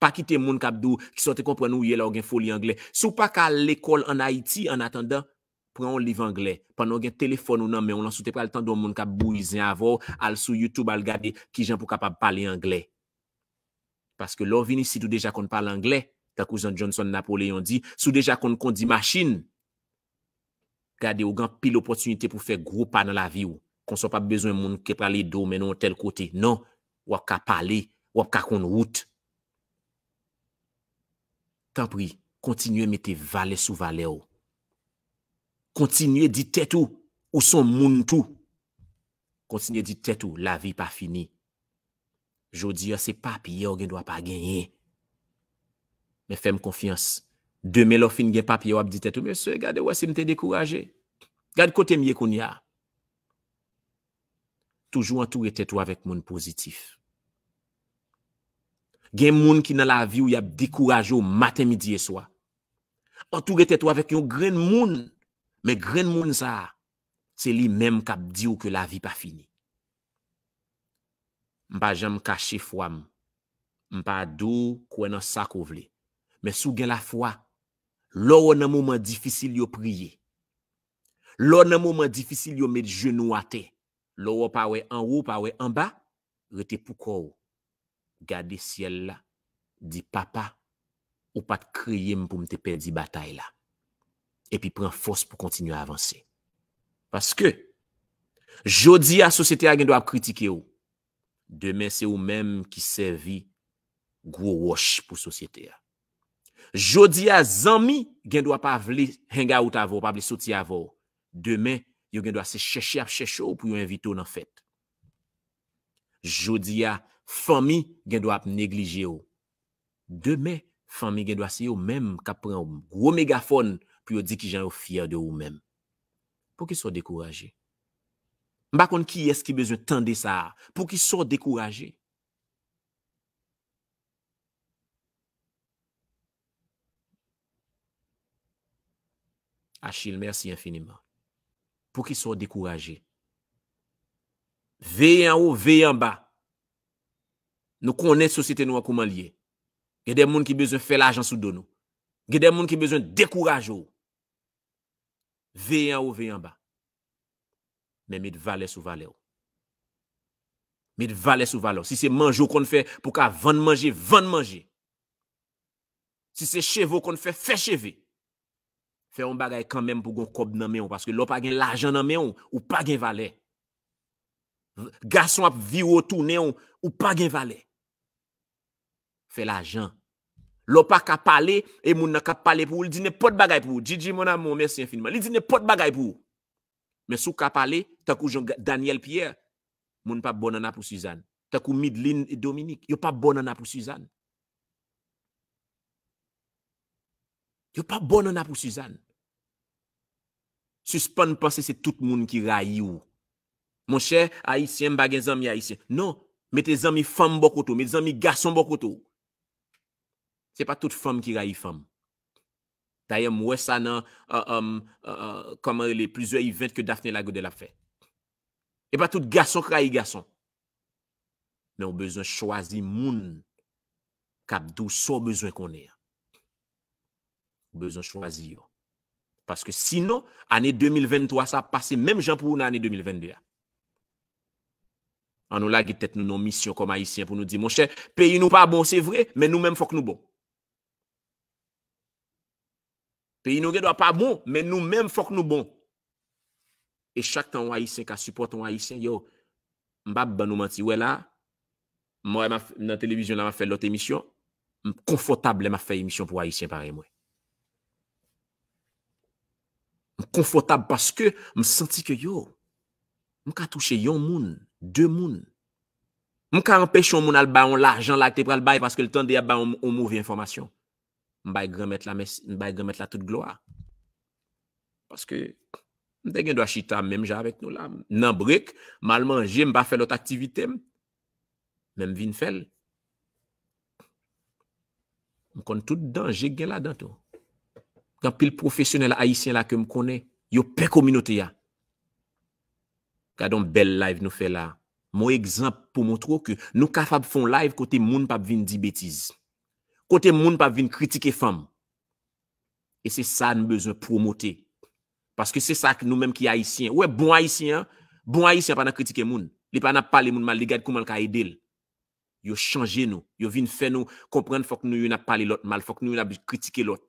Pa kite moun k ap di w, "Kisa w te konprann ou ye lè w gen foli anglè?" Si w pa ka al lekòl ann Ayiti, annatandan, pran yon liv anglè. Pandan w gen telefòn ou nan men w lan, si w te pral tande yon moun k ap bouyi zen avè w, al sou YouTube, al gade kijan pou w kapab pale anglè. Paske lè w vin isit, ou deja konn pale anglè, tankou jan Johnson Napoleon di, si w deja konn kondi machin, gade, ou gen anpil opòtinite pou fè gwo pa nan lavi w. Konsa w p ap bezwen moun ki pral ede w mennen w tèl kote. Non, w ap ka pale, w ap ka konn wout. Tanpri, kontinye mete valè sou valè w. Kontinye di tèt ou, ou se yon moun tou. Kontinye di tèt ou, lavi pa fini. Jodi a, se papye a w gen dwa pa genyen. Men fè m konfyans. Demen, lè w fin gen papye, w ap di tèt ou, "Mesye, gade, wè si m te dekouraje. Gad kote m ye kounye a." Toujou antoure tèt ou avèk moun pozitif. Gen moun ki nan lavi w, y ap dekouraje w maten, midi e swa. Antoure tèt ou avèk yon grenn moun, men grenn moun sa a, se li menm k ap di w ke lavi pa fini. M pa janm kache fwa m. M pa di w kwè nan sa ke w vle. Men si w gen lafwa, lè w nan moman difisil yo, priye. Lè w nan moman difisil yo, met jenou w atè. Lè w pa wè anwo, w pa wè anba, rete pou kò w. Gade syèl la, di, "Papa, ou pa t kreye m pou m te pèdi batay la." Epi pran fòs pou kontinye avanse. Paske, jodi a, sosyete a gen dwa ap kritike w. Demen, se ou menm ki sèvi gwo wòch pou sosyete a. Jodi a, zanmi gen dwa pa vle hang out avè w, pa vle soti avè w. Demen, yo gen dwa se chèche y ap chèche w pou yo envite w nan fèt. Jodi a, fanmi gen dwa ap neglije w. Demen, fanmi gen dwa se yo menm k ap pran yon gwo megafòn pou yo di kijan yo fyè de ou menm. Poukisa w dekouraje? M pa konn kiyès ki bezwen tande sa a. Poukisa w dekouraje? Achille, mèsi enfiniman. Poukisa w dekouraje? Veye anwo, veye anba. Nou konnen sosyete nou an kouman l ye. Gen de moun ki bezwen fè lajan sou do nou. Gen de moun ki bezwen dekouraje w. Veye anwo, veye anba. Men met valè sou valè w. Met valè sou valè w. Si se manje w konn fè pou ka vann manje, vann manje. Si se cheve w konn fè, fè cheve. Fè yon bagay kanmenm pou gon kòb nan men w, paske lè w pa gen lajan nan men w, ou pa gen valè. Gason ap vire w tounen w, ou pa gen valè. Fè lajan. Lè w pa ka pale, e moun nan k ap pale pou ou, li di nenpòt bagay pou ou. Gigi, mon amour, mèsi enfiniman. Li di nenpòt bagay pou ou. Men si w ka pale, tankou jan Ga- Daniel Pierre, moun p ap ba w nanna pou Suzanne. Tankou Midline e Dominique, yo p ap ba w nanna pou Suzanne. Yo p ap ba w nanna pou Suzanne. Sispann panse se tout moun ki rayi w. Monchè, ayisyen, m pa gen zanmi ayisyen. Non, mete zanmi fanm bò kote w, mete zanmi gason bò kote w. Se pa tout fanm ki rayi fanm. Dayè, m wè sa nan, euh, euh, euh, euh, kòman rele, plizyè event ke Daphné Lagodel ap fè. E pa tout gason k rayi gason. Men w bezwen chwazi moun k ap di w sa w bezwen konnen an. Ou bezwen chwazi yo. Paske sinon, ane de mil venntwa sa ap pase menm jan pou ou nan ane de mil vennde a. An nou lage tèt nou nan yon misyon kòm Ayisyen pou nou di, monchè, peyi nou pa bon, se vre, men nou menm fòk nou bon. Peyi nou gen dwa pa bon, men nou menm fòk nou bon. E chak tan yon Ayisyen ka sipòte yon Ayisyen, yo, m p ap ban nou manti, wè la, m wè m ap, nan televizyon la, m ap fè lòt emisyon, m konfòtab lè m ap fè emisyon pou Ayisyen parèy mwen. M konfòtab paske m santi ke, yo, m ka touche yon moun, de moun. M ka anpeche yon moun al bay yon lajan la k te pral bay paske l tande y ap bay yon, yon move enfòmasyon. M bay Granmèt la mèsi, m bay Granmèt la tout glwa. Paske m te gen dwa chita menm jan avèk nou la. M nan brek, m al manje, m pa fè lòt aktivite m. Men m vin fè l. M konn tout danje k gen ladan tou. Gen anpil pwofesyonèl ayisyen la ke m konnen, yo pè kominote a. Gade yon bèl live nou fè la. Mon egzanp pou montre w ke nou kapab fè yon live kote moun p ap vin di betiz. Kote moun p ap vin kritike fanm. E se sa n bezwen pwomote. Paske se sa k nou menm ki ayisyen. Ou wè bon ayisyen an, bon ayisyen an pa nan kritike moun. Li pa nan pale moun mal, li gad kouman l ka ede l. Yo chanje nou. Yo vin fè nou konprann fòk nou youn ap pale lòt mal, fòk nou youn ap kritike lòt.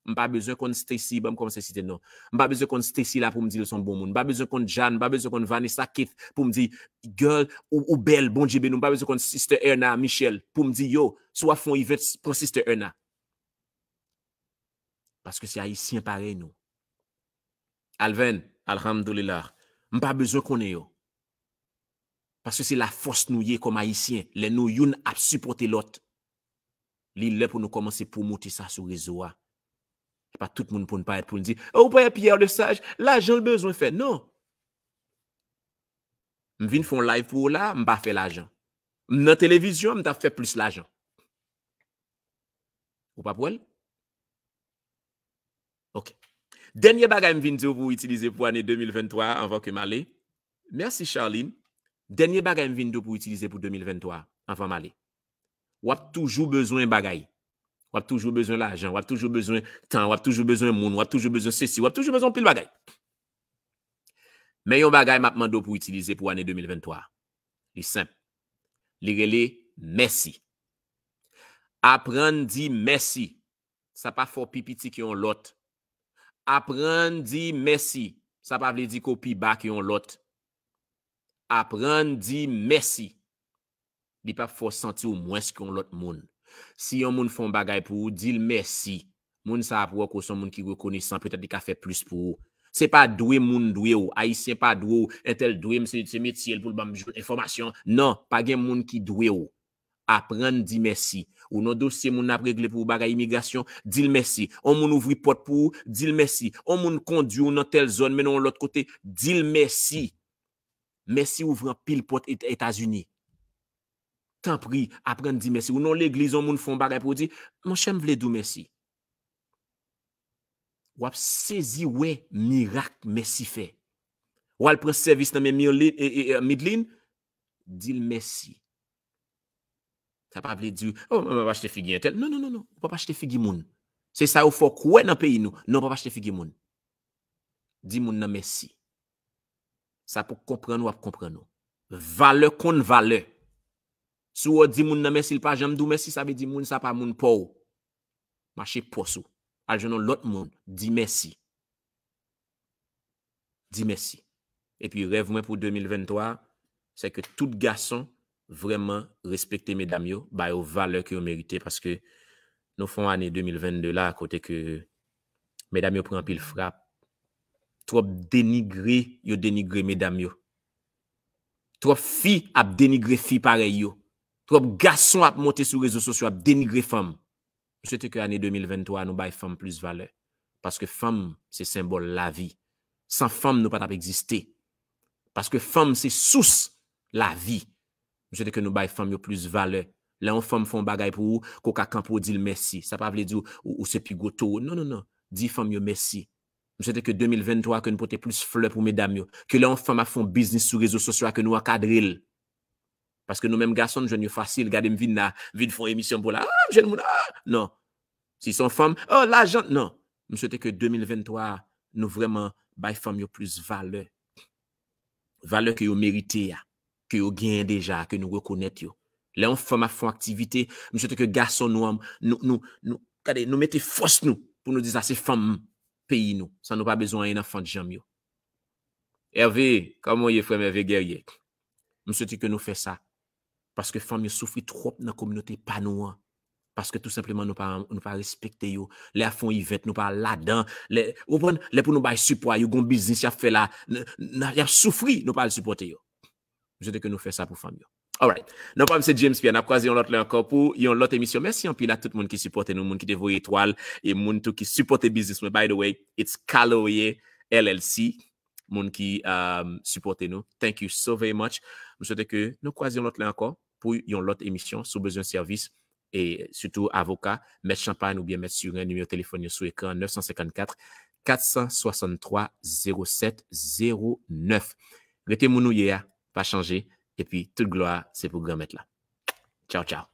M pa bezwen konn Stacy, ban m kòmanse site non. M pa bezwen konn Stacy la pou m di l se yon bon moun. M pa bezwen konn Jane, m pa bezwen konn Vanessa Keith pou m di, girl, ou, ou bèl, Bondye beni w. M pa bezwen konn Sister Erna Michel pou m di, yo, si w ap fè yon event, pran Sister Erna. Paske se ayisyen parèy nou. Alven, alhamdoulilah. M pa bezwen konnen yo. Paske se lafòs nou ye kòm ayisyen. Lè nou youn ap sipòte lòt. Li lè pou nou kòmanse pwomote sa sou rezo a. Se pa tout moun pou n parèt pou n di, oh, ou pa wè Pierre Lesage, lajan l bezwen fè. Non. M vin fè yon live pou ou la, m pa fè lajan. M nan televizyon, m t ap fè plis lajan. Ou p ap wè l? Ok. Dènye bagay m vin di w pou w itilize pou ane de mil venntwa a, anvan ke m ale. Mèsi, Charline. Dènye bagay m vin di w pou w itilize pou de mil venntwa a, anvan m ale. W ap toujou bezwen bagay. W ap toujou bezwen lajan, w ap toujou bezwen tan, w ap toujou bezwen moun, w ap toujou bezwen sesi, w ap toujou bezwen anpil bagay. Men yon bagay m ap mande w pou w itilize pou ane de mil venntwa a. Li senp. Li rele mèsi. Aprann di mèsi. Sa pa fè w pi piti ke yon lòt. Aprann di mèsi. Sa pa vle di ke w pi ba ke yon lòt. Aprann di mèsi. Li p ap fè w santi w mwens ke yon lòt moun. Si yon moun fè yon bagay pou ou, di l mèsi. Moun sa a ap wè ke w se yon moun ki rekonesan, petèt li ka fè plis pou ou. Se pa dwe moun dwe w. Ayisyen pa dwe w. Entèl dwe m, se, se metye l pou l ban m enfòmasyon. Non, pa gen moun ki dwe w. Aprann di mèsi. Ou nan dosye moun nan ap regle pou ou bagay imigrasyon, di l mèsi. On moun ouvri pòt pou ou, di l mèsi. On moun kondwi w nan tèl zòn, mennen w lòt kote, di l mèsi. Mèsi ouvri anpil pòt Eta-, Etazini. Tanpri, aprann di mèsi. Ou nan legliz, on moun fè yon bagay pou ou, di, monchè, m vle di w mèsi. W ap sezi wè mirak mèsi fè. W al pran sèvis nan men Mirlin, e, e, e, Midlin, di l mèsi. Sa pa vle di, oh, mwen p ap achte figi entèl. Non, non, non, non. Ou p ap achte figi moun. Se sa yo fè w kwè nan peyi nou. Non, w p ap achte figi moun. Di moun nan mèsi. Sa pou konprann ou ap konprann ou. Valè konn valè. Si w di moun nan mèsi, l pa janm di w mèsi, sa vle di moun sa pa moun pa w. Mache pòs ou. Al jwenn yon lòt moun. Di mèsi. Di mèsi. Epi rèv mwen pou de mil venntwa, se ke tout gason vrèman respekte medam yo, ba yo valè ke yo merite, paske nou fè yon ane de mil vennde la, kote ke medam yo pran anpil frap. Twòp denigre yo denigre medam yo. Twòp fi ap denigre fi parèy yo. Twòp gason ap monte sou rezo sosyo ap denigre fanm. M swete ke ane de mil venntwa nou bay fanm plis valè. Paske fanm se senbòl lavi. San fanm nou pa t ap egziste. Paske fanm se sous lavi. M swete ke nou bay fanm yo plis valè. Lè yon fanm fè yon bagay pou ou, ke w ka kanpe w di l mèsi. Sa pa vle di w, ou, ou se pi gwo towo. Non, non, non. Di fanm yo mèsi. M swete ke de mil venntwa ke nou pote plis flè pou medam yo. Ke lè yon fanm ap fè yon biznis sou rezo sosyo a, ke nou ankadre l. Paske nou menm gason, nou jwenn yo fasil. Gade m vin la, vin fè yon emisyon pou la. Ah, m jwenn moun, ah! Non. Si se yon fanm, oh, lajan, non. M swete ke de mil venntwa a, nou vrèman bay fanm yo plis valè. Valè ke yo merite a, ke yo genyen deja, ke nou rekonèt yo. Lè yon fanm ap fè yon aktivite, m swete ke gason nou an, nou, nou, nou, gade, nou mete fòs nou pou nou di sa se fanm peyi nou, san nou pa bezwen anyen nan fant janm yo. Hervé, kòman w ye, frè m Hervé Guerrier? M swete ke nou fè sa. Paske fanm yo soufri twòp nan kominote pa nou an. Paske tou senpleman nou pa, nou pa respekte yo. Lè y ap fè yon event, nou pa ladan. Lè, ou konprann? Lè pou nou bay sipò a yo, gon biznis y ap fè la, n-, n-, y ap soufri, nou pa al sipòte yo. M swete ke nou fè sa pou fanm yo. Alright. Non pa m se James Pierre. N ap kwaze yon lòt lè ankò pou yon lòt emisyon. Mèsi anpil a tout moun ki sipòte nou, moun ki te voye etwal, e moun tou ki sipòte biznis mwen. By the way, it's Kaloye L L C. Moun ki, um, sipòte nou. Thank you so very much. M swete ke nou kwaze yon lòt lè ankò pou yon lòt emisyon. Si w bezwen sèvis, e sitou avoka, Mèt Champagne oubyen Mèt Surin, nimewo telefòn yo sou ekran, nèf san senkannkat, kat san swasanntwa, zewo sèt, zewo nèf. Rete moun ou ye a, pa chanje, epi tout glwa se pou Granmèt la. Tchaw, tchaw.